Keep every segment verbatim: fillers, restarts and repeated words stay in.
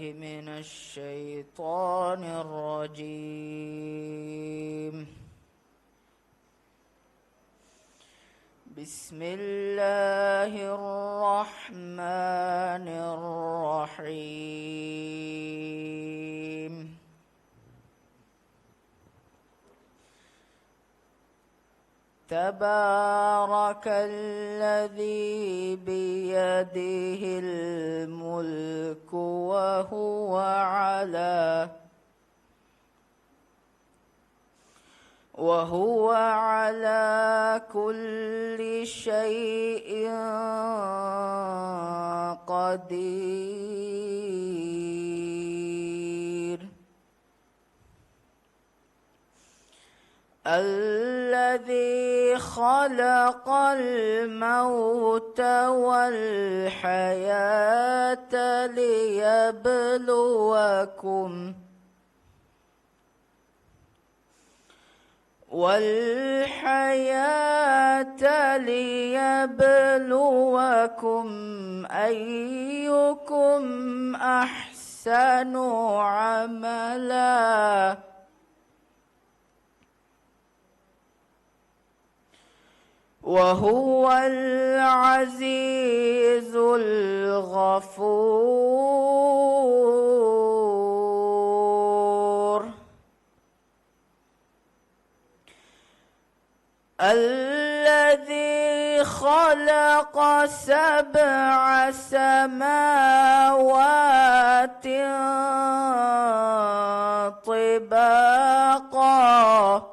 من الشيطان الرجيم. بسم الله الرحمن الرحيم. تبارك الذي بيده الملك وهو على، وهو على كل شيء قدير. الذي خلق الموت والحياة ليبلوكم، والحياة ليبلوكم أيكم أحسن عملا، وهو العزيز الغفور. الذي خلق سبع سماوات طباقا،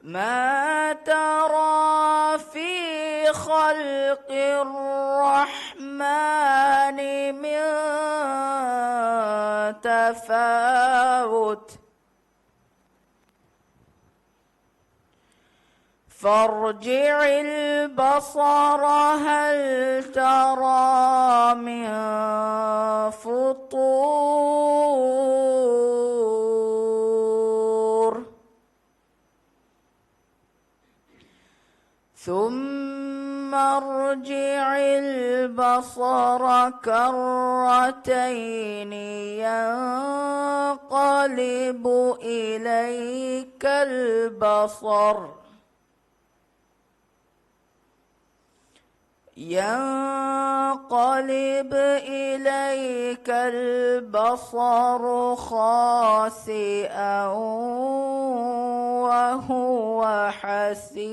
ما ترى في خلق الرحمن من تفاوت، فارجع البصر هل ترى من فطور، ثم ارجع البصر كرتين ينقلب إليك البصر، ينقلب إليك البصر خاسئا وهو حسير.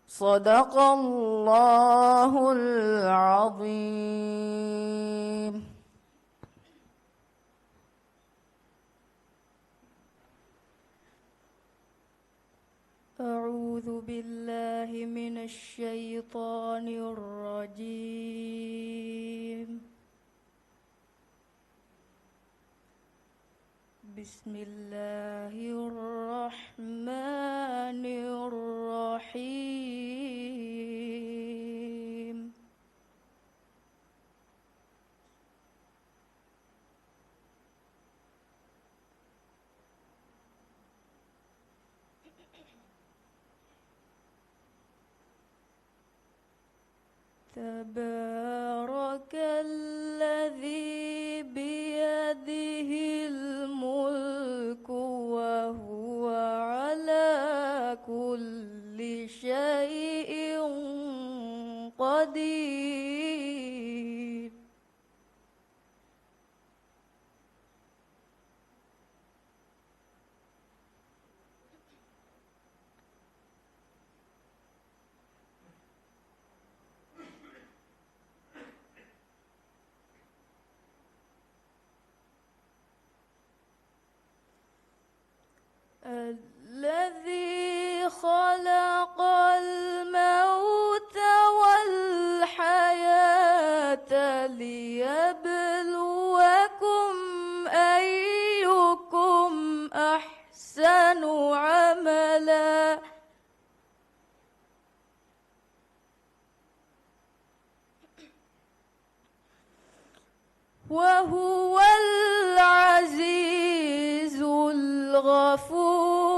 صدق الله العظيم. أعوذ بالله من الشيطان الرجيم. بسم الله الرحمن الرحيم. تبارك الذي بيده الملك وهو على كل شيء قدير. الذي خلق الموت والحياة ليبلوكم أيكم أحسن عملا. وهو العزيز الغفور.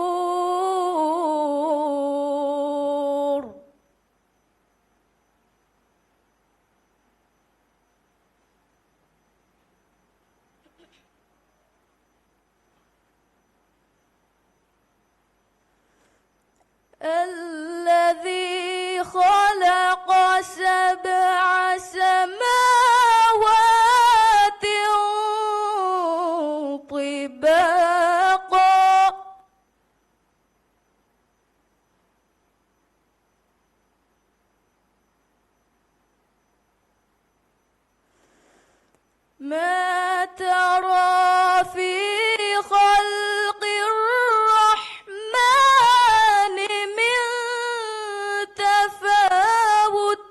ما ترى في خلق الرحمن من تفاوت.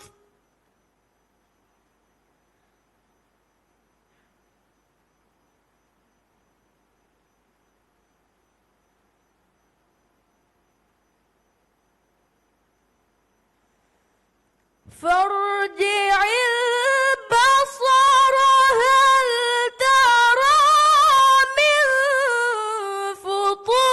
فارجع البصر هل ترى من فطور.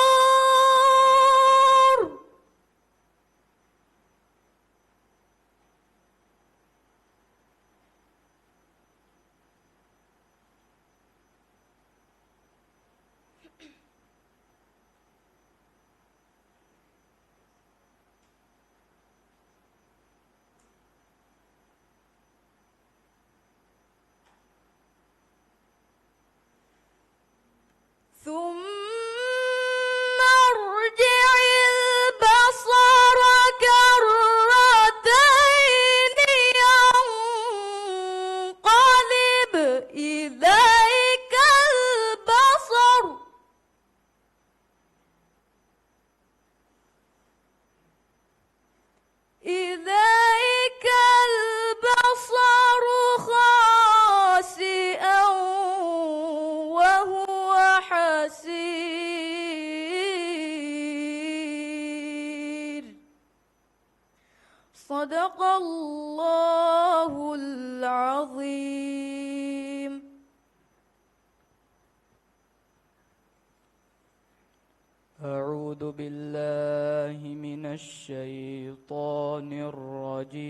ثم ارجع البصر كرتين ينقلب إليك البصر إليك البصر خاسئا وهو حسير. صدق الله العظيم. أعوذ بالله من الشيطان الرجيم.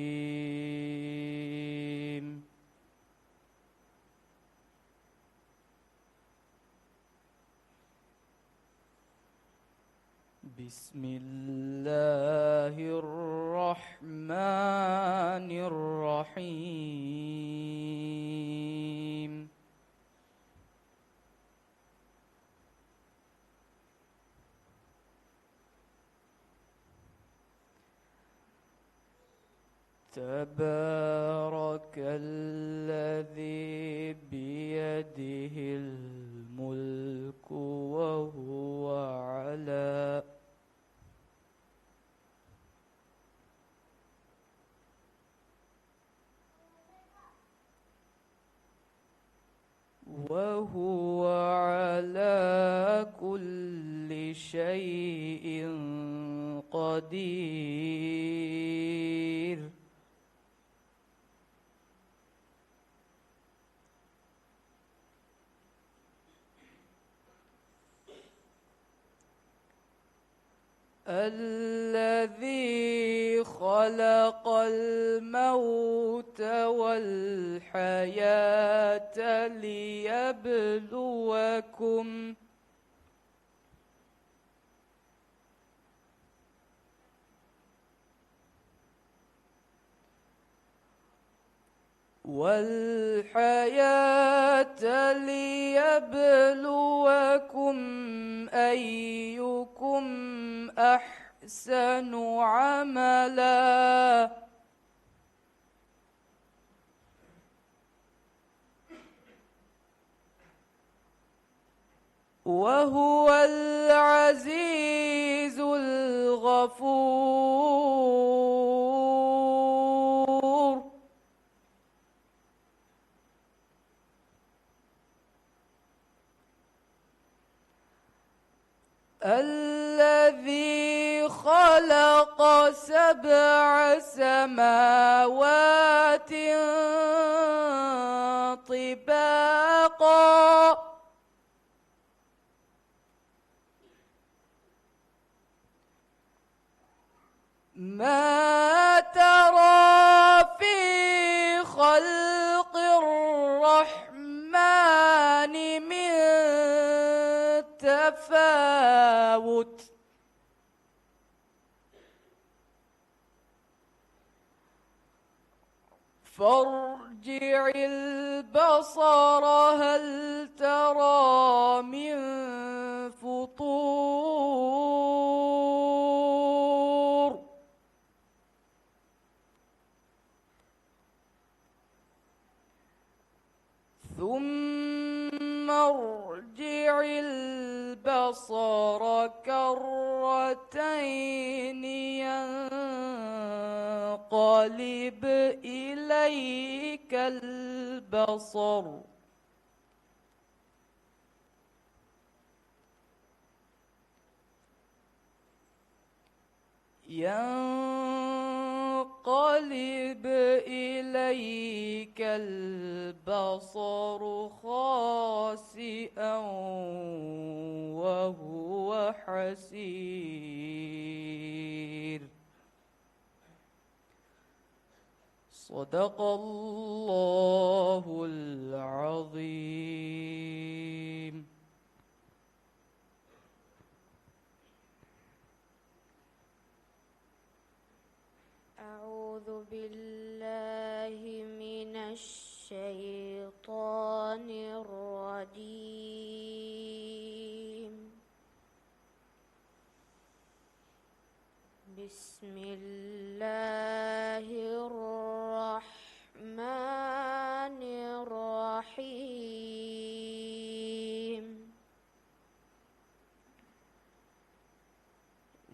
بسم الله الرحمن الرحيم. تبارك الذي بيده الملك وهو على وهو على كل شيء قدير. الذي خلق الموت والحياة ليبلوكم والحياة ليبلوكم أيكم أحسن عملا وهو العزيز الغفور. الذي خلق سبع سماوات طباقا ما ترى في خلق الرحمن من تفاوت فارجع البصر هل ترى من فطور. ثم ينقلب إليك البصر. ينقلب إليك البصر خاسئا وهو حسير. صدق الله العظيم. أعوذ بالله من الشيطان الرجيم. بسم الله الرحمن الرحيم.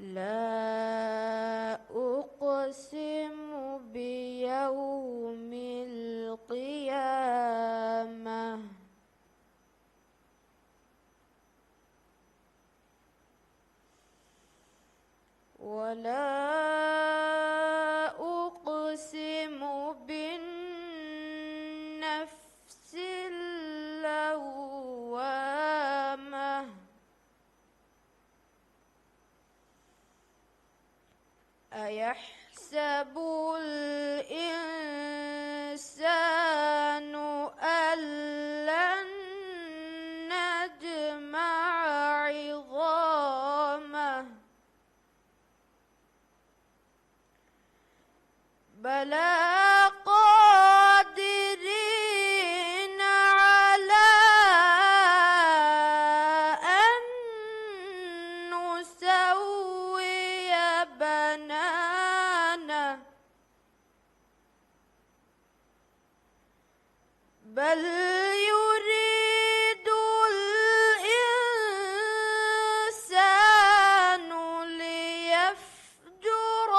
لا أقسم بيوم القيامة. ولا أقسم بالنفس اللوامة. أيحسب الإنسان أن لن نجمع عظامه. بلى قادرين على أن نسوي بنانه. بل يريد الإنسان ليفجر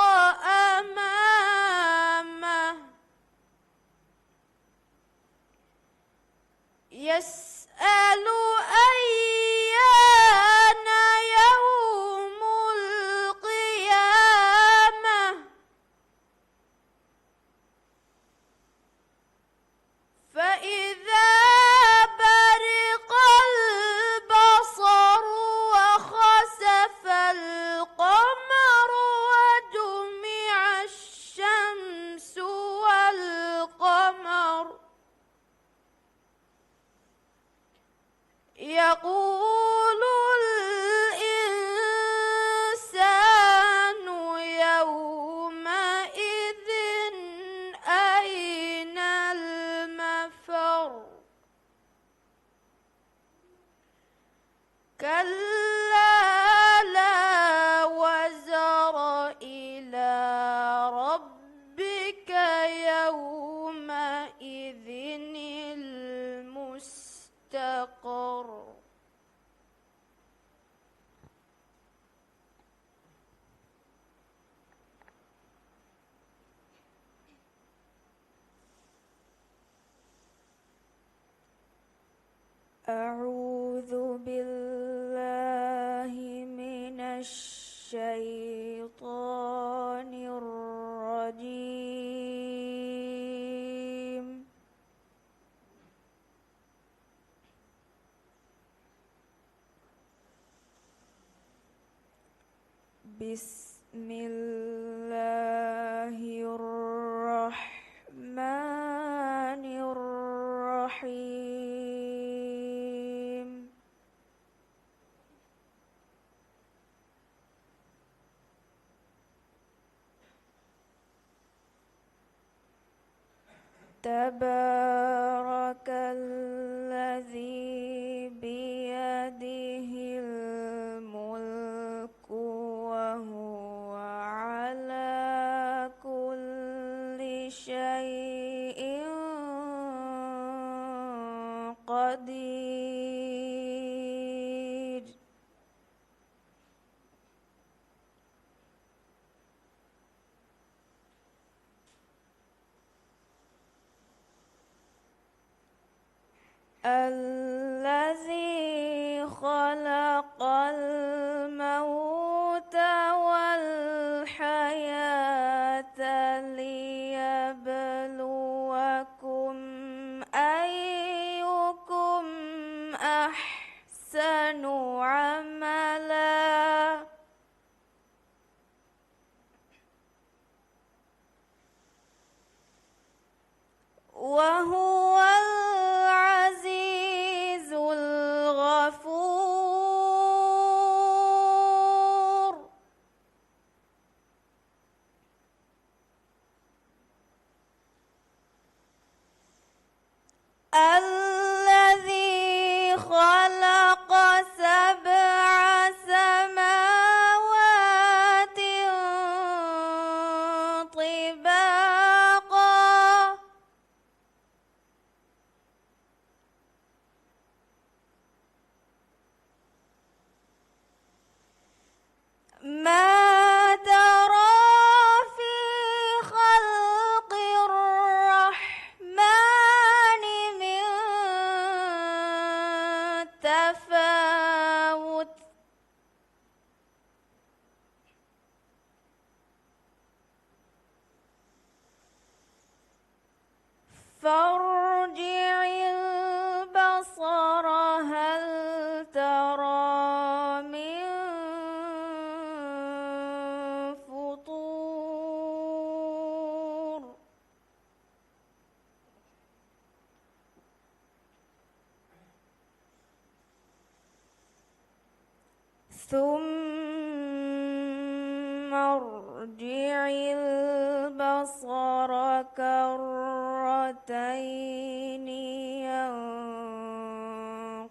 أمامه. يسأل أيان يوم القيامة. فإذا برق البصر وخسف القمر وجمع الشمس والقمر. يقول الإنسان يومئذ أين المفر. كلا لا وزر إلى ربك يومئذ المستقر. أعوذ بالله من الشيطان الرجيم. بسم الله الرحمن الرحيم. تبارك الذي بيده الملك وهو على كل شيء قدير. الذي خلق الموت والحياة ليبلوكم أيكم أحسن عملا وهو العزيز الغفور. الذي خلق سبع سماوات طباقا ما ترى في خلق الرحمن من تفاوت فارجع البصر هل ترى من فطور. ثم ارجع البصر كرتين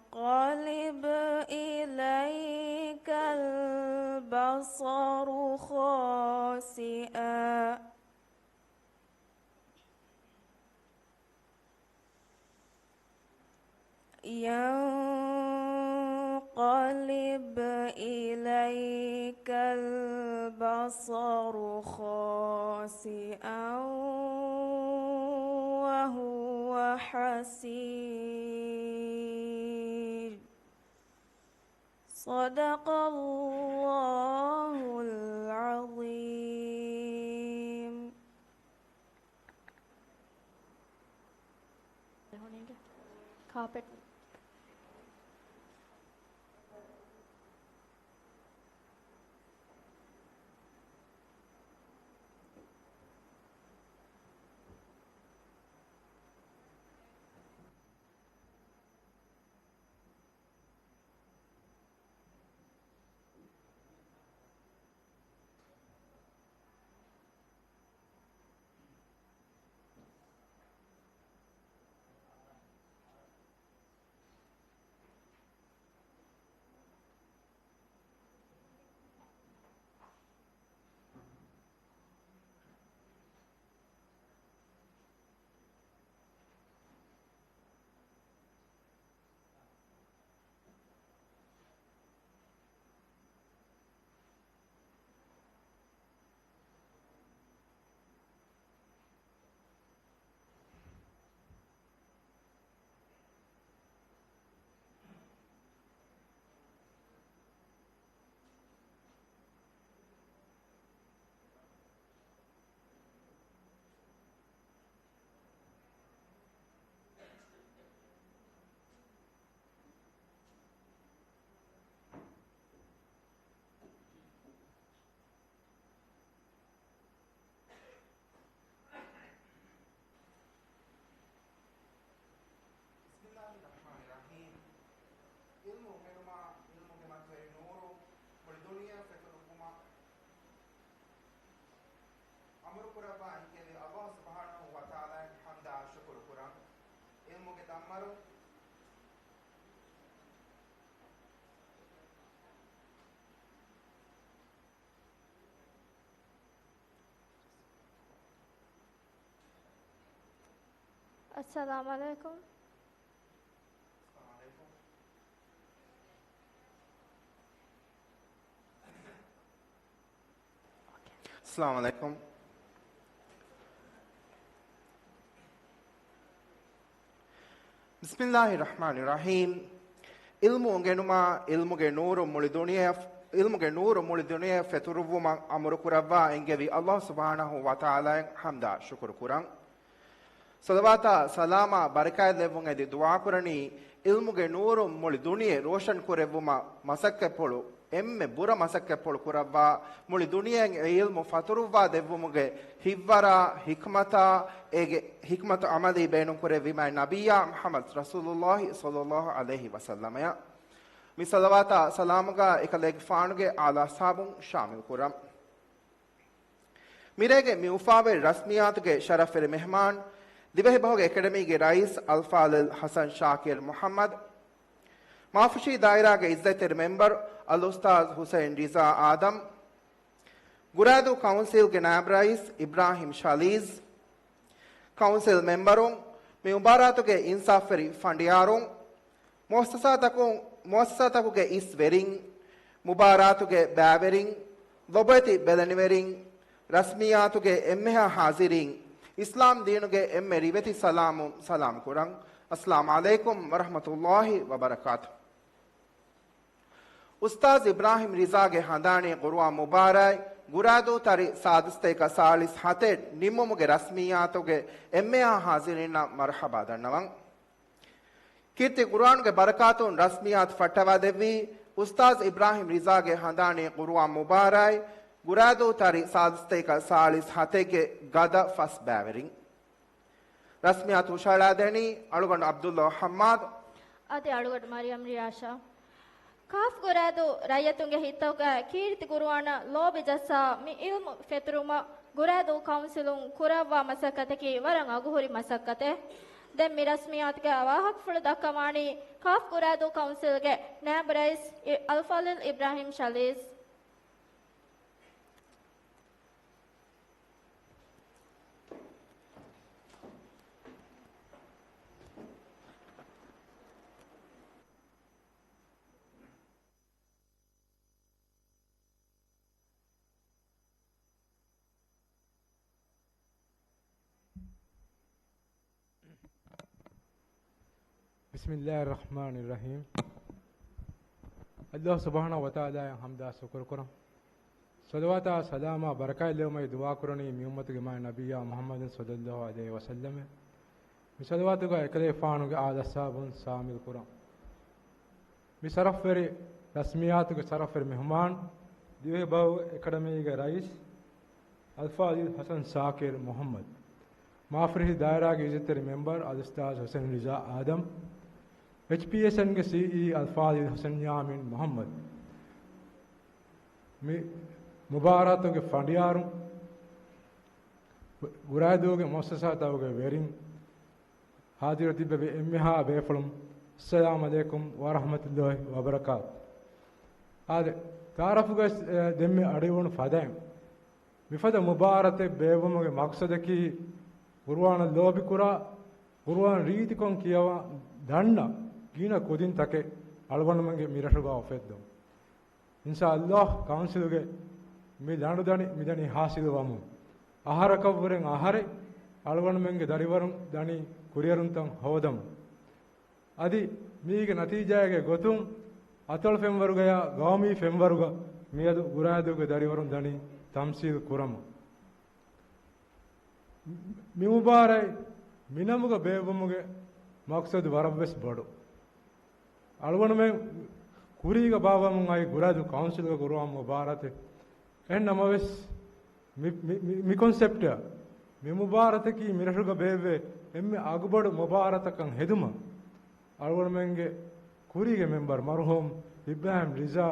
ينقلب إليك البصر خاسئا ينقلب إليك البصر خاسئا وهو حسير. صدق الله العظيم. ކާޕެޓް. بسم الله الرحمن الرحيم. ޢިލްމު އުނގެނުމާ، ޢިލްމުގެ މަތިވެރި ނޫރު މުޅި ދުނިޔެއަށް ފެތުރުކުމަށް އަމުރުކުރައްވާ އެންގެވި ﷲ ސުބްޙާނަހޫ ވަތަޢާލާއަށް ޙަމްދާ ޝުކުރު ކުރަން. ޢިލްމުގެ ދަންމަރު، އައްސަލާމު ޢަލައިކުމް. އައްސަލާމު ޢަލައިކުމް. ބިސްމިއްލާހި ރަޙްމާނި ރަޙީމް. ޢިލްމު އުނގެނުމާ، ޢިލްމުގެ ނޫރު މުޅި ދުނިޔެ، ޢިލްމުގެ ނޫރު މުޅި ދުނިޔެ ފެތުރުއްވުމަށް އަމުރު ކުރައްވާ އެންގެވި ﷲ ސުބްޙާނަހޫ ވަތަޢާލާއަށް ޙަމްދާ ޝުކުރު ކުރަން. ޞަލަވާތާ ސަލާމާ ބަރަކާތް ލެއްވުން އެދި ދުޢާ ކުރަނީ، ޢިލްމުގެ ނޫރު މުޅި ދުނިޔެ ރޯޝަން ކުރެއްވުމަށް މަސައްކަތްޕުޅު، އެންމެ ބުރަ މަސައްކަތްޕުޅު ކުރައްވާ، މުޅި ދުނިޔެއަށް އެ ޢިލްމު ފަތުރުއްވާ ދެއްވުމުގެ ހިތްވަރާ، ޙިކްމަތާ، އޭގެ ޙިކްމަތު ޢަމަލީ ބޭނުން ކުރެއްވި މާތް ނަބިއްޔާ މުޙައްމަދު ރަސޫލުﷲ ޞައްލަﷲ ޢަލައިހި ވަސައްލަމަޔަށް. މި ޞަލަވާތާ ސަލާމުގަ އެކަލޭގެފާނުގެ އާލާ އަޞްޙާބުން ޝާމިލް ކުރަން. މިރޭގެ މި އުފާވެރި ރަސްމިއްޔާތުގެ ޝަރަފްވެރި މެހްމާން، ދިވެހިބަހުގެ އެކަޑަމީގެ ރައީސް އަލްފާޟިލް ޙަސަން ޝާކިރް މުޙައްމަދު، މާފުށީ ދާއިރާގެ ޢިއްޒަތްތެރި މެމްބަރު އަލްއުސްތާޛު ޙުސައިން ރިޒާ އާދަމް، ގުރާދޫ ކައުންސިލްގެ ނާއިބް ރައީސް އިބްރާހިމް ޝަލީޒް، ކައުންސިލް މެމްބަރުން، މި މުބާރާތުގެ އިންސާފްވެރި ފަނޑިޔާރުން، މުއައްސަސާތަކުން، މުއައްސަސާތަކުގެ އިސް ވެރިން، މުބާރާތުގެ ބައިވެރިން، ލޮބުވެތި ބެލެނިވެރިން، ރަސްމިއްޔާތުގެ އެންމެހާ ޙާޟިރީން، އިސްލާމް ދީނުގެ އެންމެ ރިވެތި ސަލާމުން ސަލާމް ކުރަން. އައްސަލާމު ޢަލައިކުމް ވަރަޙްމަތުﷲ ވަބަރަކާތު. އުސްތާޛު އިބްރާހިމް ރިޒާގެ ހަނދާނީ ޤުރުއާން މުބާރާތް، ގުރާދޫ ތަރި ސާދަސް ތޭކަ ސާޅީސް ހަތެއް ނިންމުމުގެ ރަސްމިއްޔާތުގެ އެންމެހާ ޙާޟިރީންނަށް މަރުޙަބާ ދަންނަވަން. ކީރިތި ޤުރުއާނުގެ ބަރަކާތުން ރަސްމިއްޔާތު ފައްޓަވާދެއްވީ، އުސްތާޛު އިބްރާހިމް ރިޒާގެ ހަނދާނީ ޤުރުއާން މުބާރާތް، ގުރާދޫ ތަރި ސާދަސް ތޭކަ ސާޅީސް ހަތެއްގެ ގަދަ ފަސް ބައިވެރިން. ރަސްމިއްޔާތު ހުށަހަޅާދޭނީ އަޅުގަނޑު ޢަބްދުﷲ ޙައްމާދު. އަދި އަޅުގަނޑު މަރިޔަމް ރިޔާޝާ. ކާފް ގުރާދޫ ރައްޔިތުންގެ ހިތުގަ ކީރިތި ޤުރުއާނަށް ލޯބި ޖައްސާ މި ޢިލްމު ފެތުރުމަށް ގުރާދޫ ކައުންސިލުން ކުރައްވާ މަސައްކަތަކީ ވަރަށް އަގުހުރި މަސައްކަތެއް. ދެން މި ރަސްމިއްޔާތުގެ ވާހަކަފުޅު ދައްކަވާނީ ކާފް ގުރާދޫ ކައުންސިލްގެ ނާއިބު ރައީސް އި-، އަލްފާޟިލް އިބްރާހިމް ޝަލީޒް. ބިސްމިއްލާހި ރަޙްމާނި ރަޙީމް. ﷲ ސުބްޙާނަހޫ ވަތަޢާލާއަށް ޙަމްދާ ޝުކުރު ކުރަން. ޞަލަވާތާ ސަލާމާ ބަރަކާތްލެވުމަށް ދުޢާ ކުރަނީ މި އުއްމަތުގެ މާތް ނަބިއްޔާ މުޙައްމަދު ޞައްލަﷲ ޢަލައިހި ވަސައްލަމަ. މި ޞަލަވާތުގަ އެކަލޭގެފާނުގެ އާލް އަޞްޙާބުން ޝާމިލް ކުރަން. މި ޝަރަފްވެރި ރަސްމިއްޔާތުގެ ޝަރަފްވެރި މެހުމާން، ދިވެހިބަހު އެކަޑަމީގެ ރައީސް އަލްފާޟިލް ޙަސަން ޝާކިރް މުޙައްމަދު، މާފުށީ ދާއިރާގެ ޢިއްޒަތްތެރި މެމްބަރު އަލްއުސްތާޛު ޙުސައިން ރިޒާ އާދަމް، އެޗްޕީއެސްއެންގެ ސީއީ އަލްފާޟިލް ޙުސައިން ޔާމީން މުޙައްމަދު، މި މުބާރާތުގެ ފަނޑިޔާރުން، ގުރާދޫގެ މުއައްސަސާތަކުގެ ވެރިން، ޙާޟިރު ތިއްބެވި އެންމެހާ ބޭފުޅުން، އައްސަލާމު ޢަލައިކުމް ވަރަޙްމަތުﷲ ވަބަރަކާތު. އާދެ، ތަޢާރަފުގަ ދެންމެ އަޑިއުޅުނު ފަދައިން، މިފަދަ މުބާރާތެއް ބޭއްވުމުގެ މަޤްޞަދަކީ، ޤުރުއާނަށް ލޯބިކުރާ، ޤުރުއާން ރީތިކޮށް ކިޔަވާ ދަންނަ ގިނަ ކުދިންތަކެއް އަޅުގަނޑުމެންގެ މިރަށުގަ އުފެއްދުން. އިންޝާﷲ ކައުންސިލުގެ މި ލަނޑުދަނީ މިދަނީ ޙާޞިލުވަމުން، އަހަރަކަށްވުރެން އަހަރެއް އަޅުގަނޑުމެންގެ ދަރިވަރުން ދަނީ ކުރިއެރުންތައް ހޯދަމުން. އަދި މީގެ ނަތީޖާގެ ގޮތުން އަތޮޅު ފެންވަރުގަޔާ ގައުމީ ފެންވަރުގަ މިއަދު ގުރާދޫގެ ދަރިވަރުން ދަނީ ތަމްސީލް ކުރަމުން. މި މުބާރާތް މިނަމުގަ ބޭއްވުމުގެ މަޤްޞަދު ވަރަށްވެސް ބޮޑު. އަޅުގަނޑުމެން ކުރީގަ ބާއްވަމުން އައި ގުރާދޫ ކައުންސިލްގަ ގުރުއާން މުބާރާތެއް. އެހެން ނަމަވެސް، މި، މި، މި، މި ކޮންސެޕްޓަށް މި މުބާރާތަކީ މިރަށުގަ ބޭއްވޭ އެންމެ އަގުބޮޑު މުބާރާތަކަށް ހެދުމަށް އަޅުގަނޑުމެންގެ ކުރީގެ މެމްބަރު މަރުޙޫމް އިބްރާހިމް ރިޒާ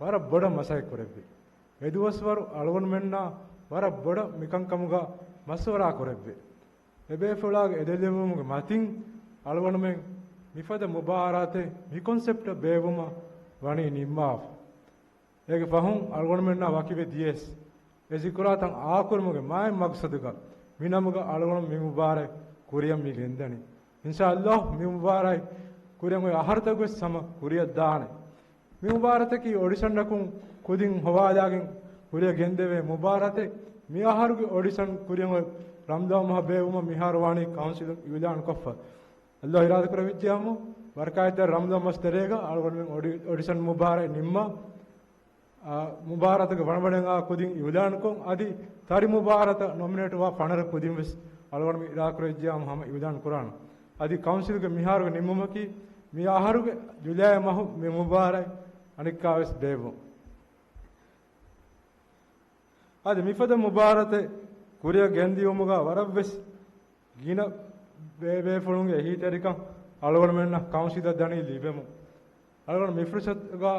ވަރަށް ބޮޑަށް މަސައްކަތް ކުރެއްވި. އެދުވަސްވަރު އަޅުގަނޑުމެންނާ ވަރަށް ބޮޑަށް މިކަންކަމުގަ މަޝްވަރާ ކުރެއްވި. އެބޭފުޅާގެ އެދެލެވުމުގެ މަތިން އަޅުގަނޑުމެން މިފަދަ މުބާރާތެއް މިކޮންސެޕްޓަށް ބޭއްވުމަށް ވަނީ ނިންމާފަ. އޭގެ ފަހުން އަޅުގަނޑުމެންނާ ވަކިވެ ދިޔަސް، އެ ޒިކުރާތައް އާކުރުމުގެ މާތް މަޤްޞަދުގަ މިނަމުގަ އަޅުގަނޑު މި މުބާރާތް ކުރިއަށް މި ގެންދަނީ. އިންޝާﷲ މި މުބާރާތް ކުރިއަށް އޮތް އަހަރުތަކުވެސް ހަމަ ކުރިއަށް ދާނެ. މި މުބާރާތަކީ އޮޑިޝަނަކުން ކުދިން ހޮވާލާގެން ކުރިއަށް ގެންދެވޭ މުބާރާތެއް. މި އަހަރުގެ އޮޑިޝަން ކުރިއަށް އޮތް ރަމަޟާން މަހަށް ބޭއްވުމަށް މިހާރު ވާނީ ކައުންސިލުން އިޢުލާން ކޮށްފަ. އައްލާހު އިރާދަކުރެއްވިއްޖެއްޔާމު، ވަރަކާތްތެރި ރަމަޟާން މަސް ތެރޭގަ އަޅުގަނޑުމެން އޮޑި-، އޮޑިޝަން މުބާރާތް ނިންމާ، އާ، މުބާރާތުގެ ވަނަވަނައިން އާ ކުދިން އިއުލާންކޮށް، އަދި ތަރި މުބާރާތަށް ނޮމިނޭޓްވާ ފަނަރަ ކުދިން ވެސް އަޅުގަނޑުމެން އިރާދަކުރެއްވިއްޖެއްޔާމު ހަމަ އިއުލާން ކުރާނަން. އަދި ކައުންސިލްގެ މިހާރުގެ ނިންމުމަކީ، މި އަހަރުގެ ޖުލައި މަހު މި މުބާރާތް އަނެއްކާވެސް ބޭއްވުން. އަދި މިފަދަ މުބާރާތެއް ކުރިއަށް ގެންދިއުމުގަ ވަރަށްވެސް ގިނަ ބޭބޭފުޅުންގެ އެހީތެރިކަން އަޅުގަނޑުމެންނަށް ކައުންސިލަށް ދަނީ ލިބެމު. އަޅުގަނޑު މިފުރުސަތުގަ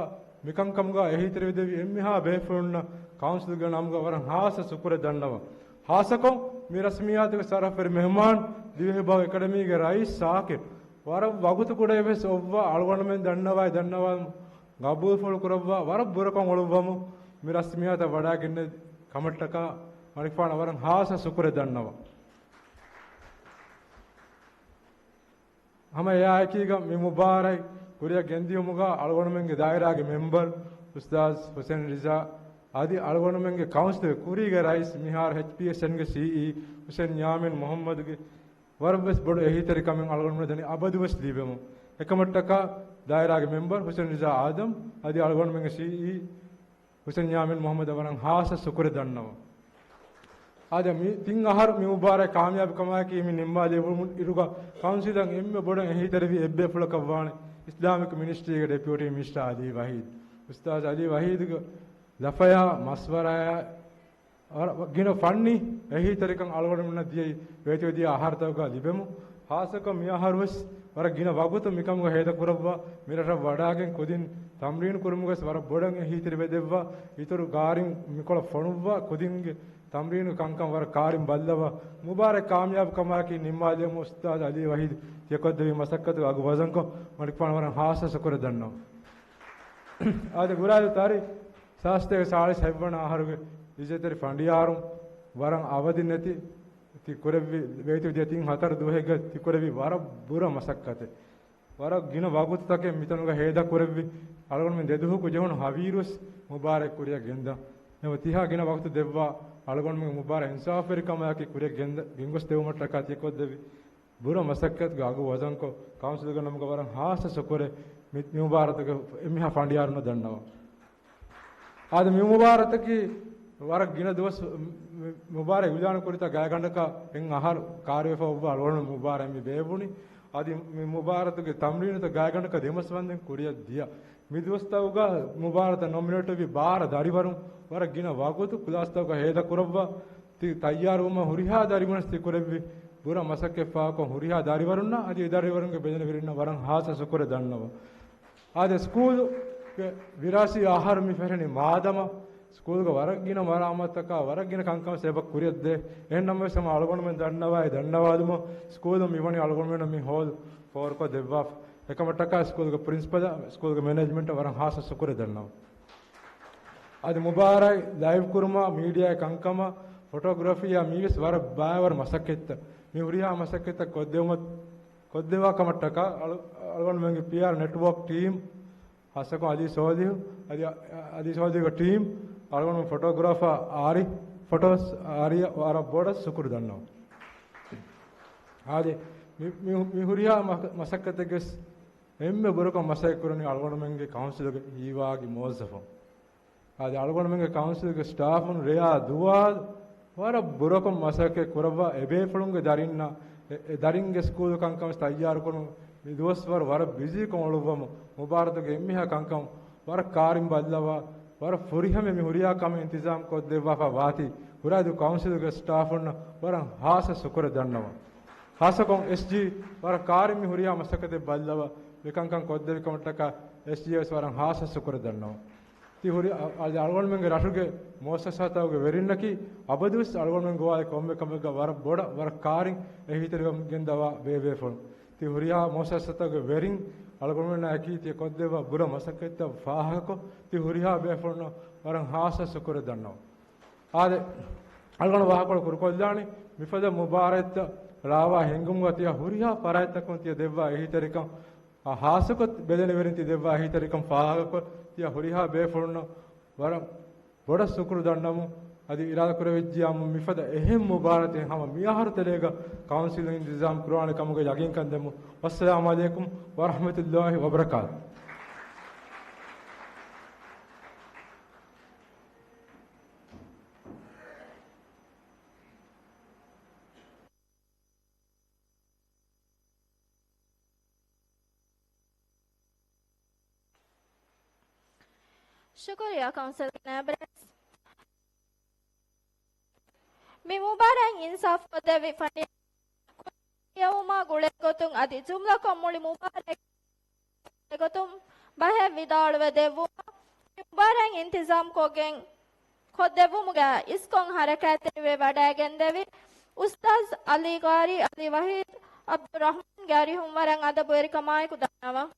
މިކަންކަމުގަ އެހީތެރިވެދެއްވި އެންމެހާ ބޭފުޅުންނަށް ކައުންސިލްގެ ނަމުގަ ވަރަށް ހާއްސަ ޝުކުރެއް ދަންނަވަން. ހާއްސަކޮށް މި ރަސްމިއްޔާތުގެ ޝަރަފުވެރި މެހުމާން ދިވެހި ބަހު އެކަޑަމީގެ ރައީސް ޝާކިރު ވަރަށް ވަގުތު ކުޑައިވެސް އޮއްވާ އަޅުގަނޑުމެން ދަންނަވާ ދަންނަވާ ގަބޫލުފުޅު ކުރައްވާ ވަރަށް ބުރަކޮށް އުޅުއްވަމު މި ރަސްމިއްޔާތަށް ވަޑައިގެންނެވި ކަމަށްޓަކާ މަނިކުފާނަށް ވަރަށް ހާއްސަ ޝުކުރެއް ދަންނަވަން. ހަމަ އެއާއެކީގަ މި މުބާރާތް ކުރިއަށް ގެންދިއުމުގަ އަޅުގަނޑުމެންގެ ދާއިރާގެ މެމްބަރު އުސްތާޒް ހުސެން ރިޒާ އަދި އަޅުގަނޑުމެންގެ ކައުންސިލްގެ ކުރީގެ ރައީސް މިހާރު އެޗްޕީއެސްއެންގެ ސީއީ ހުސެން ޔާމީން މުހައްމަދުގެ ވަރަށްވެސް ބޮޑު އެހީތެރިކަމެއް އަޅުގަނޑުމެން ދަނީ އަބަދުވެސް ލިބެމު. އެކަމަށްޓަކާ ދާއިރާގެ މެމްބަރު ހުސެން ރިޒާ އާދަމް އަދި އަޅުގަނޑުމެންގެ ސީއީ ހުސެން ޔާމީން މުހައްމަދަށް ވަރަށް ހާއްސަ ޝުކުރެއް ދަންނަވަން. އާދެ، މި ތިން އަހަރު މި މުބާރާތް ކާމިޔާބު ކަމާއެކީ މި ނިންމާލެވުމުން އިރުގަ ކައުންސިލަށް އެންމެ ބޮޑަށް އެހީތެރިވި އެއްބޭފުޅަކަށްވާނެ އިސްލާމިކް މިނިސްޓްރީގެ ޑެޕިއުޓީ މިނިސްޓަރ އަލީ ވަހީދު. އުސްތާޒް އަލީ ވަހީދުގެ ލަފަޔާ މަޝްވަރާއާ ވަރަށް ގިނަ ފަންނީ އެހީތެރިކަން އަޅުގަނޑުމެންނަށް ދިޔައީ ވޭތުވެދިޔަ އަހަރުތަކުގަ ލިބެމު. ހާއްސަކޮށް މި އަހަރުވެސް ވަރަށް ގިނަ ވަގުތު މިކަމުގަ ހޭދަކުރައްވާ، މިރަށަށް ވަޑައިގެން ކުދިން ތަމްރީނު ކުރުމުގަވެސް ވަރަށް ބޮޑަށް އެހީތެރިވެދެއްވާ، އިތުރު ގާރިން މިކޮޅަށް ފޮނުއްވާ، ކުދިންގެ ތަމްރީނު ކަންކަން ވަރަށް ކާރިން ބައްލަވާ، މުބާރާތް ކާމިޔާބު ކަމާއެކީ ނިންމާލެވުމުން އުސްތާޒް އަލީ ވަހީދު ތިޔަކޮށްދެއްވި މަސައްކަތުގެ އަގު ވަޒަންކޮށް މަނިކުފާނަށް ވަރަށް ހާއްސަ ޝުކުރެއް ދަންނަވަން. އާދެ، ގުރާދޫ ތާރީޚު ސާސްތޭކަ ސާޅީސް ހަތްވަނަ އަހަރުގެ އިއްޒަތްތެރި ފަނޑިޔާރުން ވަރަށް އަވަދި ނެތި ތި ކުރެއްވި ވޭތުވެދިޔަ ތިން ހަތަރު ދުވަހެއްގަ ތި ކުރެއްވި ވަރަށް ބުރަ މަސައްކަތެއް. ވަރަށް ގިނަ ވަގުތުތަކެއް މިތަނުގަ ހޭދަ ކުރެއްވި. އަޅުގަނޑުމެން ދެދުވަހު ކުޖެހުނު ހަވީރުވެސް މުބާރާތް ކުރިއަށް ގެންދާ. ނަމަ ތިހާ ގިނަ ވަގުތު ދެއްވާ އަޅުގަނޑުމެންގެ މުބާރާތް އިންސާފުވެރިކަމާއެކީ ކުރިއަށް ގެންދަ-، ގެންގޮސްދެވުމަށްޓަކާ ތި ކޮށްދެއްވި ބުރަ މަސައްކަތުގެ އަގު ވަޒަންކޮށް، ކައުންސިލްގެ ނަމުގަ ވަރަށް ހާއްސަ ޝުކުރެއް މި، މި މުބާރާތުގެ އެންމެހާ ފަނޑިޔާރުންނަށް ދަންނަވަން. އާދެ، މި މުބާރާތަކީ ވަރަށް ގިނަ ދުވަސް، މި މުބާރާތް އިއުލާނު ކުރިތާ ގާތްގަނޑަކަށް އެއް އަހަރު ކާރިވެފަ އޮއްވާ އަޅުގަނޑު މުބާރާތް މި ބޭއްވުނީ. އަދި މި މުބާރާތުގެ ތަމްރީނުތައް ގާތްގަނޑަކަށް ދެމަސް ވަންދެން ކުރިއަށް ދިޔަ. މި ދުވަސްތަކުގަ މުބާރާތަށް ނޮމިނޭޓްވި ބާރަ ދަރިވަރުން ވަރަށް ގިނަ ވަގުތު ކްލާސްތަކުގަ ހޭދަ ކުރައްވާ، ތި ތައްޔާރުވުމަށް ހުރިހާ ދަރިވަރުން ތި ކުރެއްވި ބުރަ މަސައްކަތް ފާހަގަކޮށް، ހުރިހާ ދަރިވަރުންނަށް އަދި އެ ދަރިވަރުންގެ ބެލެނިވެރިންނަށް ވަރަށް ހާއްސަ ޝުކުރެއް ދަންނަވަން. އާދެ، ސްކޫލުގެ ވިރާސީ އަހަރު މި ފެށެނީ މާދަމާ، ސްކޫލުގެ ވަރަށް ގިނަ މަރާމާތުތަކާ ވަރަށް ގިނަ ކަންކަން އެބަ ކުރިއަށްދޭ. އެހެން ނަމަވެސް ހަމަ އަޅުގަނޑުމެން ދަންނަވާއި ދަންނަވާލުމަށް ސްކޫލުން މިވަނީ އަޅުގަނޑުމެންނަށް މި ހޯލް ފޯރުކޮށް ދެއްވާފަ. އެކަމަށްޓަކާ ސްކޫލުގެ ޕްރިންސިޕަލަށް، ސްކޫލުގެ މެނޭޖްމަންޓަށް ވަރަށް ހާއްސަ ޝުކުރެއް ދަންނަވަން. އަދި މުބާރާތް ލައިވް ކުރުމާ، މީޑިއާގެ ކަންކަމާ، ފޮޓޯގްރަފީއާ މީވެސް ވަރަށް ބައިވަރު މަސައްކަތްތައް. މި ހުރިހާ މަސައްކަތްތައް ކޮށްދެވުމަށް، ކޮށްދެއްވާ ކަމަށްޓަކާ އަޅު-، އަޅުގަނޑުމެންގެ ޕީއާރް ނެޓްވޯކް ޓީމް، ހާއްސަކޮށް އަލީ ސޯލިހު، އަދި، އަލީ ސޯލިހުގެ ޓީމް، އަޅުގަނޑު ފޮޓޯގްރާފަރ އާރި، ފޮޓޯސް އާރިއަށް ވަރަށް ބޮޑަށް ޝުކުރު ދަންނަވަން. އާދެ، މި، މި، މި ހުރިހާ މަ-، މަސައްކަތެއްގެ އެންމެ ބުރަކޮށް މަސައްކަތް ކުރަނީ އަޅުގަނޑުމެންގެ ކައުންސިލުގެ ހީވާގި މުވައްޒަފުން. އަދި އަޅުގަނޑުމެންގެ ކައުންސިލްގެ ސްޓާފުން ރެޔާ ދުވާލު ވަރަށް ބުރަކޮށް މަސައްކަތް ކުރައްވާ އެބޭފުޅުންގެ ދަރިންނަށް އެ، އެ ދަރިންގެ ސްކޫލު ކަންކަން ތައްޔާރުކުރުން މި ދުވަސްވަރު ވަރަށް ބިޒީކޮށް އުޅުއްވަމު، މުބާރާތުގެ އެންމެހާ ކަންކަން ވަރަށް ކާރިން ބައްލަވާ، ވަރަށް ފުރިހަމަ މި ހުރިހާ ކަމެއް އިންތިޒާމް ކޮށްދެއްވާފަ ވާތީ، ކުރާދޫ ކައުންސިލުގެ ސްޓާފުންނަށް ވަރަށް ހާއްސަ ޝުކުރެއް ދަންނަވަން. ހާއްސަކޮށް އެސްޖީ ވަރަށް ކާރިން މި ހުރިހާ މަސައްކަތެއް ބައްލަވާ، މިކަންކަން ކޮށްދެއްވި ކަމަށްޓަކާ އެސްޖީއަށް ވެސް ވަރަށް ހާއްސަ ޝުކުރެއް ދަންނަވަން. ތި ހުރި އަ-، އަ-، އަޅުގަނޑުމެންގެ ރަށުގެ މުއައްސަސާތަކުގެ ވެރިންނަކީ އަބަދުވެސް އަޅުގަނޑުމެން ގޮވާލި ކޮންމެ ކަމެއްގަ ވަރަށް ބޮޑަށް، ވަރަށް ކާރިން އެހީތެރިވަމުން ގެންދަވާ ބޭބޭފުޅުން. ތި ހުރިހާ މުއައްސަސާތަކުގެ ވެރިން އަޅުގަނޑުމެންނާ އެކީ ތި ކޮށްދެއްވާ ބުރަ މަސައްކަތްތައް ފާހަގަކޮށް، ތި ހުރިހާ ބޭފުޅުންނަށް ވަރަށް ހާއްސަ ޝުކުރެއް ދަންނަވަން. އާދެ، އަޅުގަނޑު ވާހަކަކޮޅު ކުރުކޮށްލާނީ، މިފަދަ މުބާރާތްތައް ރާވާ ހިންގުމުގަ ތިޔަ ހުރިހާ ފަރާތްތަކުން ތިޔަ ދެއްވާ އެހީތެރިކަން، އާ، ހާއްސަކޮށް ބެލެނިވެރިން ތި ދެއްވާ އެހީތެރިކަން ފާހަގަކޮށް، ތިޔަ ހުރިހާ ބޭފުޅުންނަށް ވަރަށް ބޮޑަށް ޝުކުރު ދަންނަވަމުން. އަދި އިރާދަކުރެވިއްޖިޔާމު މިފަދަ އެހެން މުބާރާތެއް ހަމަ މިއަހަރު ތެރޭގަ ކައުންސިލުން އިންތިޒާމް ކުރާނެ ކަމުގެ ޔަގީންކަން ދެމު. ވައްސަލާމު ޢަލައިކުމް ވަރަޙްމަތުﷲ ވަބަރަކާތު. ޝުކުރިއްޔާ ކައުންސިލްގެ ނާއިބު ރައީސް. މި މުބާރާތް އިންސާފު ކޮށްދެއްވި ފަނޑިޔާ ކުރިޔަށް ކިޔެވުމާ ގުޅޭ ގޮތުން އަދި ޖުމްލަކޮށް މުޅި މުބާރާތް ގޮތުން ބަހެއް ވިދާޅުވެ ދެއްވުމަށް މި މުބާރާތް އިންތިޒާމް ކޮށްގެން ކޮށްދެއްވުމުގައި އިސްކޮށް ހަރަކާތްތެރިވެ ވަޑައިގެންދެވި އުސްތާޒް އަލީ ގާރީ، އަލީ ވަހީދް، އަބްދުއްރަޙްމާންގެ އަރިހުން ވަރަށް އަދަބުވެރިކަމާއެކު ދަންނަވަން.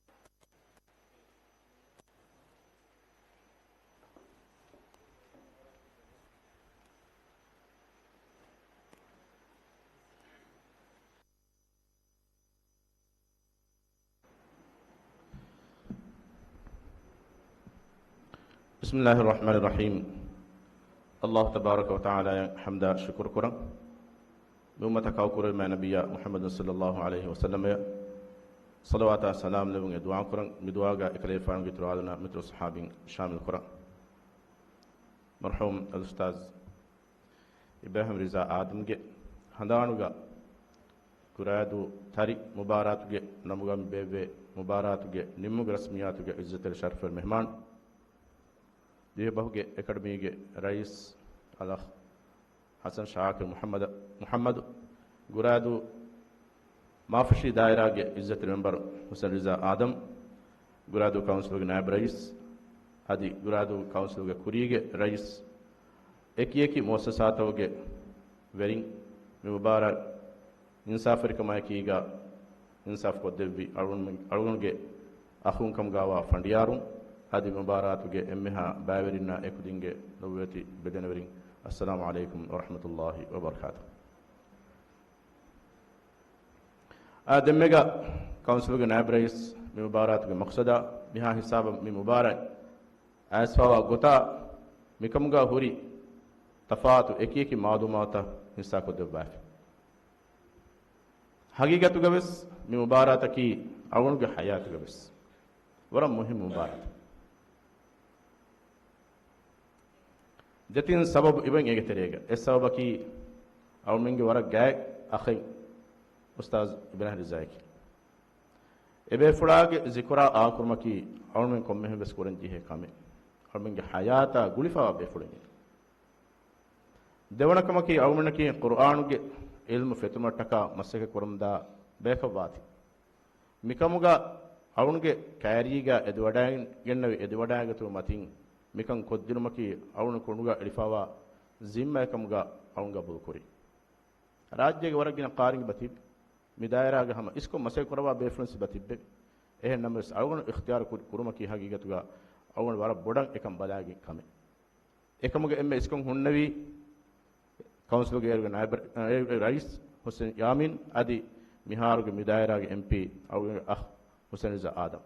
بسم الله الرحمن الرحيم. ﷲ ތަބާރަކަ ވަތަޢާލާއަށް ޙަމްދާ ޝުކުރު ކުރަން. މި އުއްމަތަށް ކައުކުރެވުމާ ނަބިއްޔާ މުޙައްމަދު ޞައްލައްލާހު ޢަލައިހި ވަސައްލަމަޔަށް ޞަލަވާތާ ސަލާމް ލެއްވުން އެ ދުޢާ ކުރަން. މި ދުޢާގަ އެކަލޭގެފާނުގެ އިތުރު އާލުންނާ މިތުރު ޞަޙާބީން ޝާމިލް ކުރަން. މަރްޙޫމް އަލްއުސްތާޛް އިބްރާހިމް ރިޒާ އާދަމްގެ ހަނދާނުގަ ގުރާދޫ ތަރި މުބާރާތުގެ ނަމުގަ މި ބޭއްވޭ މުބާރާތުގެ ނިންމުގެ ރަސްމިއްޔާތުގެ ޢިއްޒަތްތެރި ޝަރަފުވެރި މެހްމާން، ދިވެހިބަހުގެ އެކަޑަމީގެ ރައީސް އަލްއަޚް ޙަސަން ޝާކިރު މުޙައްމަދު، މުޙައްމަދު، ގުރާދޫ މާފުށީ ދާއިރާގެ ޢިއްޒަތްތެރި މެމްބަރު ޙުސެން ރިޒާ އާދަމް، ގުރާދޫ ކައުންސިލުގެ ނާއިބު ރައީސް، އަދި ގުރާދޫ ކައުންސިލުގެ ކުރީގެ ރައީސް، އެކިއެކި މުއައްސަސާތަކުގެ ވެރިން، މި މުބާރާތް އިންސާފުވެރިކަމާއެކީގަ އިންސާފު ކޮށްދެއްވި އަޅުގަނޑު-، އަޅުގަނޑުގެ އަޚުން ކަމުގައިވާ ފަނޑިޔާރުން، އަދި މުބާރާތުގެ އެންމެހާ ބައިވެރިންނާ އެކުދިންގެ ލޮބުވެތި ބެލެނިވެރިން، އައްސަލާމު ޢަލައިކުމް ވަރަޙްމަތުﷲ ވަބަރަކާތު. އާ، ދެންމެގަ ކައުންސިލުގެ ނާއިބު ރައީސް މި މުބާރާތުގެ މަޤްޞަދާ، މިހާ ހިސާބަށް މި މުބާރާތް އައިސްފަވާ ގޮތާ، މިކަމުގަ ހުރި ތަފާތު އެކިއެކި މަޢުލޫމާތުތައް ހިއްސާކޮށްދެއްވާފި. ހަގީގަތުގަވެސް މި މުބާރާތަކީ އަޅުގަނޑުގެ ޙަޔާތުގަވެސް ވަރަށް މުހިއްމު މުބާރާތެއް. ދެތިން ސަބަބު އިވެން އޭގެ ތެރޭގަ. އެއް ސަބަބަކީ އަޅުމެންގެ ވަރަށް ގާތް އަޚެއް އުސްތާޛް އިބްރާހިމް ރިޒާއަކީ. އެބޭފުޅާގެ ޒިކުރާ އާކުރުމަކީ އަޅުމެން ކޮންމެހެން ވެސް ކުރަން ޖެހޭ ކަމެއް. އަޅުމެންގެ ޙަޔާތާ ގުޅިފަވާ ބޭފުޅެއް. ދެވަނަ ކަމަކީ އަޅުމެންނަކީ ޤުރްއާނުގެ ޢިލްމު ފެތުމަށްޓަކާ މަސައްކަތް ކުރަމުންދާ ބަޔަކަށްވާތީ. މިކަމުގަ އަޅުންގެ ކައިރީގަ އެދިވަޑައިގެންނެވި އެދިވަޑައިގަތުމަށް މަތިން މިކަން ކޮށްދިނުމަކީ އަޅުން ކޮނޑުގަ އެޅިފަވާ ޒިންމާއެއް ކަމުގަ އަޅުން ގަބޫލުކުރީ. ރާއްޖޭގެ ވަރަށް ގިނަ ޤާރީން ތިބި، މި ދާއިރާގަ ހަމަ އިސްކޮށް މަސައްކަތް ކުރައްވާ ބޭފުޅުން ތިބި. އެހެން ނަމަވެސް އަޅުގަނޑު އިޚްތިޔާރު ކުރި ކުރުމަކީ ހަގީގަތުގަ އަޅުގަނޑު ވަރަށް ބޮޑަށް އެކަން ބަލާގެން ކަމެއް. އެކަމުގެ އެންމެ އިސްކޮށް ހުންނެވީ ކައުންސިލުގެ އޭރުގެ ނާއިބު ރައީސް ޙުސެން ޔާމީން އަދި މިހާރުގެ މި ދާއިރާގެ އެމްޕީ އަޅުގަނޑުގެ އަޚް ޙުސެން ރިޒާ އާދަމް.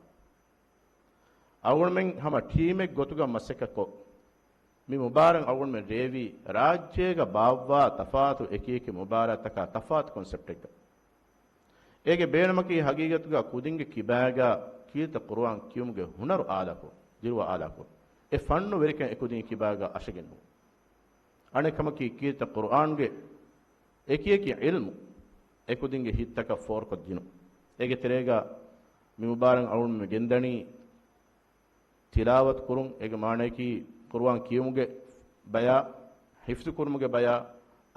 އަޅުގަނޑުމެން ހަމަ ޓީމެއް ގޮތުގަ މަސައްކަތްކޮށް، މި މުބާރާތް އަޅުގަނޑުމެން ރޭވީ ރާއްޖޭގަ ބާއްވާ ތަފާތު އެކިއެކި މުބާރާތްތަކާ ތަފާތު ކޮންސެޕްޓެއްގަ. އޭގެ ބޭނުމަކީ ހަގީގަތުގަ ކުދިންގެ ކިބާގަ ކީރިތި ޤުރުއާން ކިޔުމުގެ ހުނަރު އާލާކުރުން، ދިރުވަ އާލާކުރުން. އެ ފަންނު ވެރިކަން އެކުދިންގެ ކިބާގަ އަށަގެން ނޫން. އަނެއް ކަމަކީ ކީރިތި ޤުރުއާންގެ އެކިއެކި ޢިލްމު އެކުދިންގެ ހިތްތަކަށް ފޯރުކޮށްދިނުން. އޭގެ ތެރޭގަ މި މުބާރާތް އަޅުގަނޑުމެން ގެންދަނީ ތިލާވަތު ކުރުން، އޭގެ މާނަޔަކީ ޤުރުއާން ކިޔުމުގެ ބަޔާ، ޙިފްޒު ކުރުމުގެ ބަޔާ،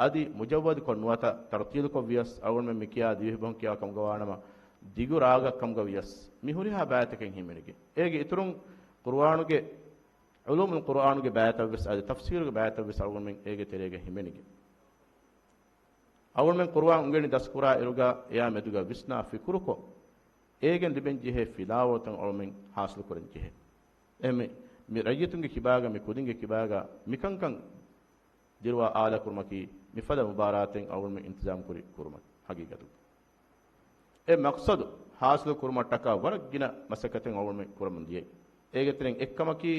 އަދި މުޖައްވަދުކޮށް ނުވަތަ ތަރުތީލުކޮށް ވިޔަސް އަޅުގަނޑުމެން މި ކިޔާ ދިވެހިބަހުން ކިޔާ ކަމުގަ ވާނަމަ، ދިގު ރާގަށް ކަމުގަ ވިޔަސް މި ހުރިހާ ބައިތަކެއް ހިމެނިގެން. އޭގެ އިތުރުން ޤުރުއާނުގެ ޢުލޫމުލް ޤުރުއާނުގެ ބައިތައް ވެސް އަދި ތަފްސީރުގެ ބައިތައް ވެސް އަޅުގަނޑުމެން އޭގެ ތެރޭގަ ހިމެނިގެން. އަޅުގަނޑުމެން ޤުރުއާން އުނގެނި ދަސްކުރާ އިރުގަ އެއާ މެދުގަ ވިސްނާ ފިކުރުކޮށް، އޭގެން ލިބެން ޖެހޭ ފިލާވަޅުތައް އަޅުގަނޑުމެން ޙާޞިލު ކުރަން ޖެހޭ. އެހެންމެ، މި ރައްޔިތުންގެ ކިބާގަ، މި ކުދިންގެ ކިބާގަ މިކަންކަން ދިރުވާ އާލާކުރުމަކީ، މިފަދަ މުބާރާތެއް އަޅުގަނޑުމެން އިންތިޒާމް ކުރި ކުރުމަކީ ހަގީގަތުގަ. އެ މަޤްޞަދު ޙާޞިލު ކުރުމަށްޓަކާ ވަރަށް ގިނަ މަސައްކަތެއް އަޅުގަނޑުމެން ކުރަމުން ދިޔައީ. އޭގެ ތެރެއިން އެއްކަމަކީ،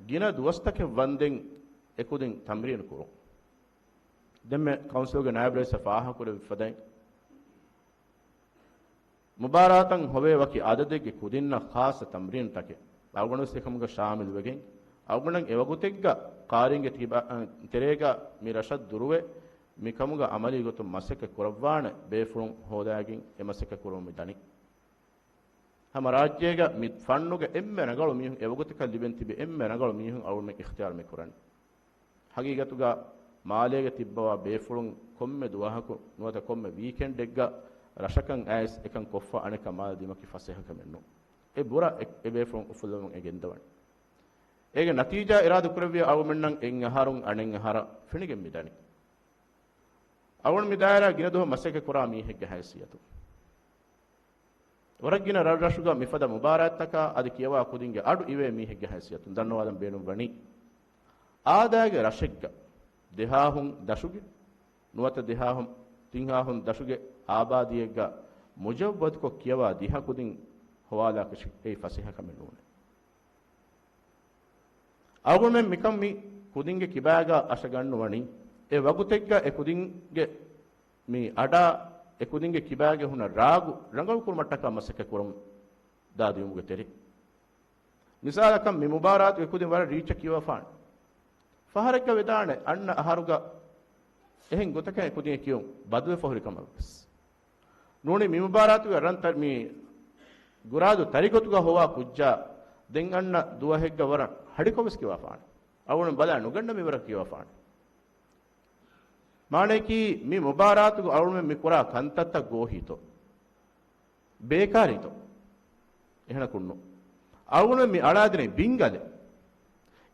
ގިނަ ދުވަސްތަކެއް ވަންދެން އެކުދިން ތަމްރީނު ކުރުން. ދެންމެ ކައުންސިލްގެ ނާއިބް ރައީސަށް ފާހަގަކުރެއްވި ފަދައިން، މުބާރާތަށް ހޮވޭ ވަކި އަދަދެއްގެ ކުދިންނަށް ޚާއްޞަ ތަމްރީނުތަކެއް އަޅުގަނޑުވެސް އެކަމުގަ ޝާމިލުވެގެން، އަޅުގަނޑަށް އެވަގުތެއްގަ ޤާރީންގެ ތިބާ-، ތެރޭގަ މި ރަށަށް ދުރުވެ، މިކަމުގަ ޢަމަލީ ގޮތުން މަސައްކަތް ކުރައްވާނެ ބޭފުޅުން ހޯދާގެން އެ މަސައްކަތް ކުރަމުން މި ދަނީ. ހަމަ ރާއްޖޭގަ މި ފަންނުގަ އެންމެ ރަނގަޅު މީހުން، އެވަގުތަކަށް ލިބެން ތިބި އެންމެ ރަނގަޅު މީހުން އަޅުމެން އިޚްތިޔާރު މި ކުރަނީ. ހަގީގަތުގަ މާލޭގަ ތިއްބަވާ ބޭފުޅުން ކޮންމެ ދުވަހަކު ނުވަތަ ކޮންމެ ވީކެންޑެއްގަ ރަށަކަށް އައިސް އެކަން ކޮށްފަ އަނެއްކާ މާލެ ދިމަކީ ފަސޭހަކަމެއް ނޫން. އެ ބުރަ އެ، އެ ބޭފުޅުން އުފުއްލަވަމުން އެ ގެންދަވަނީ. އޭގެ ނަތީޖާ އިރާދަ ކުރެއްވިޔާ އަޅުމެންނަށް އެއް އަހަރުން އަނެއް އަހަރަށް ފެނިގެން މިދަނީ. އަޅުގަނޑު މި ދާއިރާ ގިނަ ދުވަހު މަސައްކަތް ކުރާ މީހެއްގެ ހައިސިއްޔަތުން، ވަރަށް ގިނަ ރަށްރަށުގަ މިފަދަ މުބާރާތްތަކާ އަދި ކިޔަވާ ކުދިންގެ އަޑު އިވޭ މީހެއްގެ ހައިސިއްޔަތުން ދަންނަވާލަން ބޭނުން ވަނީ، އާދައިގެ ރަށެއްގަ ދެހާހުން ދަށުގެ ނުވަތަ ދެހާހުން ތިންހާހުން ދަށުގެ އާބާދީއެއްގަ މުޖައްވަދުކޮށް ކިޔަވާ ދިހަ ކުދިން ހޮވާލާކަށި އެއީ ފަސޭހަކަމެއް ނޫނޭ. އަޅުގަނޑުމެން މިކަން މި ކުދިންގެ ކިބާގަ އަށަގަންނުވަނީ، އެ ވަގުތެއްގަ އެ ކުދިންގެ މި އަޑާ އެ ކުދިންގެ ކިބާގެ ހުންނަ ރާގު ރަނގަޅު ކުރުމަށްޓަކާ މަސައްކަތް ކުރަމުން ދާ ދިޔުމުގެ ތެރޭ. މިސާލަކަށް މި މުބާރާތުގެ ކުދިން ވަރަށް ރީއްޗަށް ކިޔަވާފާނެ. ފަހަރެއްގަ ވެދާނެ އަންނަ އަހަރުގަ އެހެން ގޮތަކަށް އެ ކުދިން ކިޔުން ބަދަލުވެފަ ހުރި ކަމަށް ވެސް. ނޫނީ މި މުބާރާތުގެ ރަން ތަ-، މި ގުރާދު ތަރިގޮތުގަ ހޮވާ ކުއްޖާ ދެން އަންނަ ދުވަހެއްގަ ވަރަށް ހަޑިކޮށް ވެސް ކިޔަވާފާނެ. އަޅުގަނޑު ބަލާ ނުގަންނަ މިވަރަށް ކިޔަވާފާނެ. މާނަޔަކީ މި މުބާރާތުގަ އަޅުގަނޑުމެން މި ކުރާ ކަންތައްތައް ގޯހީތޯ؟ ބޭކާރީތޯ؟ އެހެނަކުންނު. އަޅުގަނޑުމެން މި އަޅާދިނީ ބިންގަލެއް.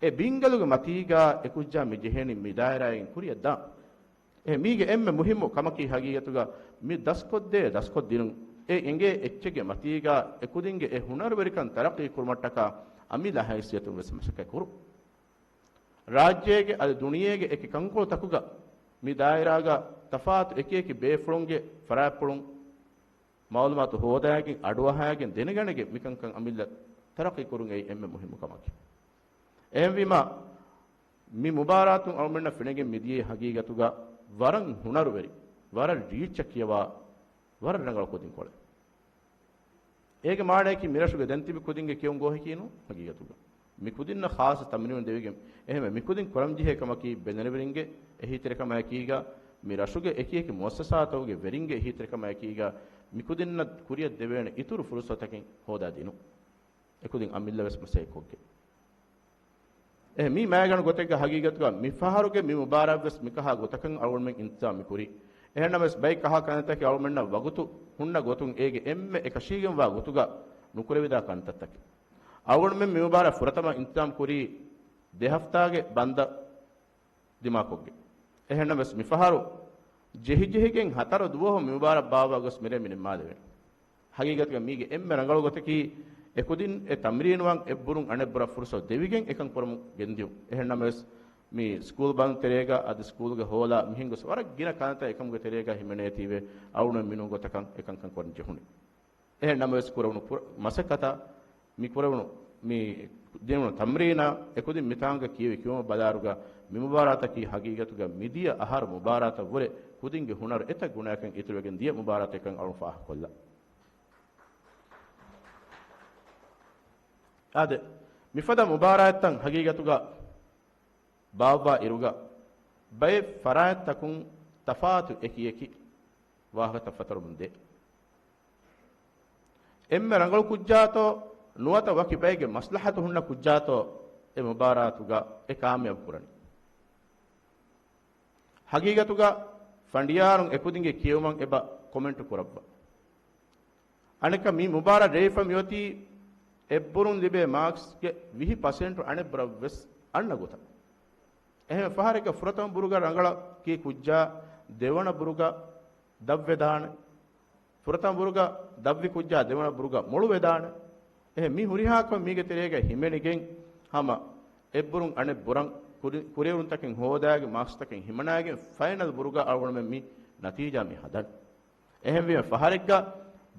އެ ބިންގަލުގެ މަތީގަ އެ ކުއްޖާ މި ޖެހޭނީ މި ދާއިރާއިން ކުރިއަށް ދާން. އެ މީގެ އެންމެ މުހިއްމު ކަމަކީ ހަގީގަތުގަ މި ދަސްކޮށްދޭ ދަސްކޮށްދިނުން. އެ އެނގޭ އެއްޗެއްގެ މަތީގަ އެ ކުދިންގެ އެ ހުނަރުވެރިކަން ތަރައްޤީ ކުރުމަށްޓަކާ އަމިއްލަ ހައިސިއްޔަތުން ވެސް މަސައްކަތް ކުރުން. ރާއްޖޭގެ އަދި ދުނިޔޭގެ އެކި ކަންކޮޅުތަކުގަ މި ދާއިރާގަ ތަފާތު އެކިއެކި ބޭފުޅުންގެ ފަރާތްޕުޅުން މައުލޫމާތު ހޯދާގެން، އަޑުއަހާގެން ދެނެގަނެގެން މިކަންކަން އަމިއްލަ ތަރައްޤީ ކުރުން އެއީ އެންމެ މުހިއްމު ކަމަކީ. އެހެންވީމަ، މި މުބާރާތުން އަޅުމެންނަށް ފެނިގެން މިދިޔައީ ހަގީގަތުގަ ވަރަށް ހުނަރުވެރި، ވަރަށް ރީއްޗަށް ކިޔަވާ، ވަރަށް ރަނގަޅު ކުދިންކޮޅެއް. އޭގެ މާނަޔަކީ މިރަށުގެ ދެން ތިބި ކުދިންގެ ކިޔުން ގޯހަކީ ނޫން ހަގީގަތުގަ. މި ކުދިންނަށް ޚާއްޞަ ތަމްރީނު ދެވިގެން، އެހެންވެ މި ކުދިން ކުރަންޖެހޭ ކަމަކީ ބެލެނިވެރިންގެ އެހީތެރިކަމާއެކީގަ، މި ރަށުގެ އެކިއެކި މުއައްސަސާތަކުގެ ވެރިންގެ އެހީތެރިކަމާއެކީގަ، މި ކުދިންނަށް ކުރިއަށް ދެވޭނެ އިތުރު ފުރުސަތަކެއް ހޯދާ ދިނުން. އެކުދިން އަމިއްލަ ވެސް މަސައްކަތް ކޮށްގެން. އެހެން މީ މައިގަނޑު ގޮތެއްގަ ހަގީގަތުގަ މި ފަހަރުގެ މި މުބާރާތް ވެސް މިކަހާ ގޮތަކަށް އަޅުގަނޑުމެން އިންތިޒާމް މި ކުރީ. އެހެންނަމަވެސް ބައެއް ކަހަލަ ކަންތައްތަކެއް އަޅުގަނޑުމެންނަށް ވަގުތު ހުންނަ ގޮތުން އޭގެ އެންމެ އެކަށީގެންވާ ގޮތުގަ ނުކުރެވިދާ ކަންތައްތަކެއް. އަޅުގަނޑުމެން މި މުބާރާތް ފުރަތަމަ އިންތިޒާމް ކުރީ ދެ ހަފްތާގެ ބަންދަށް ދިމާކޮށްގެން. އެހެންނަމަވެސް މިފަހަރު ޖެހިޖެހިގެން ހަތަރު ދުވަހު މި މުބާރާތް ބާއްވާ ގޮސް މިރޭ މި ނިންމާލެވޭނެ. ހަގީގަތުގަ މީގެ އެންމެ ރަނގަޅު ގޮތަކީ އެކުދިން އެ ތަމްރީނުވާން އެއްބުރުން އަނެއްބުރަށް ފުރުސަތު ދެވިގެން އެކަން ކުރަމުން ގެންދިޔުން. އެހެންނަމަވެސް މި ސްކޫލް ބަންދު ތެރޭގަ އަދި ސްކޫލްގެ ހޯލާ މިހެން ގޮސް ވަރަށް ގިނަ ކަންތައް އެކަމުގެ ތެރޭގަ ހިމެނޭތީވެ އަޅުގަނޑު މިނޫން ގޮތަކަށް އެކަންކަން ކުރަން ޖެހުނީ. އެހެން ނަމަވެސް ކުރެވުނު ކުރ-، މަސައްކަތަށް މި ކުރެވުނު، މި ދިނުނު ތަމްރީނާ އެކުދިން މިތާނގަ ކިޔެވި ކިޔުމަށް ބަލާއިރުގަ މި މުބާރާތަކީ ހަގީގަތުގަ މިދިޔަ އަހަރު މުބާރާތަށްވުރެ ކުދިންގެ ހުނަރު އެތައް ގުނައަކަށް އިތުރުވެގެން ދިޔަ މުބާރާތެއްކަން އަޅުން ފާހަގަކޮށްލަ. އާދެ، މިފަދަ މުބާރާތްތައް ހަގީގަތުގަ ބާއްވާ އިރުގަ ބައެއް ފަރާތްތަކުން ތަފާތު އެކިއެކި ވާހަކަތައް ފަތުރަމުން ދޭ. އެންމެ ރަނގަޅު ކުއްޖާތޯ ނުވަތަ ވަކި ބައެއްގެ މަސްލަހަތު ހުންނަ ކުއްޖާތޯ އެ މުބާރާތުގަ އެ ކާމިޔާބު ކުރަނީ. ހަގީގަތުގަ ފަނޑިޔާރުން އެކުދިންގެ ކިޔެވުމަށް އެބަ ކޮމެންޓު ކުރައްވާ. އަނެއްކާ މި މުބާރާތް ރޭވިފަ މިއޮތީ އެއްބުރުން ލިބޭ މާކްސްގެ ވިހި ޕަސެންޓު އަނެއްބުރަށް ވެސް އަންނަ ގޮތަށް. އެހެން ފަހަރެއްގަ ފުރަތަމަ ބުރުގަ ރަނގަޅަކީ ކުއްޖާ ދެވަނަ ބުރުގަ ދަށްވެދާނެ. ފުރަތަމަ ބުރުގަ ދަށްވި ކުއްޖާ ދެވަނަ ބުރުގަ މޮޅުވެދާނެ. އެހެން މި ހުރިހާ ކަމެއް މީގެ ތެރޭގަ ހިމެނިގެން ހަމަ އެއްބުރުން އަނެއް ބުރަށް ކުރި-، ކުރިއެރުންތަކެއް ހޯދާގެން މާކްސްތަކެއް ހިމަނާގެން ފައިނަލް ބުރުގަ އަޅުގަނޑުމެން މި ނަތީޖާ މި ހަދަން. އެހެންވީމަ ފަހަރެއްގަ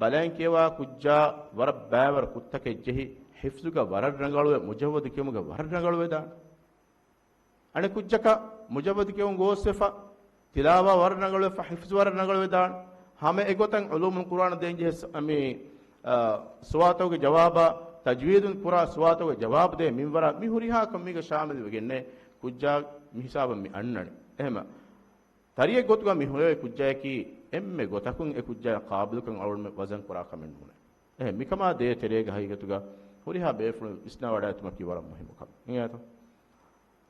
ބަލައިން ކިޔަވާ ކުއްޖާ ވަރަށް ބައިވަރު ކުށްތަކެއް ޖެހި، ހިފްޒުގަ ވަރަށް ރަނގަޅުވެ، މުޖައްވަދު ކިޔުމުގަ ވަރަށް ރަނގަޅުވެދާނެ. އަނެއް ކުއްޖަކަށް މުޖައްވަދު ކިޔަވަން ގޯސްވެފަ، ތިލާވާ ވަރަށް ރަނގަޅުވެފަ، ޙިފްޒު ވަރަށް ރަނގަޅުވެދާނެ. ހަމަ އެގޮތަށް ޢުލޫމުލް ޤުރުއާނަށް ދޭންޖެހޭ ސު-، މި، އާ، ސުވާލުތަކުގެ ޖަވާބާ، ތަޖްވީދުން ކުރާ ސުވާލުތަކުގެ ޖަވާބު ދޭ މިންވަރާ، މި ހުރިހާ ކަމެއް މީގަ ޝާމިލުވެގެންނޭ. ކުއްޖާ މި ހިސާބަށް މި އަންނަނީ. އެހެމަ ތަރިއެއް ގޮތުގަ މި ހުރެވޭ ކުއްޖައަކީ އެންމެ ގޮތަކުން އެ ކުއްޖާ ޤާބިލުކަން އަޅުގަނޑުމެން ވަޒަން ކުރާ ކަމެއް ނޫނޭ. އެހެން މިކަމާ ދޭ ތެރޭގަ ހަގީގަތުގަ ހުރިހާ ބޭފުޅުން ވިސްނާވަޑައިގަތުމަކީ ވަރަށް މުހިއްމު ކަމެއް. އިނގޭތޯ؟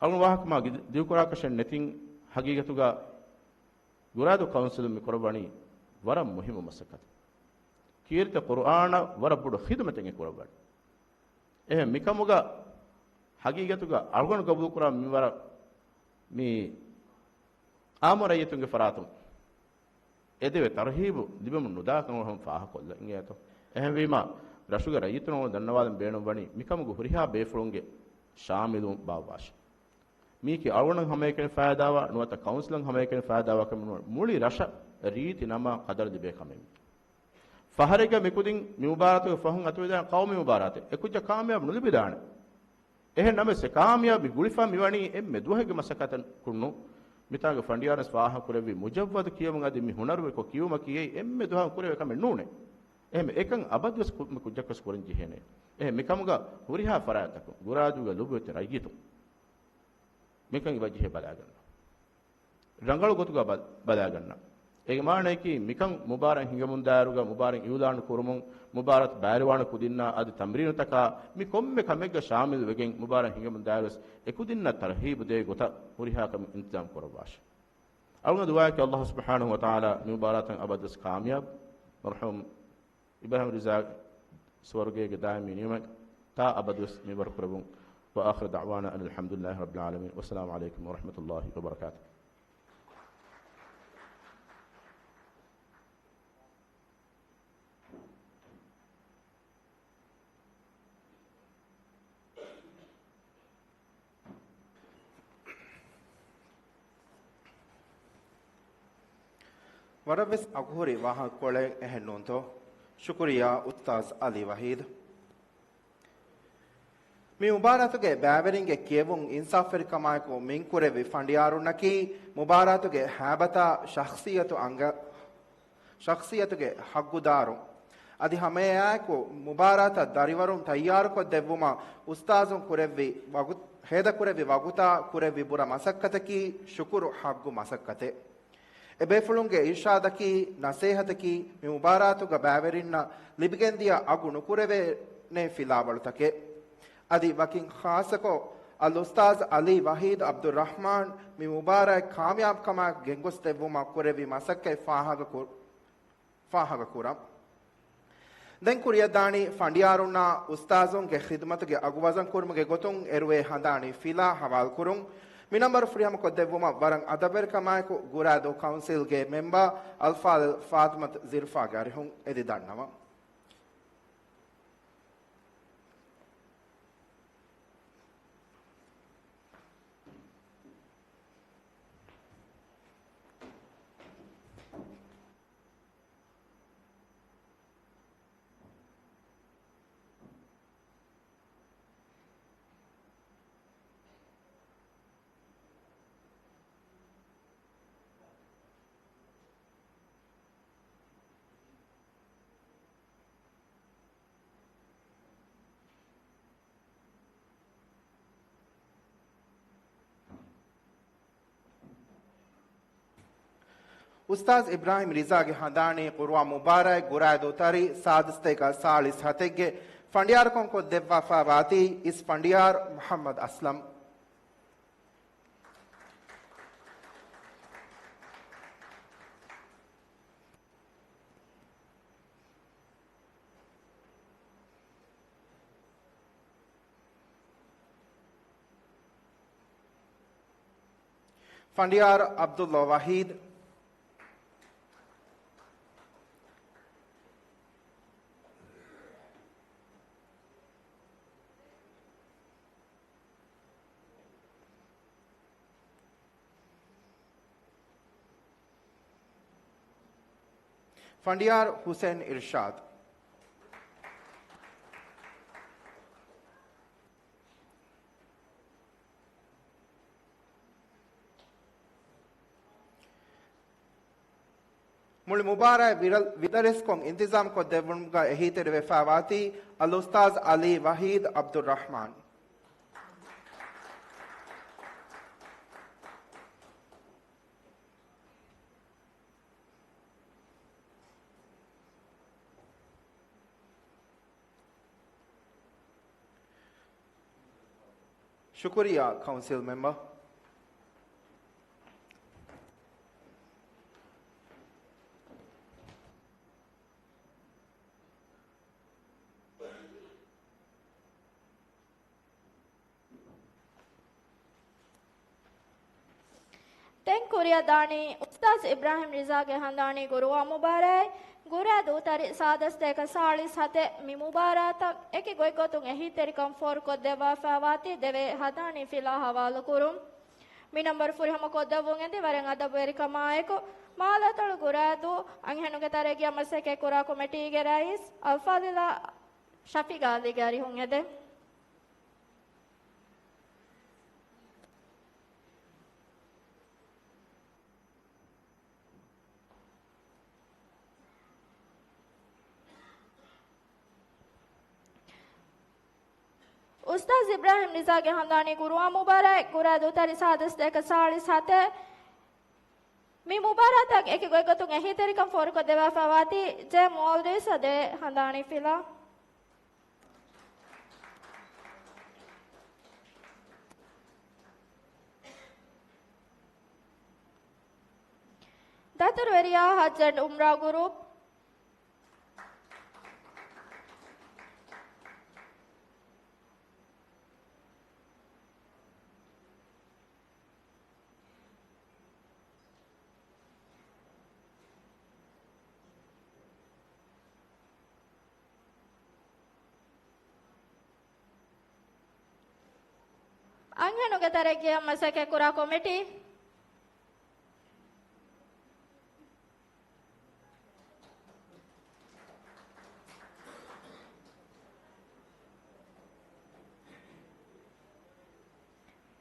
އަޅުގަނޑު ވާހަކަ މާ ގި-، ދިގުކުރާކަށެއް ނެތިން، ހަގީގަތުގަ ގުރާދޫ ކައުންސިލުން މި ކުރައްވަނީ ވަރަށް މުހިއްމު މަސައްކަތެއް. ކީރިތި ޤުރުއާނަށް ވަރަށް ބޮޑު ޚިދުމަތެއް އެ ކުރައްވަނީ. އެހެން މިކަމުގަ ހަގީގަތުގަ އަޅުގަނޑު ގަބޫލުކުރާ މިންވަރަށް މި އާއްމު ރައްޔިތުންގެ ފަރާތުން އެދެވޭ ތަރުހީބު ލިބެމުން ނުދާ ކަމަށް ހަމަ ފާހަގަކޮށްލަން އިނގޭތޯ. އެހެންވީމާ، ރަށުގެ ރައްޔިތުން ދަންނަވާލަން ބޭނުންވަނީ މިކަމުގެ ހުރިހާ ބޭފުޅުންގެ ޝާމިލުވުން ބާއްވާށޭ. މީކީ އަޅުގަނޑަށް ހަމައެކަނި ފައިދާވާ، ނުވަތަ ކައުންސިލަށް ހަމައެކަނި ފައިދާވާ ކަމެއް ނޫން. މުޅި ރަށަށް ރީތި ނަމާ ޤަދަރު ލިބޭ ކަމެއް. ފަހަރެއްގަ މިކުދިން މި މުބާރާތުގެ ފަހުން އަތުވެދާނެ ޤައުމީ މުބާރާތެއް. އެ ކުއްޖަ ކާމިޔާބު ނުލިބިދާނެ. އެހެން ނަމަވެސް، އެ ކާމިޔާބީ ގުޅިފަ މިވަނީ އެންމެ ދުވަހެއްގެ މަސައްކަތަކުން ނޫން. މިތާނގެ ފަނޑިޔާރުން ވެސް ފާހަގަކުރެއްވި މުޖައްވަދު ކިޔެވުން އަދި މި ހުނަރު އެއްކޮށް ކިޔެވުމަކީ އެންމެ ދުވަހަކުން ކުރެވޭ ކަމެއް ނޫނޭ. އެހެން އެކަން އަބަދުވެސް ކު-، މި ކުއްޖަކަސް ކުރަން ޖެހޭނެ. އެހެން މިކަމުގަ ހުރިހާ ފަރާތްތަކުން ގުރާދޫގެ ލޮބުވެތި ރައްޔިތުން މިކަން އިވައްޖެހޭ ބަލާގަންނަ. ރަނގަޅު ގޮތުގަ ބަ-، ބަލާގަންނަ. އޭގެ މާނައަކީ، މިކަން މުބާރާތް ހިނގަމުންދާއިރުގަ މުބާރާތް އިއުލާނު ކުރުމުން، މުބާރާތް ބައިވެރިވާނެ ކުދިންނާ އަދި ތަމްރީނުތަކާ މި ކޮންމެ ކަމެއްގަ ޝާމިލު ވެގެން، މުބާރާތް ހިނގަމުންދާއިރުވެސް އެކުދިންނަށް ތަރްހީބު ދޭ ގޮތަށް ހުރިހާ ކަމެއް އިންތިޒާމް ކުރައްވާށި. އަޅުގަނޑު ދުޢާއަކީ ﷲ ސުބްޙާނަހޫ ވަތަޢާލާ މި މުބާރާތަށް އަބަދުވެސް ކާމިޔާބު، މަރްޙޫމް އިބްރާހިމް ރިޒާ ސުވަރުގޭގެ ދާއިމީ ނިޢުމަތް ތާ އަބަދުވެސް މި ބަރުކުރެއްވުން. وآخر دعوانا أن الحمد لله رب العالمين. والسلام عليكم ورحمة الله وبركاته. ވަރަށްވެސް އަގުހުރި ވާހަކަކޮޅެއް، އެހެންނޫންތޯ؟ ޝުކުރިއްޔާ އުސްތާޛް އަލީ ވަޙީދު. މި މުބާރާތުގެ ބައިވެރިންގެ ކިޔެވުން އިންސާފުވެރިކަމާއެކު މިންކުރެއްވި ފަނޑިޔާރުންނަކީ، މުބާރާތުގެ ހައިބަތާ ޝަޚްޞިއްޔަތު އަނގަ-، ޝަޚްޞިއްޔަތުގެ ޙައްގުދާރުން. އަދި ހަމައެއާއެކު މުބާރާތަށް ދަރިވަރުން ތައްޔާރުކޮށްދެއްވުމަށް އުސްތާޛުން ކުރެއްވި ވަގު-، ހޭދަކުރެއްވި ވަގުތާ ކުރެއްވި ބުރަ މަސައްކަތަކީ ޝުކުރު ޙައްގު މަސައްކަތެއް. އެބޭފުޅުންގެ އިރްޝާދަކީ، ނަސޭހަތަކީ، މި މުބާރާތުގަ ބައިވެރިންނަށް ލިބިގެންދިޔަ އަގު ނުކުރެވޭނެ ފިލާވަޅުތަކެއް. އަދި ވަކިން ޚާއްޞަކޮށް، އަލްއުސްތާޛް އަލީ ވަޙީދު ޢަބްދުއްރަޙްމާން މި މުބާރާތް ކާމިޔާބުކަމާއެކު ގެންގޮސްދެއްވުމަށް ކުރެއްވި މަސައްކަތް ފާހަގަކު-، ފާހަގަކުރަން. ދެން ކުރިއަށްދާނީ ފަނޑިޔާރުންނާ އުސްތާޛުންގެ ޚިދުމަތުގެ އަގު ވަޒަން ކުރުމުގެ ގޮތުން އެރުވޭ ހަނދާނީ ފިލާ ހަވާލުކުރުން. މި ނަންބަރު ފުރިހަމަކޮށްދެއްވުމަށް ވަރަށް އަދަބުވެރިކަމާއެކު ގުރާދޫ ކައުންސިލްގެ މެމްބަރ އަލްފާޟިލް ފާޠިމަތު ޒިރްފާގެ އަރިހުން އެދި ދަންނަވަން. އުސްތާޛް އިބްރާހިމް ރިޒާގެ ހަނދާނީ ޤުރުއާން މުބާރާތް ގުރާދޫ ތަރި ސާދަސް ދޭކަ ސާޅީސް ހަތެއްގެ ފަނޑިޔާރުކަން ކޮށްދެއްވާފަ ވާތީ އިސް ފަނޑިޔާރު މުޙައްމަދު އަސްލަމް. ފަނޑިޔާރު ޢަބްދުﷲ ވަޙީދު. ފަނޑިޔާރު ޙުސެން އިރްޝާދު. މުޅި މުބާރާތް ވިރަ-، ވިދަރެސްކޮށް އިންތިޒާމް ކޮށްދެއްވުމުގަ އެހީތެރިވެފައިވާތީ އަލްއުސްތާޛް އަލީ ވަހީދު ޢަބްދުއްރަޙްމާން. ޝުކުރިއްޔާ ކައުންސިލް މެމްބަރ. ދެން ކުރިއަށް ދާނީ އުސްތާޛް އިބްރާހިމް ރިޒާގެ ހަނދާނީ ގުރުއާ މުބާރާތް. ގުރާ ދޫތަރި ސާދަސް ދޭކަ ސާޅީސް ހަތެއް. މި މުބާރާތަށް އެކި ގޮތްގޮތުން އެހީތެރިކަން ފޯރުކޮށްދެއްވާފައިވާތީ ދެވޭ ހަނދާނީ ފިލާ ހަވާލުކުރުން. މި ނަންބަރު ފުރިހަމަ ކޮށްދެއްވުން އެދި ވަރަށް އަދަބުވެރިކަމާއެކު، މާލޭތޮޅު ގުރާދޫ އަންހެނުންގެ ތަރައްގީއަށް މަސައްކަތްކުރާ ކޮމިޓީގެ ރައީސް އަލްފާޟިލާ ޝަފީޤާ އަލީގެ އަރިހުން އެދެން. އުސްތާޛް އިބްރާހިމް ރިޒާގެ ހަނދާނީ ގުރުއާ މުބާރާތް. ގުރާ ދޫތަރި ސާދަސް ދޭކަ ސާޅީސް ހަތެއް. މި މުބާރާތަށް އެކި ގޮތްގޮތުން އެހީތެރިކަން ފޯރުކޮށްދެވާފައިވާތީ ޖޭ މޯލްޑިވްސް އަށް ދޭ ހަނދާނީ ފިލާ. ދަތުރުވެރިޔާ ހައްޖް އެންޑް އުމްރާ ގުރޫޕް. އަންހެނުންގެ ތަރައްގީއަށް މަސައްކަތްކުރާ ކޮމިޓީ.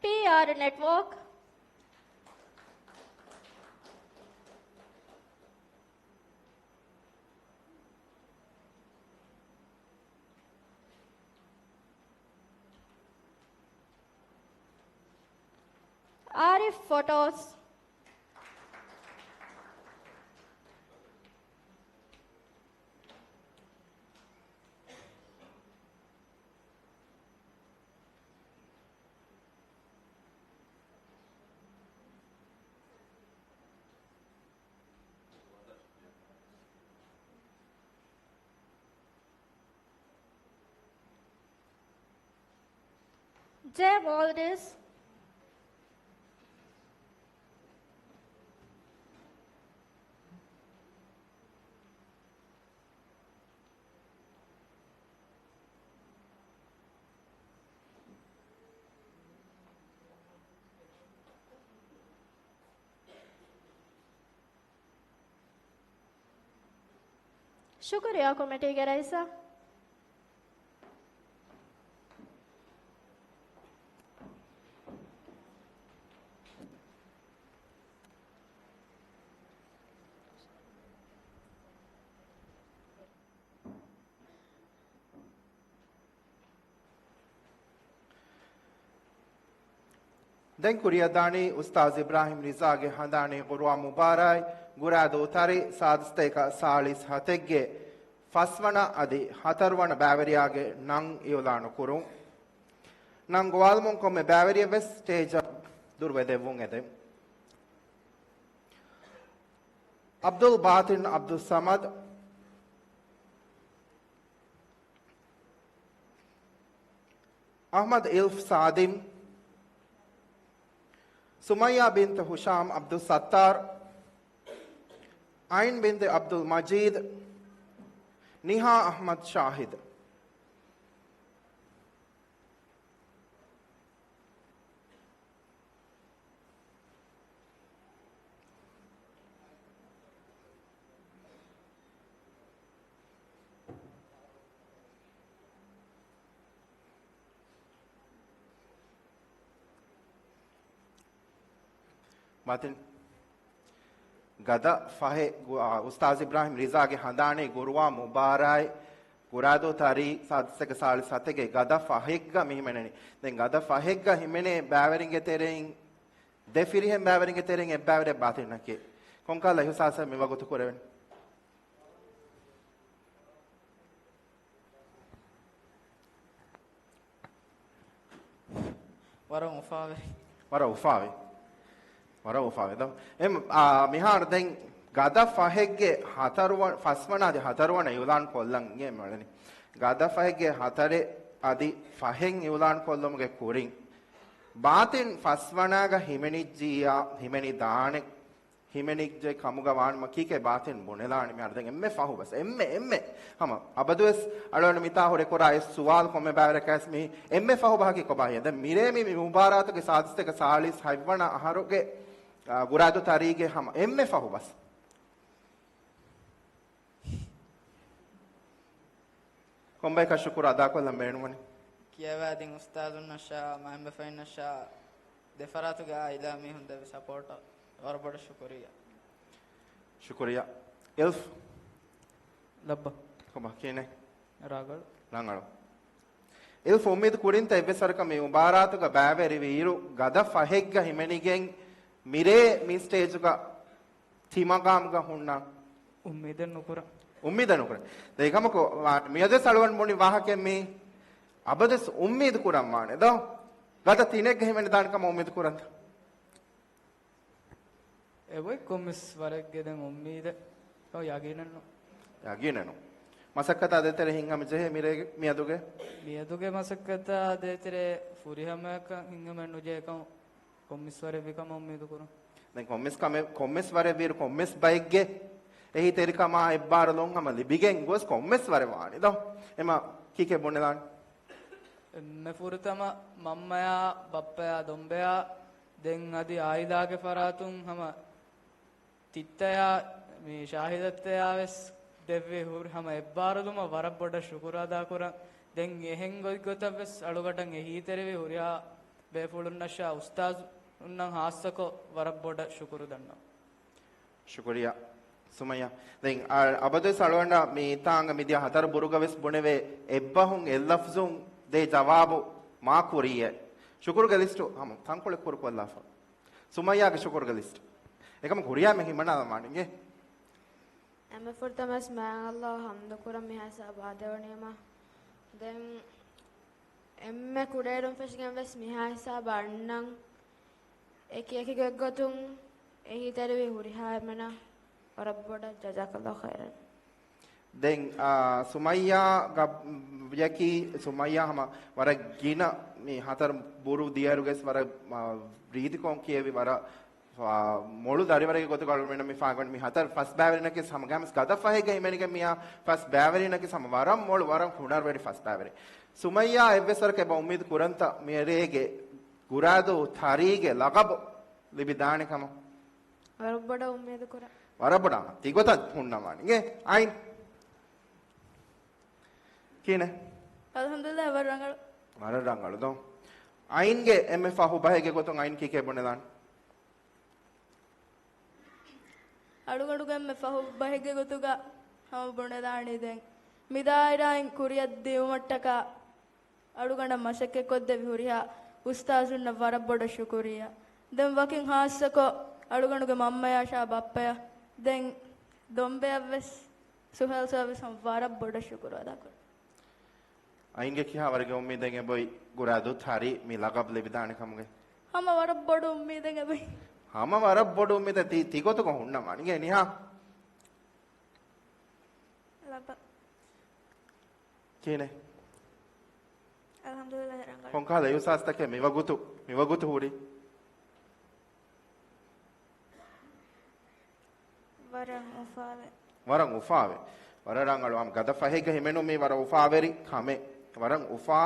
ޕީއާރް ނެޓްވޯކް. އާރިފް ފޮޓޯސް. ޖޭ މޯލްޑިވްސް. ޝުކުރިއްޔާ ކޮމިޓީގެ ރައީސާ. ދެން ކުރިއަށްދާނީ އުސްތާޛް އިބްރާހިމް ރިޒާގެ ހަނދާނީ ގުރުއާ މުބާރާތް. ގުރާ ދޫތަރި ސާދަސް ދޭކަ ސާޅީސް ހަތެއްގެ ފަސްވަނަ އަދި ހަތަރުވަނަ ބައިވެރިޔާގެ ނަން އިއުލާނު ކުރުން. ނަން ގޮވާލުމުން ކޮންމެ ބައިވެރިޔެއް ވެސް ސްޓޭޖަށް ދުރުވެދެއްވުން އެދެން. ޢަބްދުލް ބާތިން ޢަބްދުއްސަމަދު، އަޙްމަދު އިލްފް ސާދިމް، ސުމައްޔާ ބިންތު ހިޝާމް ޢަބްދުއްސައްތާރު، ޢައިން ބިންތު ޢަބްދުލް މަޖީދު، ނިހާ އަޙްމަދު ޝާހިދު. މަތިން. ގަދަ ފަހެއް ގު-، އާ، އުސްތާޒް އިބްރާހިމް ރިޒާގެ ހަނދާނީ ގުރުއާ މުބާރާތް ގުރާދޫ ތަރީ ސާދިސްތަކެއް ސާޅީސް ހަތެއްގެ ގަދަ ފަހެއްގަ މި ހިމެނެނީ. ދެން ގަދަ ފަހެއްގަ ހިމެނޭ ބައިވެރިންގެ ތެރެއިން، ދެ ފިރިހެން ބައިވެރިންގެ ތެރެއިން އެއްބައިވެރިއެއް ބާތިން ނަކޭ. ކޮންކަހަލަ އިހުސާސެއް މިވަގުތު ކުރެވެނީ؟ ވަރަށް އުފާވެ. ވަރަށް އުފާވެ. ވަރަށް އުފާވެ ދޯ. އެމް، އާ، މިހާރު ދެން ގަދަ ފަހެއްގެ ހަތަރުވަ-، ފަސްވަނަ އަދި ހަތަރުވަނަ އިއުލާން ކޮށްލަން އިނގޭ މިއުޅެނީ. ގަދަ ފަހެއްގެ ހަތަރެއް އަދި ފަހެއް އިއުލާން ކޮށްލުމުގެ ކުރިން، ބާތިން ފަސްވަނާގަ ހިމެނިއްޖިއްޔާ، ހިމެނިދާނެ، ހިމެނިއްޖެ ކަމުގަ ވާނަމަ ކީކޭ ބާތިން ބުނެލާނެ މިހާރު؟ ދެން އެންމެ ފަހު ބަސް، އެންމެ، އެންމެ ހަމަ އަބަދުވެސް އަޅުގަނޑު މިތާ ހުރެ ކުރާ އެއް ސުވާލު ކޮންމެ ބައިވަރަކަސް މި އެންމެ ފަހު ބަހަކީ ކޮބާހިޔާ؟ ދެން މިރޭ މި މުބާރާތުގެ ސާދިސްތަކަށް ސާޅީސް ހަތްވަނަ އަހަރުގެ، އާ، ގުރާދޫ ތަރީގެ ހަމަ އެންމެ ފަހު ބަސް. ކޮންބަޔަކަށް ޝުކުރު އަދާކޮށްލަން ބޭނުންވަނީ؟ ކިޔަވާދިން އުސްތާޒުންނަށާ، މައިންބަފައިންނަށާ، ދެފަރާތުގެ އާއިލާ މީހުން ދެއްވި ސަޕޯޓަށް ވަރަށް ބޮޑަށް ޝުކުރިއްޔާ. ޝުކުރިއްޔާ. އިލްފް. ލައްބަ. ކޮބާ ކިޔެނެ؟ ރަނގަޅު. ރަނގަޅު. އިލްފް އުއްމީދު ކުރިންތަ އެއްވެސް ވަރަކަށް މި މުބާރާތުގަ ބައިވެރިވިއިރު ގަދަ ފަހެއްގަ ހިމެނިގެން މިރޭ މި ސްޓޭޖުގަ ތިމަގާމުގަ ހުންނަ އުއްމީދެއް ނުކުރަން. އުއްމީދެއް ނުކުރަން. ދެން އެކަމަކު ވާ-، މިއަދުވެސް އަޅުގަނޑު ބުނި ވާހަކައެއް މީ އަބަދުވެސް އުއްމީދު ކުރަން ވާނެ ދޯ. ގަދަ ތިނެއްގަ ހިމެނިދާނެ ކަމަށް އުއްމީދު ކުރަންތަ؟ އެބައޮތް ކޮންމެސް ވަރެއްގެ ދެން އުއްމީދެއް. އޯ، ޔަގީނެއް ނޫން. ޔަގީނެއް ނޫން. މަސައްކަތާ ދޭތެރޭ ހިތްހަމަ ޖެހޭ މިރޭގެ، މިއަދުގެ؟ މިއަދުގެ މަސައްކަތާ ދޭތެރޭ ފުރިހަމަޔަކަށް ހިތްހަމައެއް ނުޖެހޭކަމަށް ކޮންމެސް ވަރެއް ވީކަމަށް އުއްމީދު ކުރުން. ދެން ކޮންމެސް ކަމެއް، ކޮންމެސް ވަރެއް ވީއިރު ކޮންމެސް ބައެއްގެ އެހީތެރިކަމާ އެއްބާރުލުން ހަމަ ލިބިގެން ގޮސް ކޮންމެސް ވަރެއް ވާނެ ދޯ. އެމަ ކީކޭ ބުނެލާނެ؟ އެންމެ ފުރަތަމަ މަންމަޔާ ބައްޕަޔާ ދޮންބެޔާ ދެން އަދި އާއިލާގެ ފަރާތުން ހަމަ ތިއްތަޔާ މި ޝާހިދައްތަޔާ ވެސް ދެއްވި ހުރި ހަމަ އެއްބާރުލުމަށް ވަރަށް ބޮޑަށް ޝުކުރު އަދާކުރަން. ދެން އެހެން ގޮތްގޮތަށް ވެސް އަޅުގަނޑަށް އެހީތެރިވި ހުރިހާ ބޭފުޅުންނަށާ އުސްތާޒުންނަށް ހާއްސަކޮށް ވަރަށް ބޮޑަށް ޝުކުރު ދަންނަވަން. ޝުކުރިއްޔާ. ސުމައްޔާ. ދެން އަ-، އަބަދުވެސް އަޅުގަނޑަށް މިތާނގަ މިދިޔަ ހަތަރު ބުރުގަ ވެސް ބުނެވޭ އެއްބަހުން އެއްލަފްޒުން ދޭ ޖަވާބު މާ ކުރިއެއް. ޝުކުރުގެ ލިސްޓު ހަމަ ތަންކޮޅެއް ކުރުކޮށްލާފަ. ސުމައްޔާގެ ޝުކުރުގެ ލިސްޓް. އެކަމަކު ހުރިހާ މެ ހިމަނާލަމާނެ އިނގޭ. އެންމެ ފުރަތަމަސް މާތް ﷲ އަށް ޙަމްދު ކުރަން މިހާ ހިސާބަށް އާދެވުނީމަ. ދެން އެންމެ ކުޑައިރުން ފެށިގެން ވެސް މިހާ ހިސާބަށް އަންނަން. އެކި އެކި ގޮތްގޮތުން އެހީތެރިވި ހުރިހާ އެންމެނަށް ވަރަށް ބޮޑަށް ޖަޒާކަﷲ ޚައިރަން. ދެން، އާ، ސުމައްޔާ ގަ-، ޔަކީ ސުމައްޔާ ހަމަ ވަރަށް ގިނަ މި ހަތަރު ބުރު ދިޔައިރުގެސް ވަރަށް، އާ، ރީތިކޮށް ކިޔެވި ވަރަށް، އާ، މޮޅު ދަރިވަރެއްގެ ގޮތުގަ އަޅުގަނޑު މި ފާގަނޑު މި ހަތަރު ފަސް ބައިވެރިންނަކީ ހަމަ ގަމިސް ގަދަ ފަހެއްގަ ހިމެނިގެން މިއާ ފަސް ބައިވެރިންނަކީ ހަމަ ވަރަށް މޮޅު ވަރަށް ހުނަރުވެރި ފަސް ބައިވެރި. ސުމައްޔާ އެއްވެސް ވަރަކަށް އެބަ އުއްމީދު ކުރަންތަ މިރޭގެ ގުރާދޫ ތަރީގެ ލަގަބު ލިބިދާނެ ކަމަށް؟ ވަރަށް ބޮޑަށް އުއްމީދު ކުރަން. ވަރަށް ބޮޑަށް ތިގޮތަށް ހުންނަވާނެ އިނގޭ. އައިން. ކިހިނެއް؟ އަލްޙަމްދުލިއްލާހް، ވަރަށް ރަނގަޅު. ވަރަށް ރަނގަޅު ދޯ. އައިންގެ އެންމެ ފަހު ބަހެއްގެ ގޮތުން އައިން ކީކޭ ބުނެލާނެ؟ އަޅުގަނޑުގެ އެންމެ ފަހު ބަހެއްގެ ގޮތުގަ ހަމަ ބުނެލާނީ ދެން މި ދާއިރާއިން ކުރިއަށް ދިއުމަށްޓަކާ އަޅުގަނޑަށް މަސައްކަތްކޮށްދެއްވި ހުރިހާ އުސްތާޒުންނަށް ވަރަށް ބޮޑަށް ޝުކުރިއްޔާ. ދެން ވަކިން ހާއްސަކޮށް އަޅުގަނޑުގެ މަންމަޔާ ޝާ ބައްޕަޔަށް ދެން ދޮންބެއަށްވެސް ސުހޭލް ސާބަށް ވެސް ހަމަ ވަރަށް ބޮޑަށް ޝުކުރު އަދާކުރަން. އައިންގެ ކިހާ ވަރެއްގެ އުއްމީދެއް އެބޮތް ގުރާދޫ ތަރީ މި ލަގަބް ލިބިދާނެ ކަމުގެ؟ ހަމަ ވަރަށް ބޮޑު އުއްމީދެއް އެބޮތް. ހަމަ ވަރަށް ބޮޑު އުއްމީދެއް ތި، ތިގޮތުގަ ހުންނަވާނެ އިނގޭ ނިހާ. ލައްބަ. ކިހިނެއް؟ އަލްޙަމްދުލިއްލާހް ރަނގަޅު. ކޮންކަހަލަ އިހުސާސްތަކެއް މިވަގުތު، މިވަގުތު ހުރީ؟ ވަރަށް އުފާވެ. ވަރަށް އުފާވެ. ވަރަށް ރަނގަޅު. އާ، ގަދަ ފަހެއްގަ ހިމެނުމީ ވަރަށް އުފާވެރި ކަމެއް. ވަރަށް އުފާ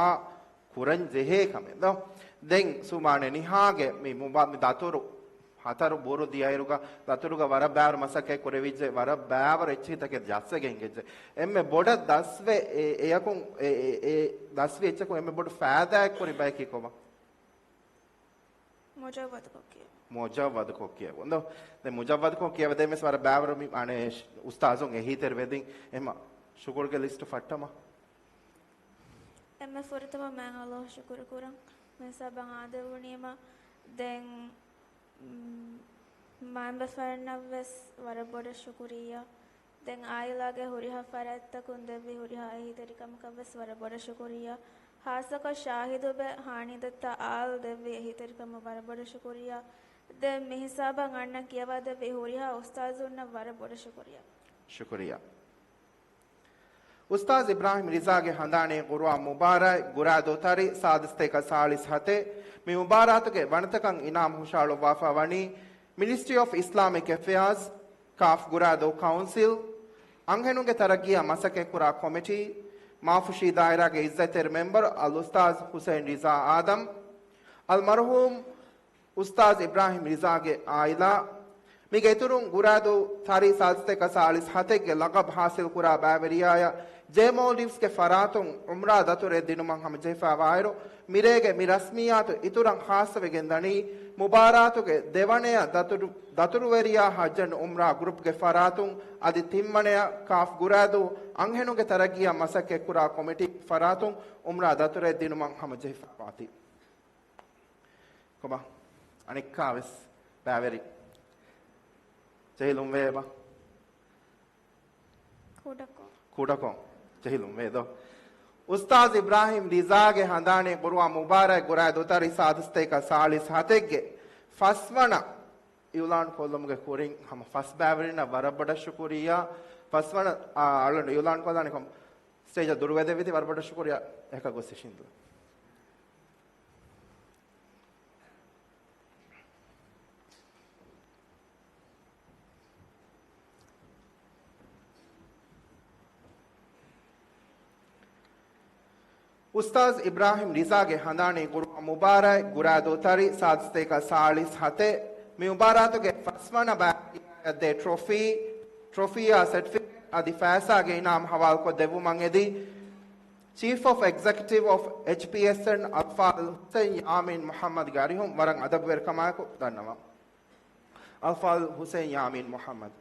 ކުރަން ޖެހޭ ކަމެއް ދޯ. ދެން ސުމާނެ ނިހާގެ މި މުބާ-، މި ދަތުރު ހަތަރު ބުރު ދިޔައިރުގަ ދަތުރުގަ ވަރަށް ބާރު މަސައްކަތް ކުރެވިއްޖެ، ވަރަށް ބާވަރު އެއްޗިހިތަކެއް ޖައްސަގެ ހިނގިއްޖެ. އެންމެ ބޮޑަށް ދަސްވެ، އެ، އެޔަކުން، އެ، އެ، އެ ދަސްވި އެއްޗަކުން އެންމެ ބޮޑު ފައިދާއެއް ކުރި ބަޔަކީ ކޮބާ؟ މުޖައްވަދުކޮށް ކިޔެވުން. މުޖައްވަދުކޮށް ކިޔެވުން. ދޯ، ދެން މުޖައްވަދުކޮށް ކިޔަވަދޭ މިސް ވަރަށް ބާވަރު މި، އަނެއް އުސްތާޒުން އެހީތެރި ވެދިން. އެހެމަ ޝުކުރުގެ ލިސްޓު ފައްޓަމަ. އެންމެ ފުރަތަމަ މާތް ﷲ ޝުކުރު ކުރަން. މި ހިސާބަށް އާދެވުނީމަ ދެން، މް، މައިންބަފައިންނަށްވެސް ވަރަށް ބޮޑަށް ޝުކުރިއްޔާ. ދެން އާއިލާގެ ހުރިހާ ފަރާތްތަކުން ދެއްވި ހުރިހާ އެހީތެރިކަމަކަށްވެސް ވަރަށް ބޮޑަށް ޝުކުރިއްޔާ. ހާއްސަކޮށް ޝާހިދުބެ ހާނީދައްތާ އާލް ދެއްވި އެހީތެރިކަމަށް ވަރަށް ބޮޑަށް ޝުކުރިއްޔާ. ދެން މި ހިސާބަށް އަންނަން ކިޔަވާދެއްވި ހުރިހާ އުސްތާޒުންނަށް ވަރަށް ބޮޑަށް ޝުކުރިއްޔާ. ޝުކުރިއްޔާ. އުސްތާޒް އިބްރާހިމް ރިޒާގެ ހަނދާނީ ޤުރުއާން މުބާރާތް ގުރާދޫ ތަރި ސާދަސްތޭކަ ސާޅީސް ހަތެއް. މި މުބާރާތުގެ ވަނަތަކަށް އިނާމް ހުށަހަޅުއްވާފަ ވަނީ މިނިސްޓްރީ އޮފް އިސްލާމިކް އެފެއާޒް، ކާފް ގުރާދޫ ކައުންސިލް، އަންހެނުންގެ ތަރައްގީއާ މަސައްކަތްކުރާ ކޮމިޓީ، މާފުށީ ދާއިރާގެ އިއްޒަތްތެރި މެމްބަރު އަލްއުސްތާޒް ޙުސައިން ރިޒާ އާދަމް، އަލްމަރުޙޫމް އުސްތާޒް އިބްރާހިމް ރިޒާގެ އާއިލާ، މީގެ އިތުރުން ގުރާދޫ ތަރި ސާދަސްތޭކަ ސާޅީސް ހަތެއްގެ ލަޤަބް ޙާޞިލްކުރާ ބައިވެރިޔާއަށް ޖޭ މޯލްޑިވްސްގެ ފަރާތުން ޢުމްރާ ދަތުރެއް ދިނުމަށް ހަމަޖެހިފައިވާއިރު، މިރޭގެ މި ރަސްމިއްޔާތު އިތުރަށް ޚާއްޞަވެގެން ދަނީ، މުބާރާތުގެ ދެވަނަޔަށް ދަތުރު، ދަތުރުވެރިޔާ ޙައްޖަން ޢުމްރާ ގްރުޕްގެ ފަރާތުން އަދި ތިންވަނަޔަށް ކާފް ގުރާދޫ އަންހެނުންގެ ތަރައްގީއަށް މަސައްކަތްކުރާ ކޮމިޓީގެ ފަރާތުން ޢުމްރާ ދަތުރެއް ދިނުމަށް ހަމަޖެހިފައިވާތީ. ކޮބާ؟ އަނެއްކާވެސް ބައިވެރި ޖެހިލުންވޭ އެބަ؟ ކުޑަކޮށް. ކުޑަކޮށް ޖެހިލުންވޭ ދޯ. އުސްތާޒް އިބްރާހިމް ރިޒާގެ ހަނދާނީ ޤުރުއާން މުބާރާތް ގުރާދޫ ތަރި ސާދަސްތޭކަ ސާޅީސް ހަތެއްގެ ފަސްވަނަ އިޢުލާން ކޮށްލުމުގެ ކުރިން ހަމަ ފަސް ބައިވެރިންނަށް ވަރަށް ބޮޑަށް ޝުކުރިއްޔާ. ފަސްވަނަ، އާ، އަޅުގަނޑު އިޢުލާން ކޮށްލާނެ ކޮން ސްޓޭޖަށް ދުރުވެދެއްވިތީ ވަރަށް ބޮޑަށް ޝުކުރިއްޔާ. އެކަށް ގޮސް އިށީނދު. އުސްތާޒް އިބްރާހިމް ރިޒާގެ ހަނދާނީ ޤުރުއާން މުބާރާތް ގުރާދޫ ތަރި ސާދަސްތޭކަ ސާޅީސް ހަތެއް. މި މުބާރާތުގެ ފަސްވަނަ ބައިވެރިޔާއަށް ދޭ ޓްރޮފީ، ޓްރޮފީއާ ސެޓްފިކެޓް އަދި ފައިސާގެ އިނާމް ހަވާލުކޮށް ދެއްވުމަށް އެދި، ޗީފް އޮފް އެގްޒެކެޓިވް އޮފް އެޗްޕީއެސްއެން އަލްފާޟިލް ޙުސައިން ޔާމީން މުޙައްމަދުގެ އަރިހުން ވަރަށް އަދަބުވެރިކަމާއެކު ދަންނަވަން. އަލްފާޟިލް ޙުސައިން ޔާމީން މުޙައްމަދު.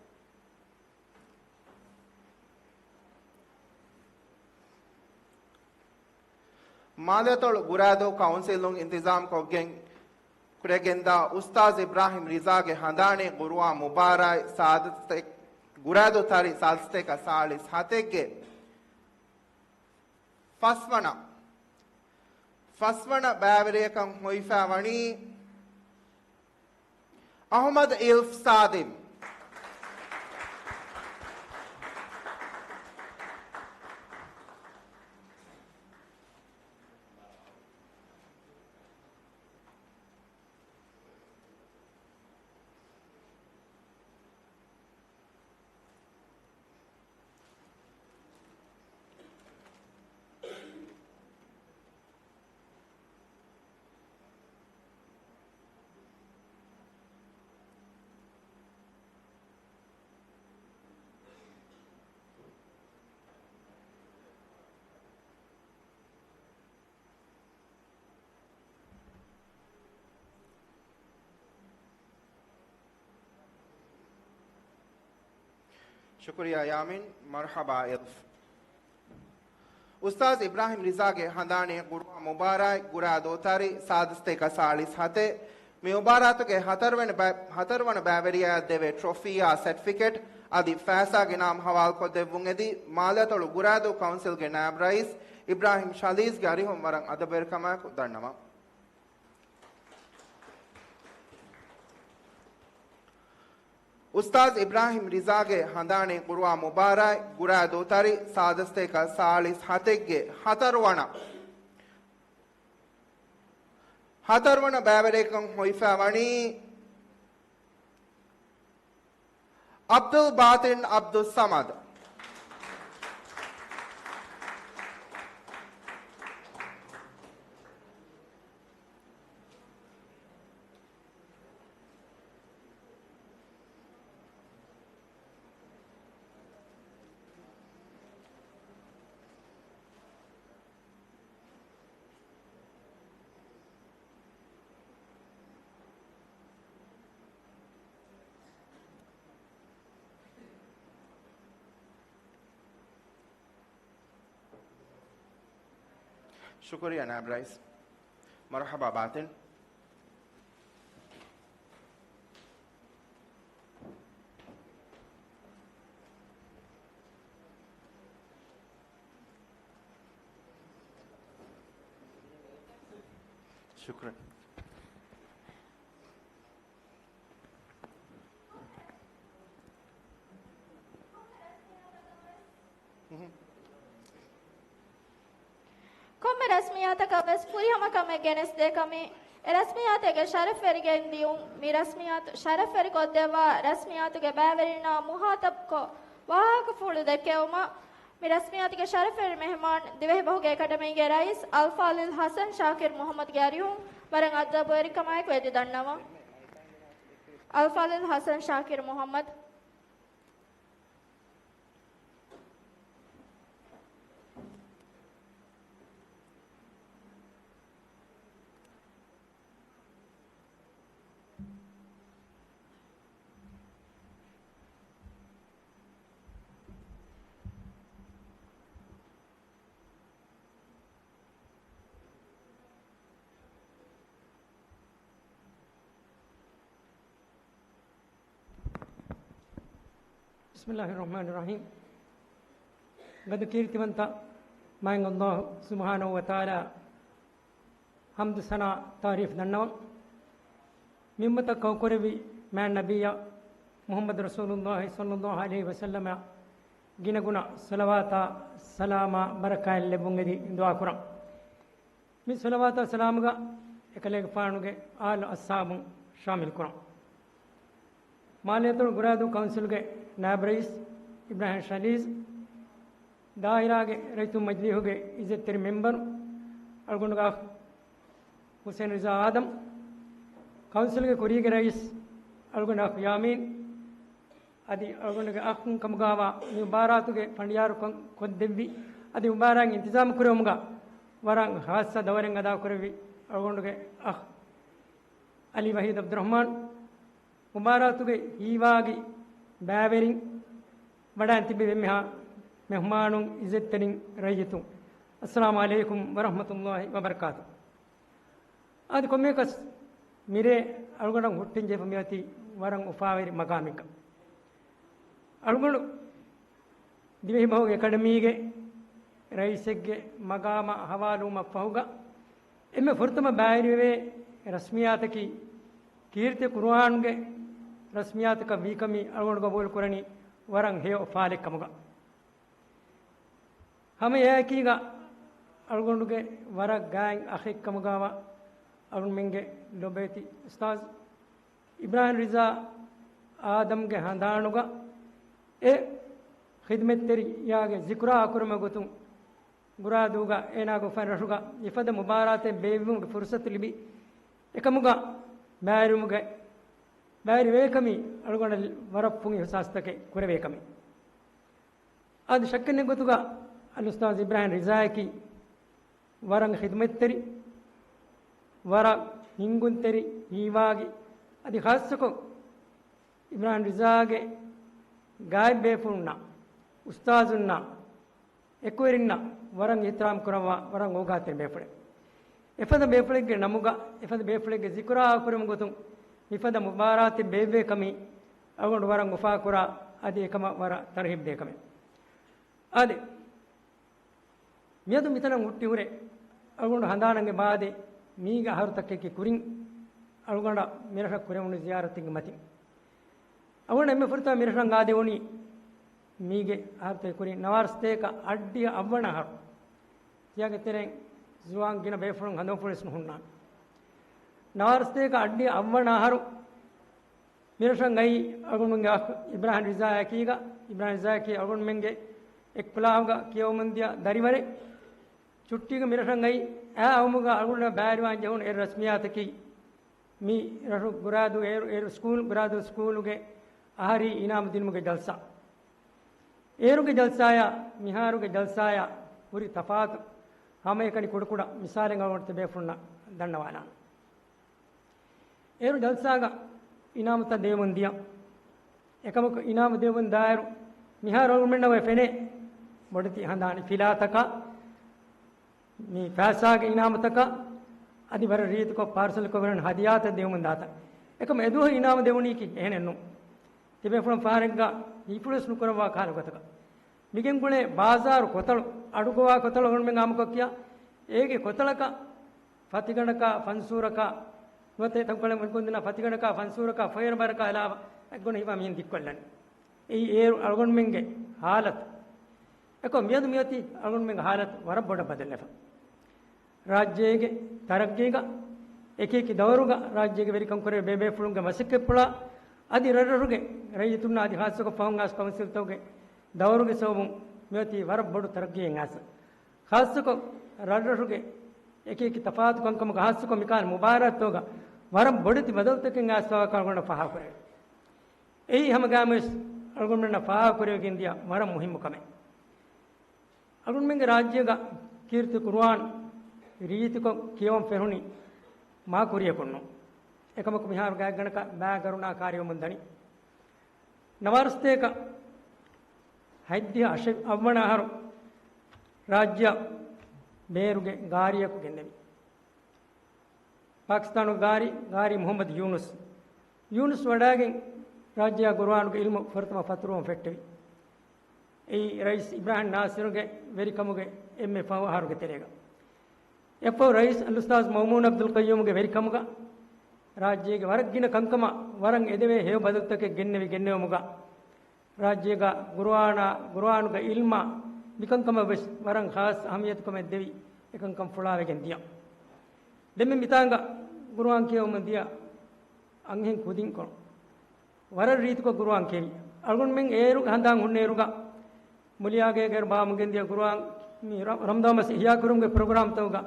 މާލެއަތޮޅު ގުރާދޫ ކައުންސިލުން އިންތިޒާމްކޮށްގެން ކުރެގެންދާ އުސްތާޒް އިބްރާހިމް ރިޒާގެ ހަނދާނީ ޤުރުއާން މުބާރާތް ސާދަސްތޭ، ގުރާދޫ ތަރި ސާދަސްތޭކަ ސާޅީސް ހަތެއްގެ ފަސްވަނަ، ފަސްވަނަ ބައިވެރިޔަކަށް ހޮވިފައި ވަނީ އަޙްމަދު އިލްފް ސާދިމް. ޝުކުރިއްޔާ ޔާމީން. މަރުޙަބާ އިލްފް. އުސްތާޒް އިބްރާހިމް ރިޒާގެ ހަނދާނީ ޤުރުއާން މުބާރާތް ގުރާދޫ ތަރި ސާދަސްތޭކަ ސާޅީސް ހަތެއް. މި މުބާރާތުގެ ހަތަރުވަނަ ބަ-، ހަތަރުވަނަ ބައިވެރިޔާއަށް ދެވޭ ޓްރޮފީއާ ސެޓްފިކެޓް އަދި ފައިސާގެ އިނާމް ހަވާލުކޮށްދެއްވުން އެދި، މާލެއަތޮޅު ގުރާދޫ ކައުންސިލްގެ ނާއިބް ރައީސް އިބްރާހިމް ޝަލީސްގެ އަރިހުން ވަރަށް އަދަބުވެރިކަމާއެކު ދަންނަވަން. އުސްތާޒް އިބްރާހިމް ރިޒާގެ ހަނދާނީ ޤުރުއާން މުބާރާތް ގުރާދޫ ތަރި ސާދަސްތޭކަ ސާޅީސް ހަތެއްގެ ހަތަރުވަނަ، ހަތަރުވަނަ ބައިވެރިޔަކަށް ހޮވިފައި ވަނީ ޢަބްދުލް ބާތިން ޢަބްދުއްސަމަދު. ޝުކުރިއްޔާ ނާއިބް ރައީސް. މަރުޙަބާ ބާތިން. ޝުކުރަން. ކޮންމެ ރަސްމިއްޔާތަކަށް ވެސް ފުރިހަމަ ކަމެއް ގެނެސްދޭ ކަމީ، އެ ރަސްމިއްޔާތެއްގެ ޝަރަފްވެރި ގެންދިޔުން، މި ރަސްމިއްޔާތު ޝަރަފްވެރިކޮށްދެއްވާ ރަސްމިއްޔާތުގެ ބައިވެރިންނާ މުހާތަބްކޮށް، ވާހަކަފުޅު ދެއްކެވުމަށް، މި ރަސްމިއްޔާތުގެ ޝަރަފްވެރި މެހެމާން، ދިވެހިބަހުގެ އެކަޑަމީގެ ރައީސް އަލްފާޟިލް ޙަސަން ޝާކިރް މުޙައްމަދުގެ އަރިހުން ވަރަށް އަދަބުވެރިކަމާއެކު އެދި ދަންނަވަން. އަލްފާޟިލް ޙަސަން ޝާކިރް މުޙައްމަދު. ބިސްމިﷲިއްރަޙްމާނިއްރަޙީމް. ގަދަ ކީރިތިވަންތަ މާތް ﷲ ސުބްޙާނަހޫ ވަތަޢާލާ ޙަމްދު ސަނާ ތަޢުރީފް ދަންނަވަން. މި އުއްމަތަށް ކައުކުރެއްވި މާތް ނަބިއްޔާ މުޙައްމަދު ރަސޫލުﷲ ޞައްލަﷲ ޢަލައިހި ވަސައްލަމަށް ގިނަގުނަ ޞަލަވާތާ ސަލާމާ ބަރަކާތް ލެއްވުން އެދި ދުޢާ ކުރަން. މި ޞަލަވާތާ ސަލާމުގަ އެކަލޭގެފާނުގެ އާލު އަޞްޙާބުން ޝާމިލް ކުރަން. މާލެއަތޮޅު ގުރާދޫ ކައުންސިލުގެ ނާއިބް ރައީސް އިބްރާހިމް ޝަލީޒް، ދާއިރާގެ ރައްޔިތުން މަޖިލީހުގެ އިއްޒަތްތެރި މެމްބަރު، އަޅުގަނޑުގެ އަޚް ޙުސެން ރިޒާ އާދަމް، ކައުންސިލުގެ ކުރީގެ ރައީސް އަޅުގަނޑު އަޚް ޔާމީން، އަދި އަޅުގަނޑުގެ އަޚުން ކަމުގާވާ މި މުބާރާތުގެ ފަނޑިޔާރުކަން ކޮށްދެއްވި، އަދި މުބާރާތް އިންތިޒާމު ކުރެވުމުގަ ވަރަށް ޚާއްޞަ ދައުރެއް އަދާކުރެއްވި އަޅުގަނޑުގެ އަޚް އަލީ ވަޙީދު ޢަބްދުއްރަޙްމާން، މުބާރާތުގެ ހީވާގި ބައިވެރިން، ވަޑައިން ތިބި އެންމެހާ މެހުމާނުން، އިއްޒަތްތެރިން، ރައްޔިތުން، އައްސަލާމު ޢަލައިކުމް ވަރަޙްމަތުﷲި ވަބަރަކާތު. އަދި ކޮންމެއަކަސް މިރޭ އަޅުގަނޑަށް ހުއްޓިންޖެހިފަ މިއޮތީ ވަރަށް އުފާވެރި މަގާމެއްގަ. އަޅުގަނޑު ދިވެހިބަހުގެ އެކަޑަމީގެ ރައީސެއްގެ މަގާމަށް ހަވާލުވުމަށްފަހުގަ، އެންމެ ފުރަތަމަ ބައިވެރިވެވޭ ރަސްމިއްޔާތަކީ، ކީރިތި ޤުރުއާންގެ ރަސްމިއްޔާތަކަށް ވީކަމީ އަޅުގަނޑު ގަބޫލުކުރަނީ ވަރަށް ހެޔޮ ފާލެއްކަމުގަ. ހަމަ އެއާއެކީގަ އަޅުގަނޑުގެ ވަރަށް ގާތް އަޚެއްކަމުގާވާ އަޅުގަނޑުމެންގެ ލޮބުވެތި އުސްތާޒް އިބްރާހިމް ރިޒާ އާދަމްގެ ހަނދާނުގަ އެ ޚިދުމަތްތެރިޔާގެ ޒިކުރާ އަކުރުމެއް ގޮތުން، ގުރާދޫގަ އޭނާގެ އުފަން ރަށުގަ މިފަދަ މުބާރާތެއް ބޭއްވުމުގެ ފުރުޞަތު ލިބި، އެކަމުގަ ބައިވެރިވުމުގެ، ބައިވެރިވޭކަމީ އަޅުގަނޑަށް ވަރަށް ފުން އިޙްސާސްތަކެއް ކުރެވޭކަމެއް. އަދި ޝައްކެއް ނެތް ގޮތުގަ އަލްއުސްތާޛު އިބްރާހިމް ރިޒާއަކީ ވަރަށް ޚިދުމަތްތެރި، ވަރަށް ހިންގުންތެރި ހީވާގި، އަދި ޚާއްޞަކޮށް އިބްރާހިމް ރިޒާގެ ގާތް ބޭފުޅުންނާ، އުސްތާޒުންނާ، އެކުވެރިންނަށް ވަރަށް އިޙްތިރާމް ކުރައްވާ ވަރަށް އޯގާތެރި ބޭފުޅެއް. އެފަދަ ބޭފުޅެއްގެ ނަމުގަ، އެފަދަ ބޭފުޅެއްގެ ޒިކުރާ ކުރުމުގެ ގޮތުން، މިފަދަ މުބާރާތެއް ބޭއްވޭ ކަމީ އަޅުގަނޑު ވަރަށް އުފާކުރާ، އަދި އެކަމަށް ވަރަށް ތަރްހީބް ދޭ ކަމެއް. އާދެ، މިއަދު މިތަނަށް ހުއްޓި ހުރެ އަޅުގަނޑު ހަނދާނަށް އެބައާދޭ، މީގެ އަހަރުތަކެއްގެ ކުރިން އަޅުގަނޑަށް މިރަށަށް ކުރެވުނު ޒިޔާރަތެއްގެ މަތިން. އަޅުގަނޑު އެންމެ ފުރަތަމަ މިރަށަށް އާދެވުނީ މީގެ އަހަރުތަކެއް ކުރިން ނަވާރަސަތޭކަ އަށްޑިހަ އަށްވަނަ އަހަރު. ތިޔާގެ ތެރެއިން ޒުވާން ގިނަ ބޭފުޅުން ހަނދުމަފުޅުވެސް ނުހުންނާނެ. ނަވާރަސަތޭކަ އަށްޑިހަ އަށްވަނަ އަހަރު މިރަށަށް އައީ އަޅުގަނޑުމެންގެ އަޚް އިބްރާހިމް ރިޒާއަކީގަ، އިބްރާހިމް ރިޒާއަކީ އަޅުގަނޑުމެންގެ އެއްކުލާހުގަ ކިޔަވަމުންދިޔަ ދަރިވަރެއް. ޗުއްޓީގަ މިރަށަށް އައީ، އައި އައުމުގަ އަޅުގަނޑަށް ބައިވެރިވާން ޖެހުނު އެއް ރަސްމިއްޔާތަކީ، މި ރަށު ގުރާދޫ އޭރު، އޭރު ސްކޫލް، ގުރާދޫ ސްކޫލުގެ އަހަރީ އިނާމު ދިނުމުގެ ޖަލްސާ. އޭރުގެ ޖަލްސާޔާ މިހާރުގެ ޖަލްސާޔާ ހުރި ތަފާތު ހަމައެކަނި ކުޑަކުޑަ މިސާލެއް އަޅުގަނޑު ތިބޭފުޅުންނަށް ދަންނަވާލާނަން. އޭރު ޖަލްސާގަ އިނާމުތައް ދެވެމުން ދިޔަ. އެކަމަކު އިނާމު ދެވެމުން ދާއިރު މިހާރު އަޅުގަނޑުމެންނަށް އޮތް ފެނޭ ބޮޑެތި ހަނދާން ފިލާތަކާ، މި ފައިސާގެ އިނާމުތަކަށް އަދި ވަރަށް ރީތިކޮށް ޕާރްސަލްކޮށް ވެރިން ހަދިޔާތައް ދެވުމުން ދާތަ. އެކަމަ އެދުވަހު އިނާމު ދެވުނީކީ އެހެނެއްނު. ތިބޭފުޅުން ފަހަރެއްގަ ހީފުޅުސް ނުކުރައްވާ ކަހަލަ ގޮތަކަށް. މިގެންގުޅޭ ބާޒާރު ކޮތަޅު، އަޑުގޮވާ ކޮތަޅު އަޅުގަނޑުމެން އާއްމުކޮށް ކިޔާ، އޭގެ ކޮތަޅަކަށް ފަތިގަނޑަކާ ފަންސޫރަކާ ނުވަތަ ތަންކޮޅެއް މި ކުންދިންނާ ފަތިގަނޑަކާ ފަންސޫރަކާ ފޮއެރަ ބަރަކާ އެލާވަ އެއްގޮނޑި ހިފާ މިހެން ދިއްކޮށްލަނީ. އެއީ އޭރު އަޅުގަނޑުމެންގެ ހާލަތު. އެކޮށް މިއަދު މިއޮތީ އަޅުގަނޑުމެންގެ ހާލަތު ވަރަށް ބޮޑަށް ބަދަލުވެފަ. ރާއްޖޭގެ ތަރައްގީގަ އެކިއެކި ދައުރުގަ ރާއްޖޭގެ ވެރިކަން ކުރެވޭ ބޭބޭފުޅުންގެ މަސައްކަތްޕުޅާ އަދި ރަށްރަށުގެ ރައްޔިތުންނާ އަދި ހާއްސަކޮށް ފަހުން އައިސް ކައުންސިލްތަކުގެ ދައުރުގެ ސަބަބުން މިއޮތީ ވަރަށް ބޮޑު ތަރައްގީއެއް އައިސް. ޚާއްޞަކޮށް ރަށްރަށުގެ އެކިއެކި ތަފާތު ކަންކަމުގަ ޚާއްޞަކޮށް މިކާލަ މުބާރާތްތަކުގަ ވަރަށް ބޮޑެތި ބަދަލުތަކެއް އައިސްފަވާކަން އަޅުގަނޑަށް ފާހަގަކުރެވޭ. އެއީ ހަމަގައިމުވެސް އަޅުގަނޑުމެންނަށް ފާހަގަކުރެވިގެންދިޔަ ވަރަށް މުހިއްމު ކަމެއް. އަޅުގަނޑުމެންގެ ރާއްޖޭގަ ކީރިތި ޤުރުއާން ރީތިކޮށް ކިޔަވަން ފެނުނީ މާ ކުރިޔަކުންނު. އެކަމަކު މިހާރު ގާތްގަނޑަކަށް ބައި ގަރުނާ ކާރިވަމުން ދަނީ. ނަވާރަސަތޭކަ ހަތްދިހަ އަށެއް އަށްވަނަ އަހަރު ރާއްޖެއަށް ބޭރުގެ ގާރިއަކު ގެންނެވި. ޕާކިސްތާނުގެ ގާރި، ގާރި މުޙައްމަދު ޔޫނުސް. ޔޫނުސް ވަޑައިގެން ރާއްޖެއާ ޤުރުއާނުގެ ޢިލްމު ފުރަތަމަ ފަތުރުވަން ފެއްޓެވި. އެއީ ރައީސް އިބްރާހިމް ނާސިރުގެ ވެރިކަމުގެ އެންމެ ފަހު އަހަރުގެ ތެރޭގަ. އެއަށްފަހު ރައީސް އަލްއުސްތާޛް މައުމޫން ޢަބްދުލް ޤައްޔޫމްގެ ވެރިކަމުގަ ރާއްޖޭގެ ވަރަށް ގިނަ ކަންކަމަށް ވަރަށް އެދެވޭ ހެޔޮ ބަދަލުތަކެއް ގެންނެވި ގެންނެވުމުގަ، ރާއްޖޭގަ ޤުރުއާނާ، ޤުރުއާނުގެ ޢިލްމާ މިކަންކަމަށް ވެސް ވަރަށް ޚާއްޞަ އަހައްމިޔަތުކަމެއް ދެވި އެކަންކަން ފުޅާވެގެން ދިޔަ. ދެންމެ މިތާނގަ ޤުރުއާން ކިޔަވަމުން ދިޔަ އަންހެން ކުދިންކޮޅު ވަރަށް ރީތިކޮށް ޤުރުއާން ކިޔެވި. އަޅުގަނޑުމެން އޭރު ހަނދާން ހުންނައިރުގަ މުލިޔާގޭގެ ބާވަމުން ގެންދިޔަ ޤުރުއާން މި ރަ-، ރަމަޟާން މަސް އިޙްޔާ ކުރުމުގެ ޕްރޮގްރާމްތަކުގަ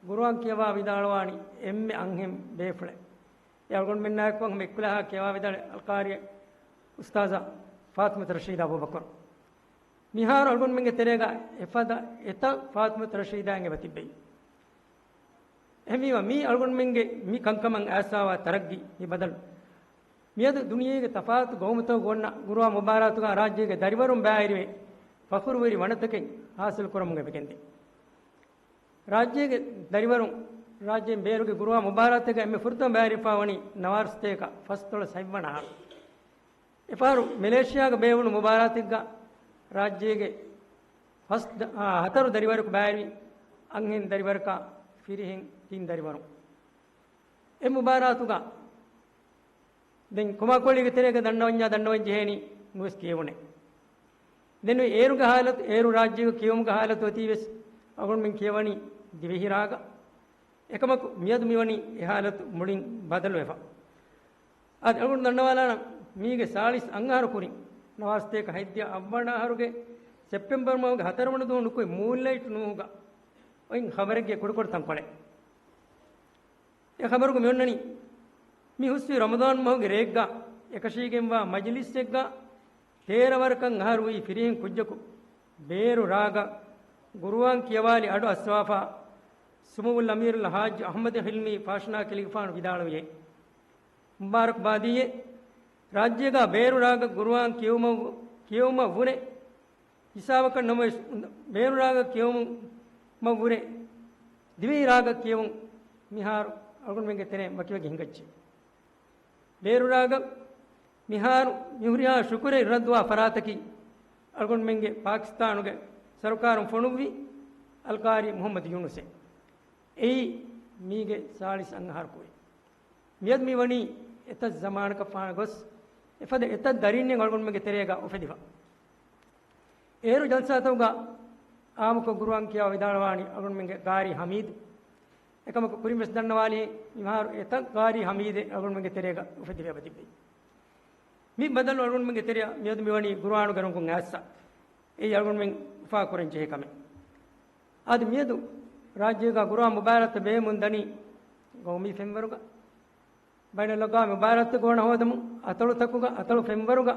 ޤުރުއާން ކިޔަވާ ވިދާޅުވާނީ އެންމެ އަންހެން ބޭފުޅެއް. އެ އަޅުގަނޑުމެންނާއެކު ހަމަ އެއްކުލަހާ ކިޔަވާ ވިދާޅުވި އަލްޤާރި އުސްތާޛާ ފާތިމަތު ރަޝީދާ އަބޫބަކުރު. މިހާރު އަޅުގަނޑުމެންގެ ތެރޭގަ އެފަދަ އެތައް ފާތިމަތު ރަޝީދާއިން އެބަ ތިއްބެވި. އެހެންވީމަ، މީ އަޅުގަނޑުމެންގެ މި ކަންކަމަށް އައިސްފަވާ ތަރައްގީ، މި ބަދަލު. މިއަދު ދުނިޔޭގެ ތަފާތު ގައުމުތަކުގަ އޮންނަ ޤުރުއާން މުބާރާތުގަ ރާއްޖޭގެ ދަރިވަރުން ބައިވެރިވެ، ފަޚުރުވެރި ވަނަތަކެއް ޙާޞިލު ކުރަމުން އެބަ ގެންދޭ. ރާއްޖޭގެ ދަރިވަރުން ރާއްޖޭން ބޭރުގެ ޤުރުއާން މުބާރާތެއްގަ އެންމެ ފުރަތަމަ ބައިވެރިވެފަ ވަނީ ނަވާރަސަތޭކަ ފަސްދޮޅަސް ހަތްވަނަ އަހަރު. އެފަހަރު މެލޭޝިޔާގަ ބޭއްވުނު މުބާރާތެއްގަ ރާއްޖޭގެ ފަސް ދަ-، އާ، ހަތަރު ދަރިވަރަކު ބައިވެރި، އަންހެން ދަރިވަރަކާ ފިރިހެން ތިން ދަރިވަރު. އެ މުބާރާތުގަ ދެން ކޮމާކޯޅީގެ ތެރޭގަ ދަންނަވަންޏާ ދަންނަވަން ޖެހޭނީ ނުވެސް ކިޔެވުނޭ. ދެން އޭރުގެ ހާލަތު، އޭރު ރާއްޖޭގަ ކިޔެވުމުގެ ހާލަތު އޮތީ ވެސް އަޅުގަނޑުމެން ކިޔަވަނީ ދިވެހިރާގަ. އެކަމަކު މިއަދު މިވަނީ އެ ހާލަތު މުޅިން ބަދަލުވެފަ. އަދި އަޅުގަނޑު ދަންނަވާލާނަން، މީގެ ސާޅީސް އަށް އަހަރު ކުރިން ނަވާރަސަތޭކަ ހަތްދިހަ އަށްވަނަ އަހަރުގެ ސެޕްޓެމްބަރު މަހުގެ ހަތަރުވަނަ ދުވަހު ނުކުތް މޫންލައިޓް ނޫހުގަ އޮތް ޚަބަރެއްގެ ކުޑަކުޑަ ތަންކޮޅެއް. އެ ޚަބަރުގަ މިއޮންނަނީ، މި ހުސްވި ރަމަޟާން މަހުގެ ރެއެއްގަ އެކަށީގެންވާ މަޖިލިސްއެއްގަ ތޭރަ ވަރަކަށް އަހަރުވީ ފިރިހެން ކުއްޖަކު ބޭރު ރާގަ ޤުރުއާން ކިޔަވާލި އަޑު އައްސަވާފަ، ސުމުއްވުލް އަމީރުލް ޙާއްޖު އަޙްމަދު ޙިލްމީ ފާށިނާ ކެލިގެފާނު ވިދާޅުވިއޭ. މުބާރަކްބާދީއޭ، ރާއްޖޭގަ ބޭރު ރާގަ ޤުރުއާން ކިޔެވުމަށް، ކިޔެވުމަށް ވުރެ ހިސާބަކަށް ނަމަވެސް، ބޭރު ރާގަ ކިޔެވުމަށް ވުރެ ދިވެހި ރާގަ ކިޔެވުން މިހާރު އަޅުގަނޑުމެންގެ ތެރެއިން ވަކިވެގެން ހިނގައްޖެ. ބޭރު ރާގަށް މިހާރު މިހުރިހާ ޝުކުރެއް ރައްދުވާ ފަރާތަކީ އަޅުގަނޑުމެންގެ ޕާކިސްތާނުގެ ސަރުކާރުން ފޮނުއްވި އަލްޤާރީ މުޙައްމަދު ޔޫނުސޭ. އެއީ މީގެ ސާޅީސް އަށް އަހަރު ކުރިން. މިއަދު މި ވަނީ އެތައް ޒަމާނަކަށް ފާނަ ގޮސް، އެފަދަ އެތައް ދަރިންޏެއް އަޅުގަނޑުމެންގެ ތެރޭގަ އުފެދިފަ. އޭރު ޖަލްސާތަކުގަ އާއްމުކޮށް ޤުރުއާން ކިޔާ ވިދާޅުވާނީ އަޅުގަނޑުމެންގެ ޤާރީ ޙަމީދު. އެކަމަކު ކުރިން ވެސް ދަންނަވާލީ، މިހާރު އެތައް ޤާރީ ޙަމީދެއް އަޅުގަނޑުމެންގެ ތެރޭގަ އުފެދިފަ އެބަ ތިއްބެވި. މި ބަދަލު އަޅުގަނޑުމެންގެ ތެރެއަށް މިއަދު މިވަނީ ޤުރުއާނުގެ ރޮނގުން އައިއްސަ. އެއީ އަޅުގަނޑުމެން އުފާކުރަން ޖެހޭ ކަމެއް. އަދި މިއަދު ރާއްޖޭގަ ޤުރުއާން މުބާރާތްތައް ބޭއްވުމުން ދަނީ ޤައުމީ ފެންވަރުގަ، ބައިނަލްއަޤްވާމީ މުބާރާތްތައް ގޮވަނަ ހޯދަމުން އަތޮޅުތަކުގަ އަތޮޅު ފެންވަރުގަ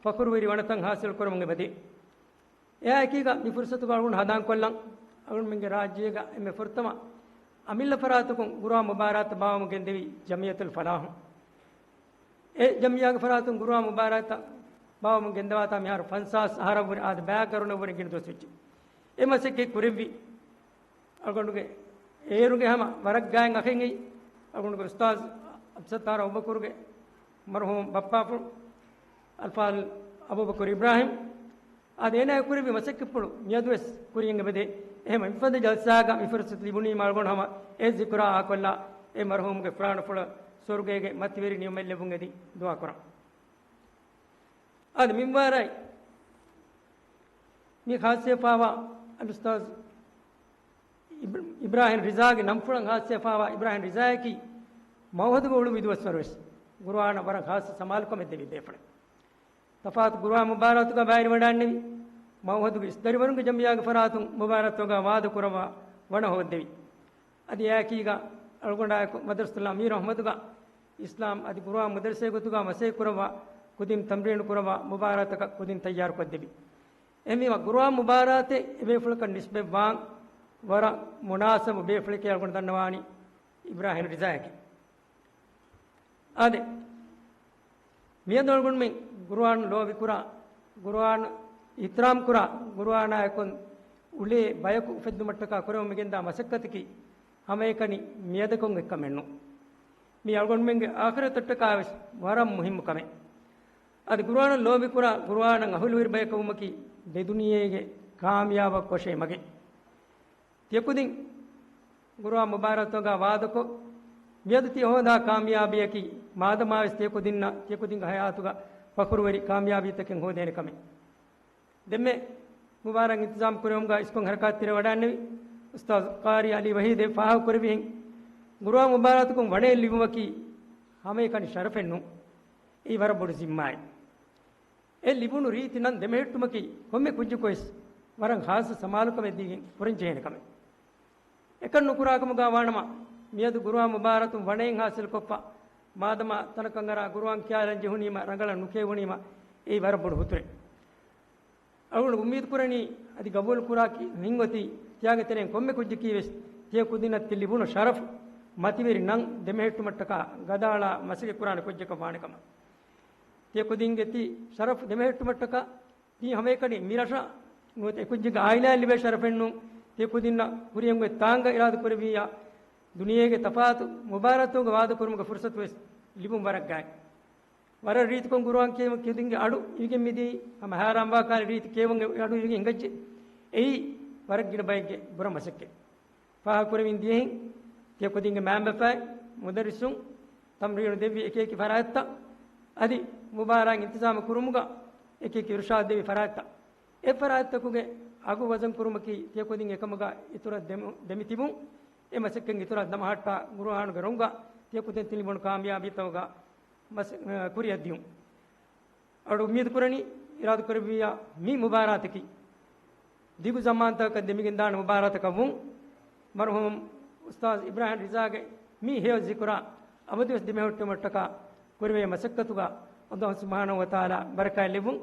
ފަޚުރުވެރި ވަނަތައް ޙާޞިލު ކުރަމުން އެބަދޭ. އެއާއެކީގަ މި ފުރުޞަތުގަ އަޅުގަނޑު ހަނދާންކޮށްލަން، އަޅުގަނޑުމެންގެ ރާއްޖޭގަ އެންމެ ފުރަތަމަ އަމިއްލަ ފަރާތަކުން ޤުރުއާން މުބާރާތްތައް ބާވަމުން ގެންދެވީ ޖަމިއްޔަތުލް ފަލާޙު. އެ ޖަމިއްޔާގެ ފަރާތުން ޤުރުއާން މުބާރާތްތައް ބާވަމުން ގެންދަވާތާ މިހާރު ފަންސާސް އަހަރަށްވުރެ އާދެ، ބައި ގަރުނަށްވުރެ ގިނަ ދުވަސް ވެއްޖެ. އެ މަސައްކަތް ކުރެއްވި އަޅުގަނޑުގެ އޭރުގެ ހަމަ ވަރަށް ގާތް އަޚެއް އެއީ އަޅުގަނޑުގެ އުސްތާޒް އަބްސައްތާރު އަބޫބަކުރުގެ މަރުޙޫމް ބައްޕާފުޅު އަލްފާޟިލް އަބޫބަކުރު އިބްރާހިމް. އާދެ، އޭނާ ކުރެއްވި މަސައްކަތްޕުޅު މިއަދުވެސް ކުރިޔަށް އެބަދޭ. އެހެން މިފަދަ ޖަލްސާގަ މި ފުރުސަތު ލިބުނީމަ އަޅުގަނޑު ހަމަ އެ ޒިކުރާ އާކޮށްލާ، އެ މަރުޙޫމްގެ ފުރާނަފުޅަށް ސުވަރުގޭގެ މަތިވެރި ނިޢުމަތް ލެއްވުން އެދި ދުޢާ ކުރަން. އާދެ، މިންވަރަށް މި ޚާއްޞަވެފައިވާ އަލްއުސްތާޒް އިބް-، އިބްރާހިމް ރިޒާގެ ނަންފުޅަށް ޚާއްޞަވެފައިވާ އިބްރާހިމް ރިޒާއަކީ މައުހަދުގަ އުޅުއްވި ދުވަސްވަރުވެސް ގުރުއާނަށް ވަރަށް ޚާއްޞަ ސަމާލުކަމެއް ދެއްވި ބޭފުޅެއް. ތަފާތު ގުރުއާން މުބާރާތުގަ ބައިވެރިވަޑައިންނެވި. މައުހަދުގެ އިސް ދަރިވަރުންގެ ޖަމިއްޔާގެ ފަރާތުން މުބާރާތުގަ ވާދަކުރައްވާ ވަނަ ހޯއްދެވި. އަދި އެއާއެކީގަ އަޅުގަނޑާއެކު މަދްރަސަތުލް އަމީރު އަޙްމަދުގަ އިސްލާމް އަދި ގުރުއާން މުދައްރިސެއްގެ ގޮތުގަ މަސައްކަތް ކުރައްވާ ކުދިން ތަމްރީނު ކުރައްވާ މުބާރާތަކަށް ކުދިން ތައްޔާރުކޮށްދެވި. އެހެންވީމަ ގުރުއާން މުބާރާތެއް އެބޭފުޅަކަށް ނިސްބަތްވާން ވަރަށް މުނާސަބު ބޭފުޅެކޭ އަޅުގަނޑު ދަންނަވާނީ އިބްރާހިމް ރިޒާއަކީ. އާދެ، މިއަދު އަޅުގަނޑުމެން ގުރުއާން ލޯބިކުރާ، ގުރުއާން އިޙްތިރާމް ކުރާ، ގުރުއާނާއެކު އުޅޭ ބަޔަކު އުފެއްދުމަށްޓަކާ ކުރެވެމުން މިގެންދާ މަސައްކަތަކީ ހަމައެކަނި މިއަދަކުން އެއްކަމެއް ނޫން. މީ އަޅުގަނޑުމެންގެ އާޚިރަތަށްޓަކާ ވެސް ވަރަށް މުހިއްމު ކަމެއް. އަދި ގުރުއާނަށް ލޯބިކުރާ، ގުރުއާނަށް އަހުލުވެރި ބަޔަކަށް ވުމަކީ ދެ ދުނިޔޭގެ ކާމިޔާބަށް ކޮށޭ މަގެއް. ތިޔަކުދިން ގުރުއާން މުބާރާތުގަ ވާދަކޮށް، މިއަދު ތިޔަ ހޯދާ ކާމިޔާބީއަކީ މާދަމާވެސް ތިޔަކުދިންނަށް ތިޔަކުދިންގެ ހަޔާތުގަ ފަޚުރުވެރި ކާމިޔާބީތަކެއް ހޯދޭނެ ކަމެއް. ދެންމެ މުބާރާތް އިންތިޒާމް ކުރެވުމުގަ އިސްކޮށް ހަރަކާތްތެރިވެވަޑައިގެންނެވި އުސްތާޒް ޤާރީ އަލީ ވަހީދެއް ފާހަގަކުރެއްވިހެން، ގުރުއާން މުބާރާތަކުން ވަނައެއް ލިބުމަކީ ހަމައެކަނި ޝަރަފެއް ނޫން. އެއީ ވަރަށް ބޮޑު ޒިންމާއެއް. އެ ލިބުނު ރީތި ނަން ދެމެހެއްޓުމަކީ ކޮންމެ ކުއްޖަކުވެސް ވަރަށް ޚާއްޞަ ސަމާލުކަމެއް ދީގެން ކުރަންޖެހޭނެ ކަމެއް. އެކަން ނުކުރާކަމުގަ ވާނަމަ، މިއަދު ގުރުއާން މުބާރާތުން ވަނައެއް ހާސިލްކޮށްފަ، މާދަމާ ތަނަކަށް އަރާ ގުރުއާން ކިޔާލަން ޖެހުނީމަ، ރަނގަޅަށް ނުކިޔެވުނީމަ، އެއީ ވަރަށް ބޮޑު ހުތުރެއް. އަޅުގަނޑު އުއްމީދު ކުރަނީ، އަދި ގަބޫލު ކުރާ ކި-، ހިތްއޮތީ، ތިޔާގެ ތެރެއިން ކޮންމެ ކުއްޖަކީ ވެސް، ތިޔަ ކުދިންނަށް ތި ލިބުނު ޝަރަފު، މަތިވެރި ނަން ދެމެހެއްޓުމަށްޓަކާ ގަދައަޅާ މަސައްކަތް ކުރާނެ ކުއްޖަކަށް ވާނެ ކަމަށް. ތިޔަ ކުދިންގެ ތި ޝަރަފު ދެމެހެއްޓުމަށްޓަކާ، ތީ ހަމައެކަނި މި ރަށަށް ނުވަތަ އެކުއްޖެއްގެ އާއިލާއަށް ލިބޭ ޝަރަފެއްނޫން، ތިޔަ ކުދިންނަށް ކުރިއަށް އޮތް ތާނގަ އިރާދަ ކުރެއްވިއްޔާ، ދުނިޔޭގެ ތަފާތު މުބާރާތުގަ ވާދަ ކުރުމުގެ ފުރުސަތު ވެސް ލިބުން ވަރަށް ގާތް. ވަރަށް ރީތިކޮށް ގުރުއާން ކިޔެވުން ކިޔަދިންގެ އަޑު އިވިގެން މިދީ ހަމަ ހައިރާންވާ ކާލެ ރީތި ކިޔެވުން އަޑު އިވިގެން ހިނގައްޖެ. އެއީ ވަރަށް ގިނަ ބައެއްގެ ބުރަ މަސައްކަތް. ފާހަގަކުރެވިން ދިޔަހެން، ތިޔަ ކުދިންގެ މައިންބަފައިން، މުދައްރިސުން، ތަމްރީނު ދެއްވި އެކިއެކި ފަރާތްތައް، އަދި މުބާރާތް އިންތިޒާމު ކުރުމުގަ އެކިއެކި އިރުޝާދު ދެއްވި ފަރާތްތައް، އެ ފަރާތްތަކުގެ އަގު ވަޒަން ކުރުމަކީ ތިޔަ ކުދިން އެކަމުގަ އިތުރަށް ދެމި-، ދެމިތިބުން، އެ މަސައްކަތް އިތުރަށް ދަމަހައްޓާ ގުރުއާނުގެ ރޮނގަށް ތިޔަ ކުދިން ތި ލިބުނު ކާމިޔާބީތަކުގަ މަސް-، ކުރިއަށް ދިޔުން. އަޅު އުއްމީދު ކުރަނީ، އިރާދަ ކުރެއްވިއްޔާ މި މުބާރާތަކީ ދިގު ޒަމާންތަކަކަށް ދެމިގެންދާނެ މުބާރާތަކަށް ވުން. މަރުޙޫމް އުސްތާޒް އިބްރާހިމް ރިޒާގެ މި ހެޔޮ ޒިކުރާ އަބަދުވެސް ދެމެހެއްޓުމަށްޓަކާ ކުރެވޭ މަސައްކަތުގަ އަލްލާހު ސުބްޙާނަހު ވަތަޢާލާ ބަރަކާތް ލެއްވުން.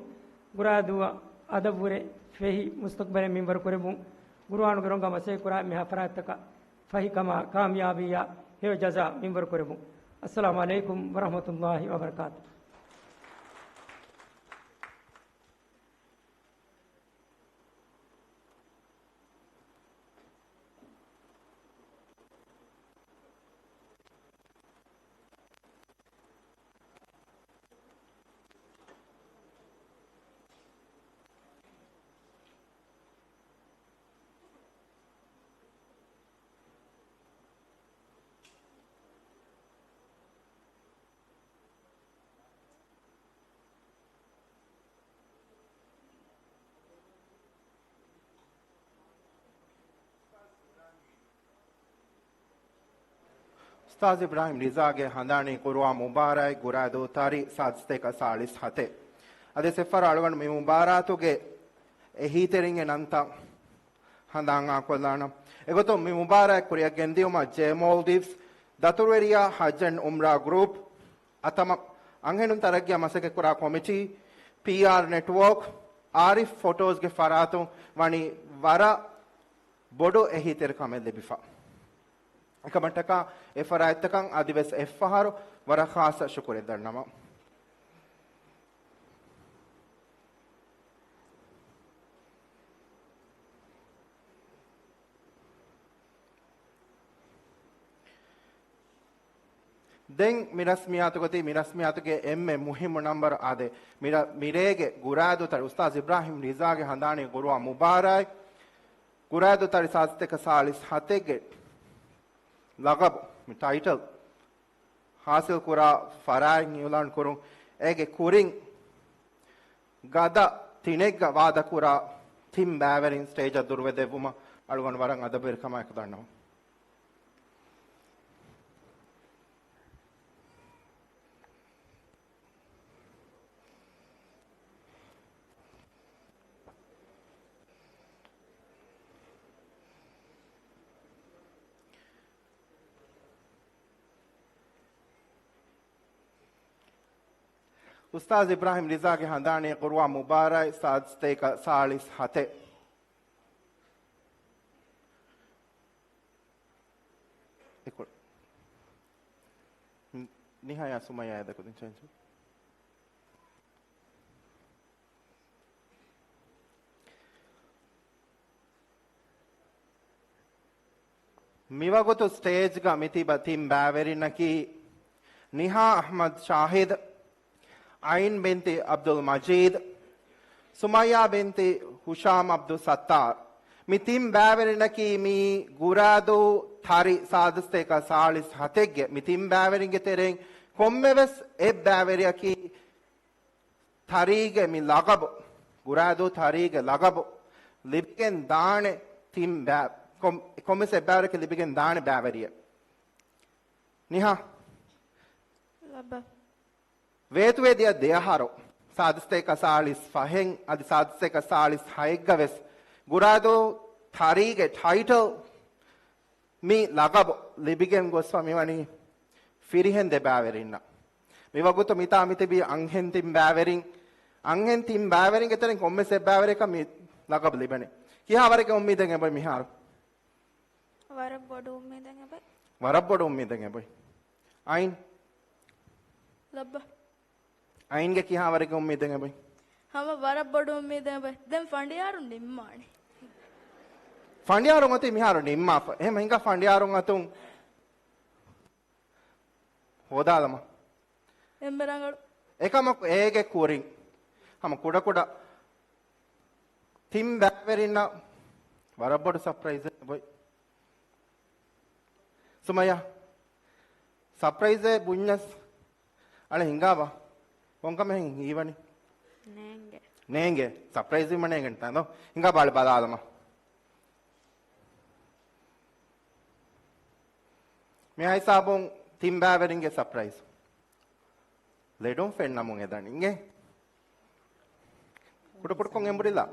ގުރާދޫއަށް އަދަށްވުރެ ފެހި މުސްތަޤްބަލެއް މިންވަރު ކުރެއްވުން. ގުރުއާނުގެ ރޮނގަށް މަސައްކަތް ކުރާ އެންމެހާ ފަރާތްތަކަށް ފަހިކަމާ ކާމިޔާބީއާ ހެޔޮ ޖަޒާ މިންވަރު ކުރެއްވުން. އައްސަލާމު ޢަލައިކުމް ވަރަޙްމަތުﷲި ވަބަރަކާތުހު. އުސްތާޛު އިބްރާހިމް ރިޒާގެ ހަނދާނީ ޤުރުއާން މުބާރާތް ގުރާދޫ ތާރީޚު ސާދަ ސަތޭކަ ސާޅީސް ހަތެއް. އަދި ސެފަރ އަޅުގަނޑު މި މުބާރާތުގެ އެހީތެރިންގެ ނަންތައް ހަނދާން އާކޮށްލާނަން. އެގޮތުން މި މުބާރާތް ކުރިއަށް ގެންދިޔުމަށް ޖޭ މޯލްޑިވްސް، ދަތުރުވެރިޔާ ހައްޖަން އުމްރާ ގްރޫޕް، އަތަމަ އަންހެނުން ތަރައްގީއަށް މަސައްކަތްކުރާ ކޮމިޓީ، ޕީއާރް ނެޓްވޯކް، އާރިފް ފޮޓޯސްގެ ފަރާތުން ވަނީ ވަރަށް ބޮޑު އެހީތެރިކަމެއް ލިބިފަ. އެކަމަށްޓަކާ އެ ފަރާތްތަކަށް އަދިވެސް އެއްފަހަރު ވަރަށް ޚާއްޞަ ޝުކުރެއް ދަންނަވަން. ދެން މި ރަސްމިއްޔާތުގަ ތި މި ރަސްމިއްޔާތުގެ އެންމެ މުހިއްމު ނަންބަރު އާދޭ. މި ރަ-، މިރޭގެ ގުރާދޫ ތަރި އުސްތާޛް އިބްރާހިމް ރިޒާގެ ހަނދާނީ ގުރުއާ މުބާރާތް. ގުރާދޫ ތަރި ސާދަސްތޭކަ ސާޅީސް ހަތެއްގެ ލަގަބު، މި ޓައިޓަލް ހާސިލް ކުރާ ފަރާތް އިއުލާން ކުރުން. އޭގެ ކުރިން ގަދަ ތިނެއްގަ ވާދަކުރާ ތިން ބައިވެރިން ސްޓޭޖަށް ދުރުވެދެއްވުމަށް އަޅުގަނޑު ވަރަށް އަދަބުވެރިކަމާއެކު ދަންނަވަން. އުސްތާޛް އިބްރާހިމް ރިޒާގެ ހަނދާނީ ގުރުއާ މުބާރާތް ސާދަސްތޭކަ ސާޅީސް ހަތެއް. އެކޮޅު. ނިހާޔާ ސުމައްޔާ އެދަކުދިން ޗެންޖު. މިވަގުތު ސްޓޭޖްގަ މިތިބަ ތިން ބައިވެރިންނަކީ، ނިހާ އަޙްމަދު ޝާހިދު، އައިން ބިންތި އަބްދުލް މަޖީދު، ސުމައްޔާ ބިންތި ހުޝާމް އަބްދުއް ސައްތާރު. މި ތިން ބައިވެރިންނަކީ މި ގުރާދޫ ތަރި ސާދަސްތޭކަ ސާޅީސް ހަތެއްގެ މި ތިން ބައިވެރިންގެ ތެރެއިން ކޮންމެވެސް އެއް ބައިވެރިއަކީ ތަރީގެ މި ލަގަބު، ގުރާދޫ ތަރީގެ ލަގަބު ލިބިގެން ދާނެ ތިން ބައި-، ކޮން-، ކޮންމެސް އެއް ބައިވެރިއަކަށް ލިބިގެން ދާނެ ބައިވެރިއެއް. ނިހާ. ލައްބަ. ވޭތުވެދިޔަ ދެ އަހަރު، ސާދަސްތޭކަ ސާޅީސް ފަހެއް އަދި ސާދަސްތޭކަ ސާޅީސް ހައެއްގަ ވެސް ގުރާދޫ ތަރީގެ ޓައިޓަލް މި ލަގަބު ލިބިގެން ގޮސްފަ މިވަނީ ފިރިހެން ދެ ބައިވެރިންނަށް. މިވަގުތު މިތާ މިތިބީ އަންހެން ތިން ބައިވެރިން، އަންހެން ތިން ބައިވެރިންގެ ތެރެއިން ކޮންމެސް އެއް ބައިވެރިއަކަށް މި ލަގަބު ލިބެނީ. ކިހާވަރެއްގެ އުއްމީދެއް އެބައޮތް މިހާރު؟ ވަރަށް ބޮޑު އުއްމީދެއް އެބައޮތް. ވަރަށް ބޮޑު އުއްމީދެއް އެބައޮތް. އައިން؟ ލައްބަ. އައިންގެ ކިހާވަރެއްގެ އުއްމީދެއް އެބައޮތް؟ ހަމަ ވަރަށް ބޮޑު އުއްމީދެއް އެބައޮތް. ދެން ފަނޑިޔާރުން ނިންމާނެ. ފަނޑިޔާރުން އޮތީ މިހާރު ނިންމާފަ. އެހެން ހިނގާ ފަނޑިޔާރުން އަތުން ހޯދާލަމާ. އެންމެ ރަނގަޅު. އެކަމަކު އޭގެ ކުރިން ހަމަ ކުޑަކުޑަ ތިން ބައިވެރިންނަށް ވަރަށް ބޮޑު ސަޕްރައިޒެއް އެބައޮތް. ސުމައްޔާ، ސަޕްރައިޒެއް ބުންޏަސް އަޅެ ހިނގާބާ؟ ކޮންކަމެއް ހީވަނީ؟ ނޭނގެ. ނޭނގެ. ސަޕްރައިޒް ވީމަ ނޭނގެންތާ ދޯ؟ ހިނގާބާ އަޅެ ބަލާލަމާ. މިހާ ހިސާބުން ތިން ބައިވެރިންގެ ސަޕްރައިޒް. ލެޑުން ފެންނަމުން އެދަނީ އިނގޭ. ކުޑަކުޑަކޮށް އެނބުރިލާ.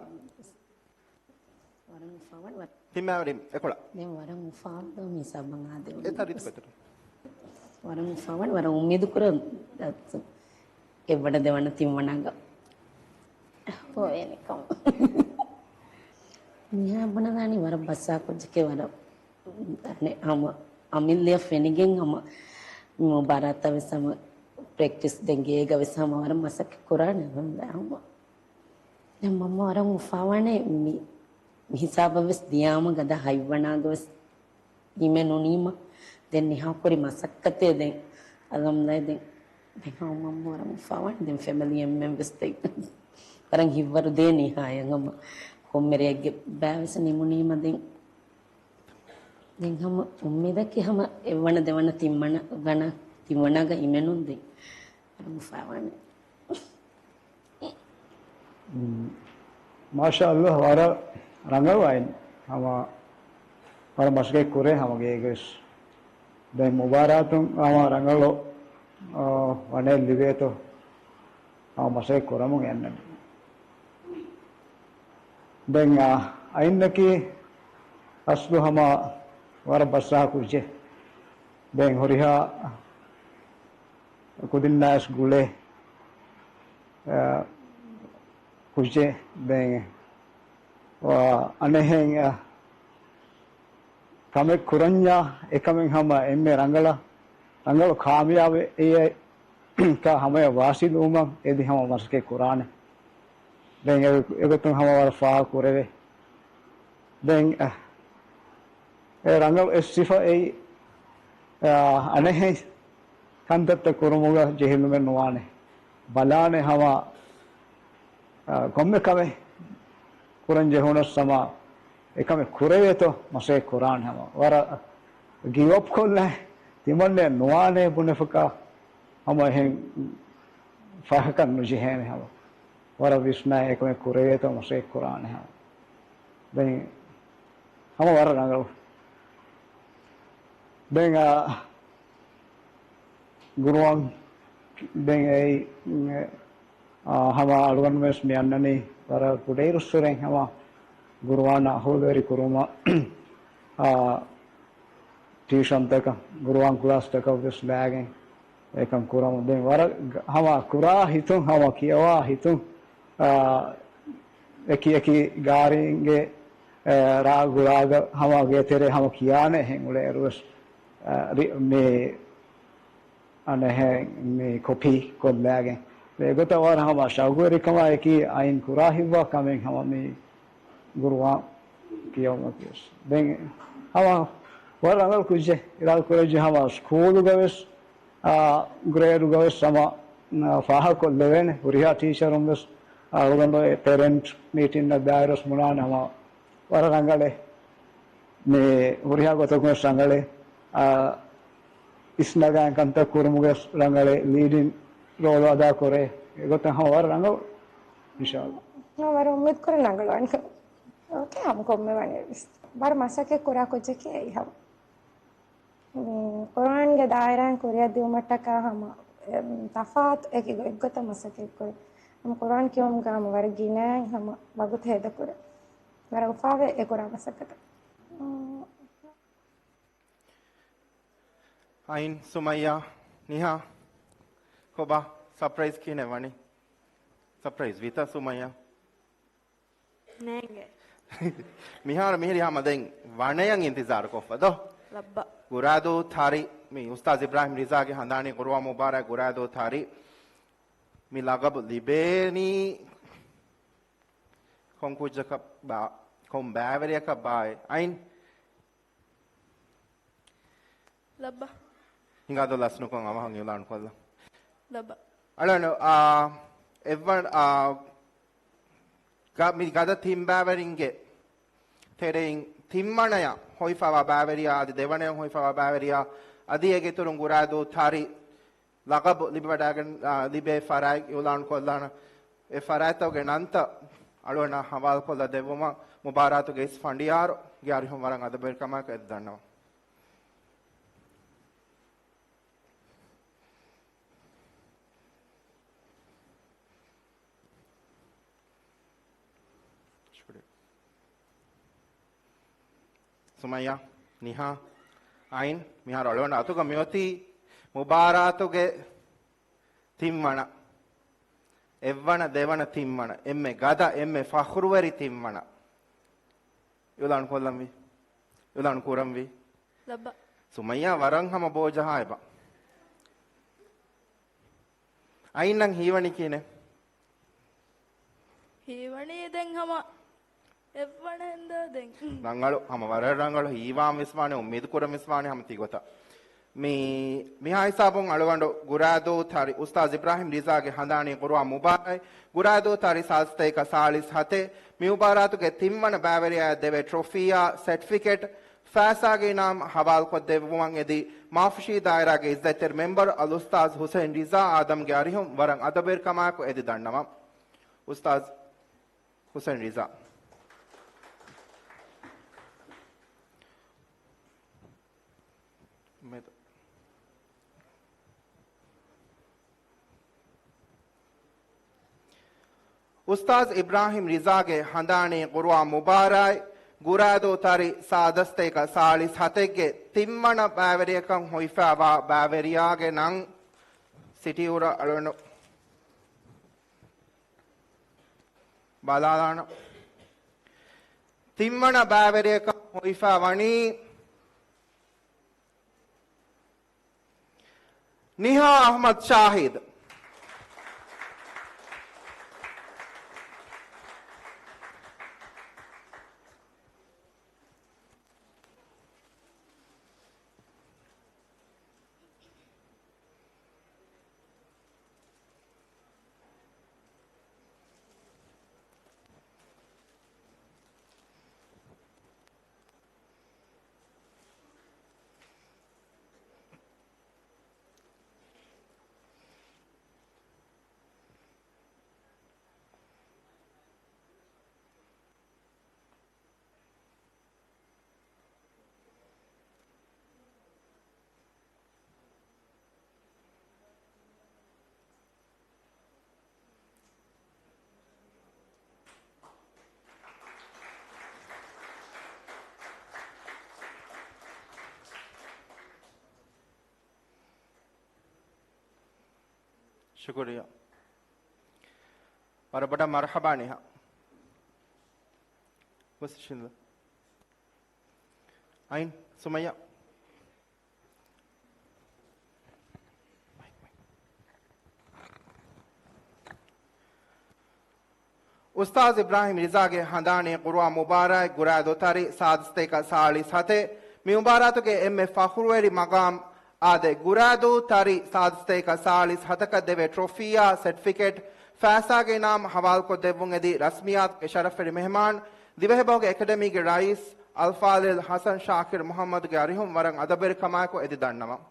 ވަރަށް އުފާވަން ވަ-، ތިން ބައިވެރިން އެކޮޅަށް. ދެން ވަރަށް އުފާވަން މި ހިސާބަށް އާދެވުނީ. އެތަ ރީތި ބެތުރު. ވަރަށް އުފާވަން ވަރަށް އުއްމީދު ކުރަން އެއްވަނަ ދެވަނަ ތިންވަނަގަ ހޮވޭނެ ކަމަށް. މިހާ ބުނަދާނީ ވަރަށް ބަސާ ކުއްޖެކޭ ވަރަށް އަނެއް ހަމަ އަމިއްލަޔަށް ފެނިގެން ހަމަ މި މުބާރާތަށް ވެސް ހަމަ ޕްރެކްޓިސް ދެން ގޭގަ ވެސް ހަމަ ވަރަށް މަސައްކަތް ކުރާނެ އަލްހަމްދުލިއްލާހް ހަމަ. ދެން މަންމަ ވަރަށް އުފާވާނެ މި، މި ހިސާބަށް ވެސް ދިޔާމަ ގަދަ ހަތްވަނާގަ ވެސް އިމެނުނީމަ، ދެން ނިހާ ކުރި މަސައްކަތޭ ދެން އަލްހަމްދުލިއްލާހް ދެން، ދެން ހަމަ މަންމަ ވަރަށް އުފާވާނެ. ދެން ފެމިލީ އެންމެން ވެސް ދެން ވަރަށް ހިތްވަރު ދޭ ނިހާޔަށް ހަމަ ކޮންމެ ރެއެއްގެ ބައިވެސް ނިމުނީމަ ދެން، ދެން ހަމަ އުއްމީދަކީ ހަމަ އެއްވަނަ ދެވަނަ ތިންވަނަ ގަނަ ތިންވަނަގަ އިމެނުން ދެން ވަރަށް އުފާވާނެ. މާޝާ ﷲ، ވަރަށް ރަނގަޅު އައިން. ހަމަ ވަރަށް މަސައްކަތް ކުރޭ ހަމަ ގޭގަވެސް. ދެން މުބާރާތުން ހަމަ ރަނގަޅު، އާ، ވަނައެއް ލިބޭތޯ ހަމަ މަސައްކަތް ކުރަމުން އެންނަނީ. ދެން، އާ، އައިންނަކީ އަސްލު ހަމަ ވަރަށް ބަސާ ކުއްޖެއް. ދެން ހުރިހާ ކުދިންނާވެސް ގުޅޭ، އާ، ކުއްޖެއް. ދެން އަނެއްހެން، އާ، ކަމެއް ކުރަންޏާ އެކަމެއް ހަމަ އެންމެ ރަނގަޅަށް، ރަނގަޅު ކާމިޔާބެއް އެއީ ކާ ހަމަޔަށް ވާސިލުވުމަށް އެދި ހަމަ މަސައްކަތް ކުރާނެ. ދެން އެ-، އެގޮތުން ހަމަ ވަރަށް ފާހަގަ ކުރެވޭ. ދެން، އަ، އެ ރަނގަޅު އެއް ސިފަ އެއީ، އަ، އަނެއްހެން ކަންތައްތައް ކުރުމުގަ ޖެހިލުމެއް ނުވާނެ. ބަލާނެ ހަމަ، އާ، ކޮންމެ ކަމެއް ކުރަން ޖެހުނަސް ހަމަ އެކަމެއް ކުރެވޭތޯ މަސައްކަތް ކުރާނެ ހަމަ. ވަރަށް ގިވް އަޕް ކޮށްލާ ތިމަންނެ ނުވާނެ ބުނެފަކާ ހަމަ އެހެން ފަހަކަށް ނުޖެހޭނެ ހަމަ. ވަރަށް ވިސްނާ އެކަމެއް ކުރެވޭތޯ މަސައްކަތް ކުރާނެ ހަމަ. ދެން ހަމަ ވަރަށް ރަނގަޅު. ދެން، އާ، ގުރުއާން ދެން އެއީ، އާ، ހަމަ އަޅުގަނޑުމެސް މި އަންނަނީ ވަރަށް ކުޑައިރުއްސުރެން ހަމަ ގުރުއާން އަހުލުވެރި ކުރުމަށް، އާ، ޓިއުޝަންތަކަށް، ގުރުއާން ކްލާސްތަކަށް ވެސް ލާގެން އެކަން ކުރަމުން. ދެން ވަރަށް ގ-، ހަމަ ކުރާ ހިތުން، ހަމަ ކިޔަވާ ހިތުން، އާ، އެކި އެކި ގާރީންގެ، އާ، ރާ ގުޅާގަ ހަމަ ގޭތެރޭ ހަމަ ކިޔާނެ އެހެން އުޅޭއިރު ވެސް، އާ، ރި-، މި އަނެހެން މި ކޮޕީ ކޮށްލާގެން. އެގޮތަށް ވަރަށް ހަމަ ޝައުގުވެރިކަމާއެކީ އައިން ކުރާ ހިތްވާ ކަމެއް ހަމަ މި ގުރުއާން ކިޔަވުމަކީވެސް. ދެން ހަމަ ވަރަށް ރަނގަޅު ކުއްޖެއް އިރާދަ ކުރެއްޖެ ހަމަ ސްކޫލުގަވެސް، އާ، ގްރޭޑުގަވެސް ހަމަ، އާ، ފާހަގަކޮށްލެވޭނެ. ހުރިހާ ޓީޗަރުން ވެސް އަޅުގަނޑު ޕެރެންޓް މީޓިންއަށް ދާއިރުވެސް ބުނާނެ ހަމަ ވަރަށް ރަނގަޅޭ. މި ހުރިހާ ގޮތަކުން ވެސް ރަނގަޅޭ. އާ، އިސްނަގާން ކަންތައް ކުރުމުގެ ރަނގަޅޭ، ލީޑިން ރޯލް އަދާ ކުރޭ. އެގޮތަށް ހަމަ ވަރަށް ރަނގަޅު، އިންޝާﷲ. ހަމަ ވަރަށް އުއްމީދު ކުރަން ރަނގަޅުވާނެ. އޯކޭ، ހަމަ ކޮންމެ ވަނީ ވެސް. ވަރަށް މަސައްކަތް ކުރާ ކުއްޖަކީ އެއީ ހަމަ. މި ޤުރުއާންގެ ދާއިރާއިން ކުރިއަށް ދިއުމަށްޓަކާ ހަމަ، އެ، ތަފާތު އެކި ގޮތްގޮތަށް މަސައްކަތް ކުރި. ހަމަ ޤުރުއާން ކިޔުމުގަ ހަމަ ވަރަށް ގިނައިން ހަމަ ވަގުތު ހޭދަކުރި. ވަރަށް އުފާވޭ އެ ކުރާ މަސައްކަތަށް. އައިން ސުމައްޔާ، ނިހާ، ކޮބާ ސަޕްރައިޒް ކިހިނެއް ވަނީ؟ ސަޕްރައިޒް ވީތަ ސުމައްޔާ؟ ނޭނގެ. މިހާރު މިހިރި ހަމަ ދެން ވަނަޔަށް އިންތިޒާރު ކޮށްފަ ދޯ؟ ލައްބަ. ގުރާދޫ ތަރި، މި އުސްތާޛް އިބްރާހިމް ރިޒާގެ ހަނދާނީ ޤުރުއާން މުބާރާތް ގުރާދޫ ތަރި. މި ލަޤަބު ލިބޭނީ ކޮން ކުއްޖަކަށް ބާ-، ކޮން ބައިވެރިޔަކަށް ބާއޭ؟ އައިން. ލައްބަ. ހިނގާދޯ ލަސްނުކޮށް އަވަހަށް އިޢުލާން ކޮށްލަން. ލައްބަ. އަޅަން، އާ، އެއްވަން، އާ، ގަ-، މި ގަދަ ތިން ބައިވެރިންގެ ތެރެއިން ތިންވަނަޔަށް ހޮވިފައިވާ ބައިވެރިޔާ އަދި ދެވަނަޔަށް ހޮވިފައިވާ ބައިވެރިޔާ އަދި އޭގެ އިތުރުން ގުރާދޫ ތަރި ލަޤަބު ލިބިވަޑައިގެން، އާ، ލިބޭ ފަރާތް އިޢުލާން ކޮށްލާނަ. އެ ފަރާތްތަކުގެ ނަންތައް އަޅުގަނޑަށް ހަވާލުކޮށްލާ ދެއްވުމަށް މުބާރާތުގެ އިސް ފަނޑިޔާރުގެ އަރިހުން ވަރަށް އަދަބުވެރިކަމާއެކު އެދި ދަންނަވަން. ސުމައްޔާ، ނިހާ، އައިން، މިހާރު އަޅުގަނޑު އަތުގަ މިއޮތީ މުބާރާތުގެ ތިންވަނަ، އެއްވަނަ، ދެވަނަ، ތިންވަނަ، އެންމެ ގަދަ، އެންމެ ފަޚުރުވެރި ތިންވަނަ. އިޢުލާން ކޮށްލަންވީ، އިޢުލާން ކުރަންވީ. ލައްބަ. ސުމައްޔާ ވަރަށް ހަމަ ބޯޖަހާ އެބަ. އައިންނަށް ހީވަނީ ކިހިނެއް؟ ހީވަނީ ދެން ހަމަ އެއްވަނަ ހިނދާ ދެން. ރަނގަޅު، ހަމަ ވަރަށް ރަނގަޅު ހީވާން ވެސް ވާނެ، އުއްމީދު ކުރަން ވެސް ވާނެ ހަމަ ތިގޮތަށް. މި، މިހާ ހިސާބުން އަޅުގަނޑު ގުރާދޫ ތަރި އުސްތާޛް އިބްރާހިމް ރިޒާގެ ހަނދާނީ ޤުރުއާން މުބާރާތް، ގުރާދޫ ތަރި ސާދަ ސަތޭކަ ސާޅީސް ހަތެއް، މި މުބާރާތުގެ ތިންވަނަ ބައިވެރިޔާއަށް ދެވޭ ޓްރޮފީއާ ސެޓްފިކެޓް، ފައިސާގެ އިނާމް ހަވާލުކޮށްދެއްވުމަށް އެދި، މާފުށީ ދާއިރާގެ އިއްޒަތްތެރި މެމްބަރު އަލްއުސްތާޛް ހުސެން ރިޒާ އާދަމްގެ އަރިހުން ވަރަށް އަދަބުވެރިކަމާއެކު އެދި ދަންނަވަން. އުސްތާޛް ހުސެން ރިޒާ. މެދު. އުސްތާޛް އިބްރާހިމް ރިޒާގެ ހަނދާނީ ޤުރުއާން މުބާރާތް، ގުރާދޫ ތަރި ސާދަ ސަތޭކަ ސާޅީސް ހަތެއްގެ ތިންވަނަ ބައިވެރިޔަކަށް ހޮވިފައިވާ ބައިވެރިޔާގެ ނަން ސިޓީއުރަށް އަޅުގަނޑު ބަލާލާނަން. ތިންވަނަ ބައިވެރިޔަކަށް ހޮވިފައި ވަނީ ނިހާ އަޙްމަދު ޝާހިދު. ޝުކުރިއްޔާ. ވަރަށް ބޮޑަށް މަރުޙަބާ ނިހާ. އައިން ސުމައްޔާ. އުސްތާޛް އިބްރާހިމް ރިޒާގެ ހަނދާނީ ޤުރުއާން މުބާރާތް، ގުރާދޫ ތަރި ސާދަސް ދައިކާ ސާޅީސް ހަތެއް. މި މުބާރާތުގެ އެންމެ ފަޚުރުވެރި މަގާމް އާދެ، ގުރާދޫ ތަރި ސާދަސް ދައިކާ ސާޅީސް ހަތަކަށް ދެވޭ ޓްރޮފީއާ ސެޓްފިކެޓް، ފައިސާގެ އިނާމް ހަވާލުކޮށް ދެއްވުން އެދި ރަސްމިއްޔާތުގެ ޝަރަފުވެރި މެހެމާން، ދިވެހިބަހުގެ އެކަޑަމީގެ ރައީސް އަލްފާޟިލް ޙަސަން ޝާކިރު މުޙައްމަދުގެ އަރިހުން ވަރަށް އަދަބުވެރިކަމާއެކު އެދި ދަންނަވަން.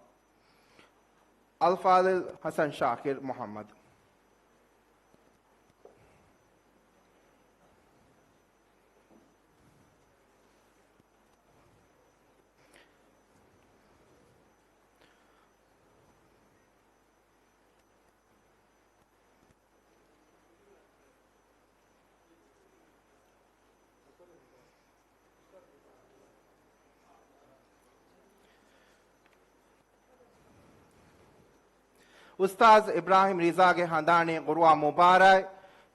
އަލްފާޟިލް ޙަސަން ޝާކިރު މުޙައްމަދު. އުސްތާޛް އިބްރާހިމް ރިޒާގެ ހަނދާނީ ޤުރުއާން މުބާރާތް،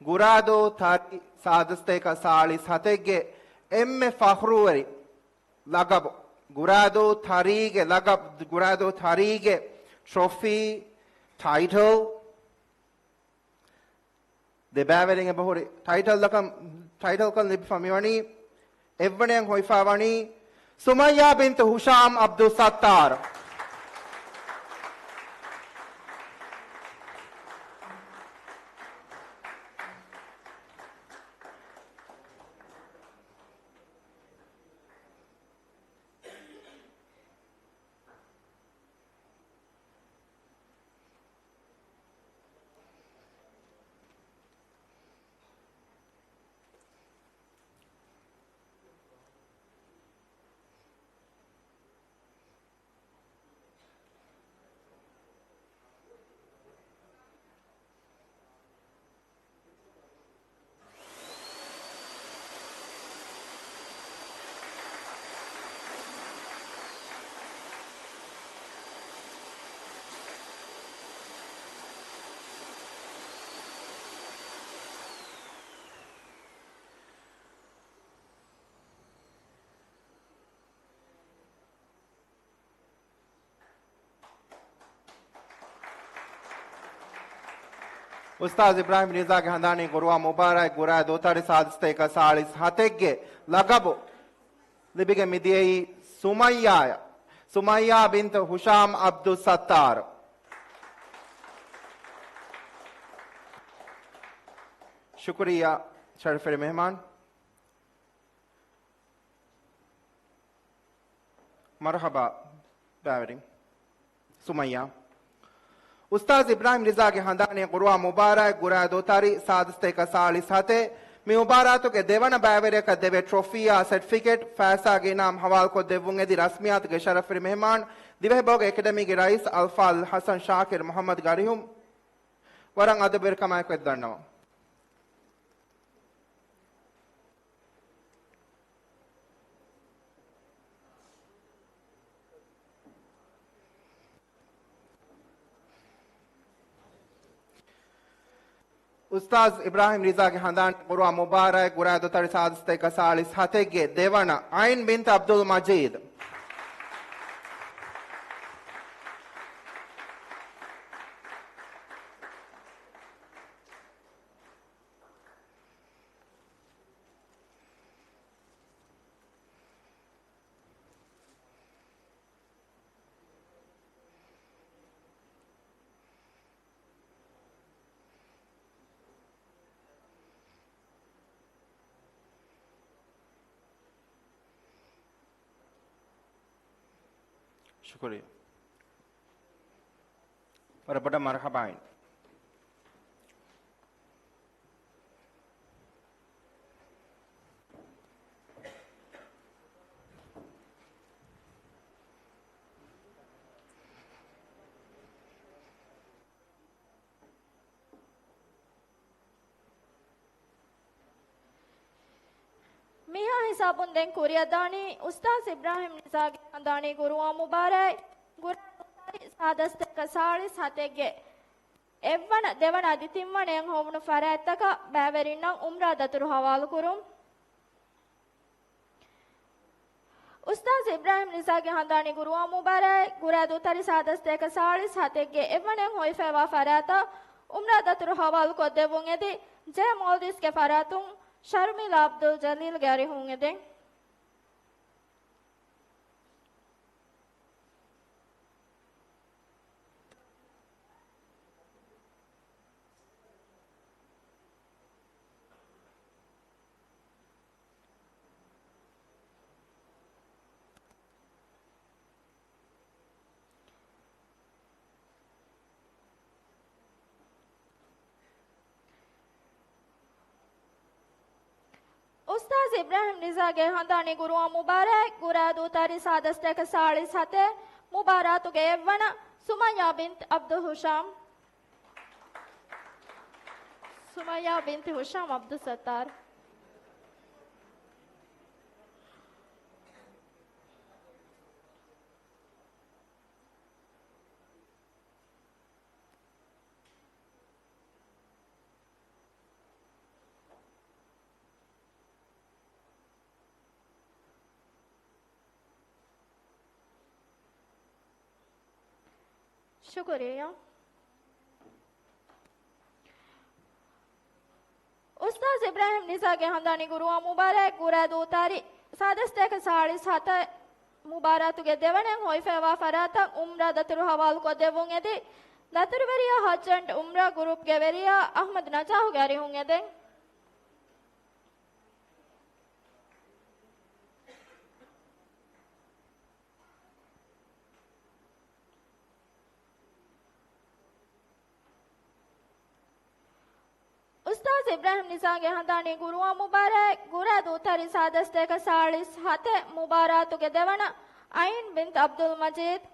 ގުރާދޫ ތަރި ސާދަސް ދައިކާ ސާޅީސް ހަތެއްގެ އެންމެ ފަޚުރުވެރި ލަޤަބު، ގުރާދޫ ތަރީގެ ލަޤަބު، ގުރާދޫ ތަރީގެ ޓްރޮފީ، ޓައިޓަލް، ދެ ބައިވެރިން އެބަހުރި ޓައިޓަލްތަކަށް، ޓައިޓަލްކަން ލިބިފަ މިވަނީ، އެއްވަނައަށް ހޮވިފަ ވަނީ ސުމައްޔާ ބިންތު ހުޝާމް ޢަބްދުއްސައްތާރު. އުސްތާޛް އިބްރާހިމް ރިޒާގެ ހަނދާނީ ޤުރުއާން މުބާރާތް، ގުރާދޫ ތަރި ސާދަސް ދައިކާ ސާޅީސް ހަތެއްގެ ލަޤަބު ލިބިގެން މިދިޔައީ ސުމައްޔާއަށް، ސުމައްޔާ ބިންތު ހުޝާމް ޢަބްދުއްސައްތާރު. ޝުކުރިއްޔާ ޝަރަފްވެރި މެހެމާން. މަރުޙަބާ ބައިވެރިން. ސުމައްޔާ. އުސްތާޛް އިބްރާހިމް ރިޒާގެ ހަނދާނީ ޤުރުއާން މުބާރާތް، ގުރާދޫ ތަރި ސާދަސް ދައިކާ ސާޅީސް ހަތެއް. މި މުބާރާތުގެ ދެވަނަ ބައިވެރިޔަކަށް ދެވޭ ޓްރޮފީއާ ސެޓްފިކެޓް، ފައިސާގެ އިނާމް ހަވާލުކޮށް ދެއްވުން އެދި ރަސްމިއްޔާތުގެ ޝަރަފުވެރި މެހެމާން، ދިވެހިބަހުގެ އެކަޑަމީގެ ރައީސް އަލްފާޟިލް ޙަސަން ޝާކިރު މުޙައްމަދުގެ އަރިހުން ވަރަށް އަދަބުވެރިކަމާއެކު އެދި ދަންނަވަން. އުސްތާޛް އިބްރާހިމް ރިޒާގެ ހަނދާނީ ޤުރުއާން މުބާރާތް، ގުރާދޫ ތަރި ސާދަސް ދައިކާ ސާޅީސް ހަތެއްގެ ދެވަނަ ޢައިން ބިންތު ޢަބްދުލް މަޖީދު. ޝުކުރިއްޔާ. ވަރަށް ބޮޑަށް މަރުޙަބާ އިން. މިހާ ހިސާބުން ދެން ކުރިއަށްދާނީ އުސްތާޛް އިބްރާހިމް ރިޒާގެ ހަނދާނީ ގުރުއާން މުބާރާތް، ގުރާދޫ ތަރި ސާދަސް ދައިކާ ސާޅީސް ހަތެއްގެ އެއްވަނަ، ދެވަނަ އަދި ތިންވަނައަށް ހޮވުނު ފަރާތްތަކަށް ބައިވެރިންނަށް އުމްރާ ދަތުރު ހަވާލުކުރުން. އުސްތާޛު އިބްރާހިމް ރިޒާގެ ހަނދާނީ ގުރުއާން މުބާރާތް ގުރާދޫ ތަރި ސާދަ ސަތޭކަ ސާޅީސް ހަތެއްގެ އެއްވަނައަށް ހޮވިފައިވާ ފަރާތަށް އުމްރާ ދަތުރު ހަވާލުކޮށްދެއްވުން އެދި، ޖޭ މޯލްޑިވްސްގެ ފަރާތުން ޝަރުމީލާ އަބްދުލް ޖަލީލްގެ އަރިހުން އެދެން. އުސްތާޛު އިބްރާހިމް ރިޒާގެ ހަނދާނީ ގުރުއާން މުބާރާތް ގުރާދޫ ތަރި ސާދަ ސަތޭކަ ސާޅީސް ހަތެއް މުބާރާތުގެ އެއްވަނަ ސުމައްޔާ ބިންތު އަބްދުލް ހުޝާމް. ސުމައްޔާ ބިންތު ހުޝާމް އަބްދުއްސައްތާރު. ޝުކުރިއްޔާ. އުސްތާޛު އިބްރާހިމް ރިޒާގެ ހަނދާނީ ގުރުއާން މުބާރާތް ގުރާދޫ ތަރި ސާދަ ސަތޭކަ ސާޅީސް ހަތެއް މުބާރާތުގެ ދެވަނައަށް ހޮވިފައިވާ ފަރާތަށް އުމްރާ ދަތުރު ހަވާލުކޮށްދެއްވުން އެދި، ދަތުރުވެރިޔާ ހައްޖު އެންޑް އުމްރާ ގުރޫޕްގެ ވެރިޔާ އަޙްމަދު ނަޖާހުގެ އަރިހުން އެދެން. އުސްތާޛު އިބްރާހިމް ރިޒާގެ ހަނދާނީ ގުރުއާން މުބާރާތް ގުރާދޫ ތަރި ސާދަ ސަތޭކަ ސާޅީސް ހަތެއް މުބާރާތުގެ ދެވަނަ އައިން ބިންތު އަބްދުލް މަޖީދު.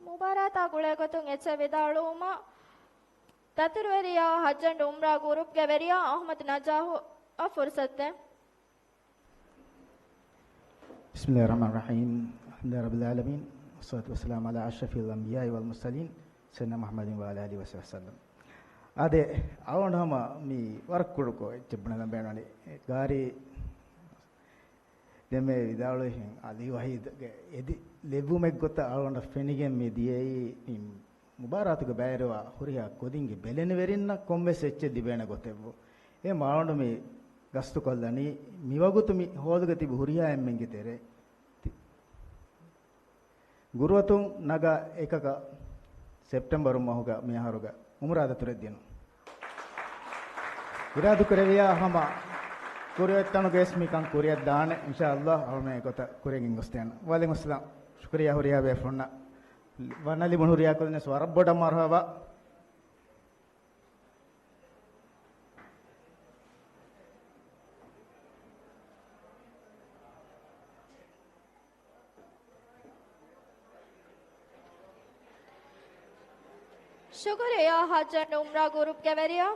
މުބާރާތާ ގުޅޭގޮތުން އެއްޗެއް ވިދާޅުވުމަށް ދަތުރުވެރިޔާ ހައްޖު އެންޑް އުމްރާ ގުރޫޕްގެ ވެރިޔާ އަޙްމަދު ނަޖާހުއަށް ފުރުސަތު ދޭން. بسم الله الرحمن الرحيم. الحمد لله رب العالمين، والصلاة والسلام على أشرف الأنبياء والمرسلين، سيدنا محمد وعلى آله وصحبه وسلم. އާދެ، އަޅުގަނޑު ހަމަ މި ވަރަށް ކުޑަކޮށް އެއްޗެއް ބުނެލަން ބޭނުންވަނީ. ގާރީ ދެންމެ ވިދާޅުވިހެން އަލީ ވަހީދުގެ އެދި ލެއްވުމެއްގޮތަށް އަޅުގަނޑަށް ފެނިގެން މި ދިޔައީ މި މުބާރާތުގެ ބައިވެރިވާ ހުރިހާ ކުދިންގެ ބެލެނިވެރިންނަށް ކޮންމެސް އެއްޗެއް ލިބޭނެ ގޮތެއްވު. އެ މާ އަޅުގަނޑު މި ގަސްތުކޮށްލަނީ މިވަގުތު މި ހޯލުގަ ތިބި ހުރިހާ އެންމެންގެ ތެރޭ ތި-، ގުރުއަތުން ނަގާ އެކަކަށް ސެޕްޓެމްބަރު މަހުގަ މިއަހަރުގަ އުމްރާ ދަތުރެއް ދިނުން. އިރާދަކުރެއްވިޔާ ހަމަ ކުރިއޮތްތަނުގައި މިކަން ކުރިއަށްދާނެ، އިންޝާﷲ އަޅުމެން އެގޮތަށް ކުރިއަށް ގެންގޮސްދޭނަން. ވަޢަލައިކުމުއްސަލާމް. ޝުކުރިއްޔާ ހުރިހާ ބޭފުޅުންނަށް. ވަނަލިބުނު ހުރިހާ ކުދިންވެސް ވަރަށް ބޮޑަށް މަރުޙަބާ. ޝުކުރިއްޔާ ހައްޖު އެންޑް އުމްރާ ގުރޫޕްގެ ވެރިޔާ.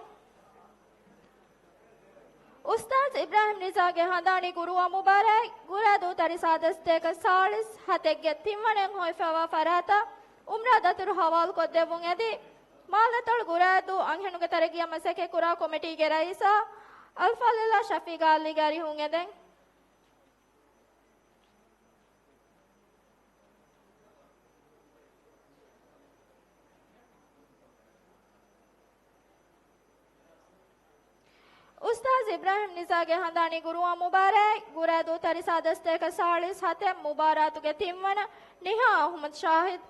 އުސްތާޛު އިބްރާހިމް ރިޒާގެ ހަނދާނީ ގުރުއާން މުބާރާތް ގުރާދޫ ތަރި ސާދަ ސަތޭކަ ސާޅީސް ހަތެއްގެ ތިންވަނައަށް ހޮވިފައިވާ ފަރާތަށް އުމްރާ ދަތުރު ހަވާލުކޮށްދެއްވުން އެދި، މާލެތޮޅު ގުރާދޫ އަންހެނުންގެ ތަރައްގީއަށް މަސައްކަތްކުރާ ކޮމިޓީގެ ރައީސާ އަލްފާޟިލާ ޝަފީޤާ ޢަލީގެ އަރިހުން އެދެން. އުސްތާޛު އިބްރާހިމް ރިޒާގެ ހަނދާނީ ގުރުއާން މުބާރާތް ގުރާދޫ ތަރި ސާދަ ސަތޭކަ ސާޅީސް ހަތެއް މުބާރާތުގެ ތިންވަނަ ނިހާ އަޙްމަދު ޝާހިދު.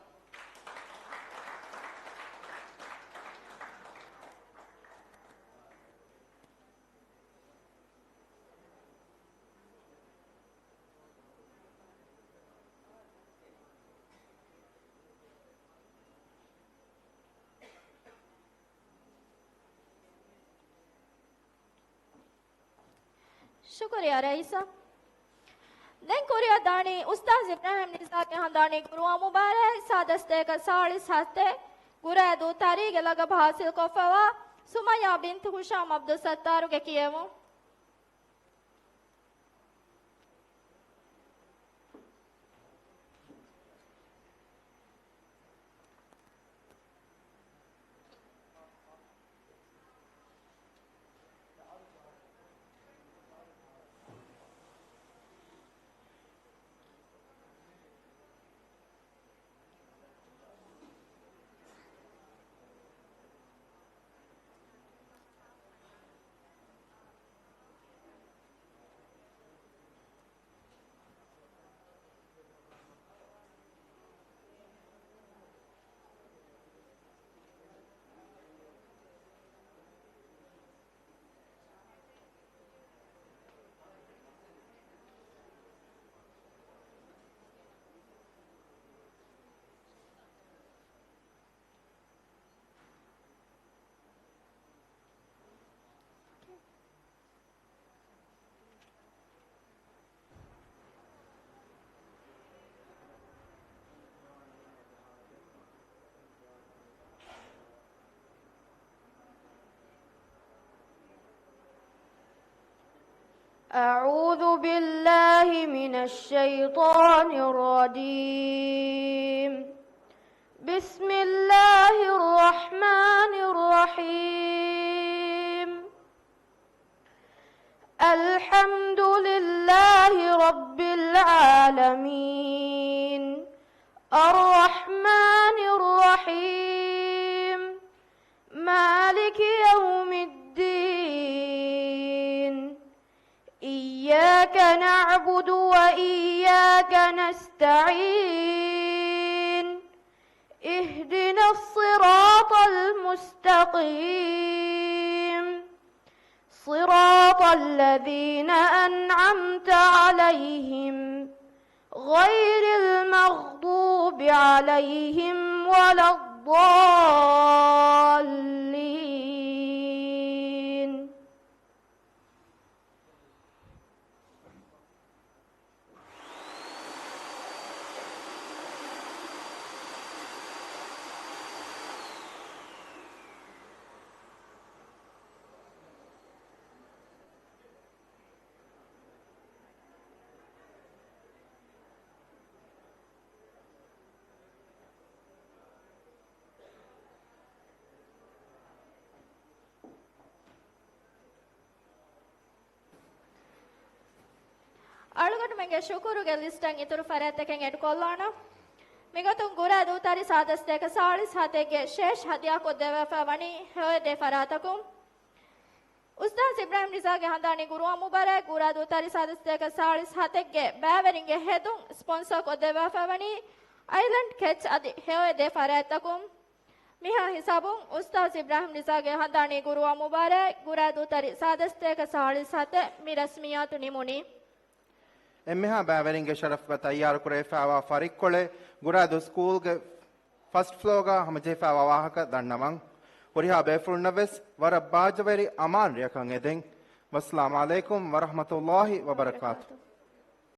ޝުކުރިއްޔާ ރައީސާ. ދެން ކުރިއަށް ދާނީ އުސްތާޛް އިބްރާހިމް ރިޒާގެ ހަނދާނީ ގުރުއާން މުބާރާތް ސާދަ ސަތޭކަ ސާޅީސް ހަތެއް ގުރާދޫ ތަރީގެ ލަގަބު ހާސިލްކޮށްފަވާ ސުމައްޔާ ބިންތު ހުޝާމް ޢަބްދުއްސައްތާރުގެ ކިޔެވުން. أعوذ بالله من الشيطان الرجيم. بسم الله الرحمن الرحيم. الحمد لله رب العالمين. الرحمن الرحيم. مالك يوم الدين. إياك نعبد وإياك نستعين. اهدنا الصراط المستقيم. صراط الذين أنعمت عليهم غير المغضوب عليهم ولا الضالين. އަޅުގަނޑުމެންގެ ޝުކުރުގެ ލިސްޓަށް އިތުރު ފަރާތްތަކެއް އެޑްކޮށްލާނަން. މިގޮތުން ގުރާ ދޫތަރި ސާދަ ސަތޭކަ ސާޅީސް ހަތެއްގެ ޝޭޝް ހަދިޔާ ކޮށްދެއްވާފައި ވަނީ ހެޔޮއެދޭ ފަރާތަކުން. އުސްތާޛް އިބްރާހިމް ރިޒާގެ ހަނދާނީ ގުރުއާން މުބާރާތް ގުރާ ދޫތަރި ސާދަ ސަތޭކަ ސާޅީސް ހަތެއްގެ ބައިވެރިންގެ ހެދުން ސްޕޮންސަރ ކޮށްދެއްވާފައި ވަނީ އައިލެންޑް ކެޓްސް އަދި ހެޔޮއެދޭ ފަރާތްތަކުން. މިހާ ހިސާބުން އުސްތާޛް އިބްރާހިމް ރިޒާގެ ހަނދާނީ ގުރުއާން މުބާރާތް ގުރާ ދޫތަރި ސާދަ ސަތޭކަ ސާޅީސް ހަތެއް މި ރަސްމިއްޔާތު ނިމުނީ. އެންމެހާ ބައިވެރިންގެ ޝަރަފުގަ ތައްޔާރުކުރެވިފައިވާ ފަރިއްކޮޅެއް ގުރާދޫ ސްކޫލްގެ ފަސްޓް ފްލޯގަ ހަމަޖެހިފައިވާ ވާހަކަ ދަންނަވަން. ހުރިހާ ބޭފުޅުންނަށް ވެސް ވަރަށް ބާއްޖަވެރި އަމާން ރެއަކަށް އެދެން. ވައްސަލާމް ޢަލައިކުމް ވަރަޙްމަތުﷲ ވަބަރަކާތުހު.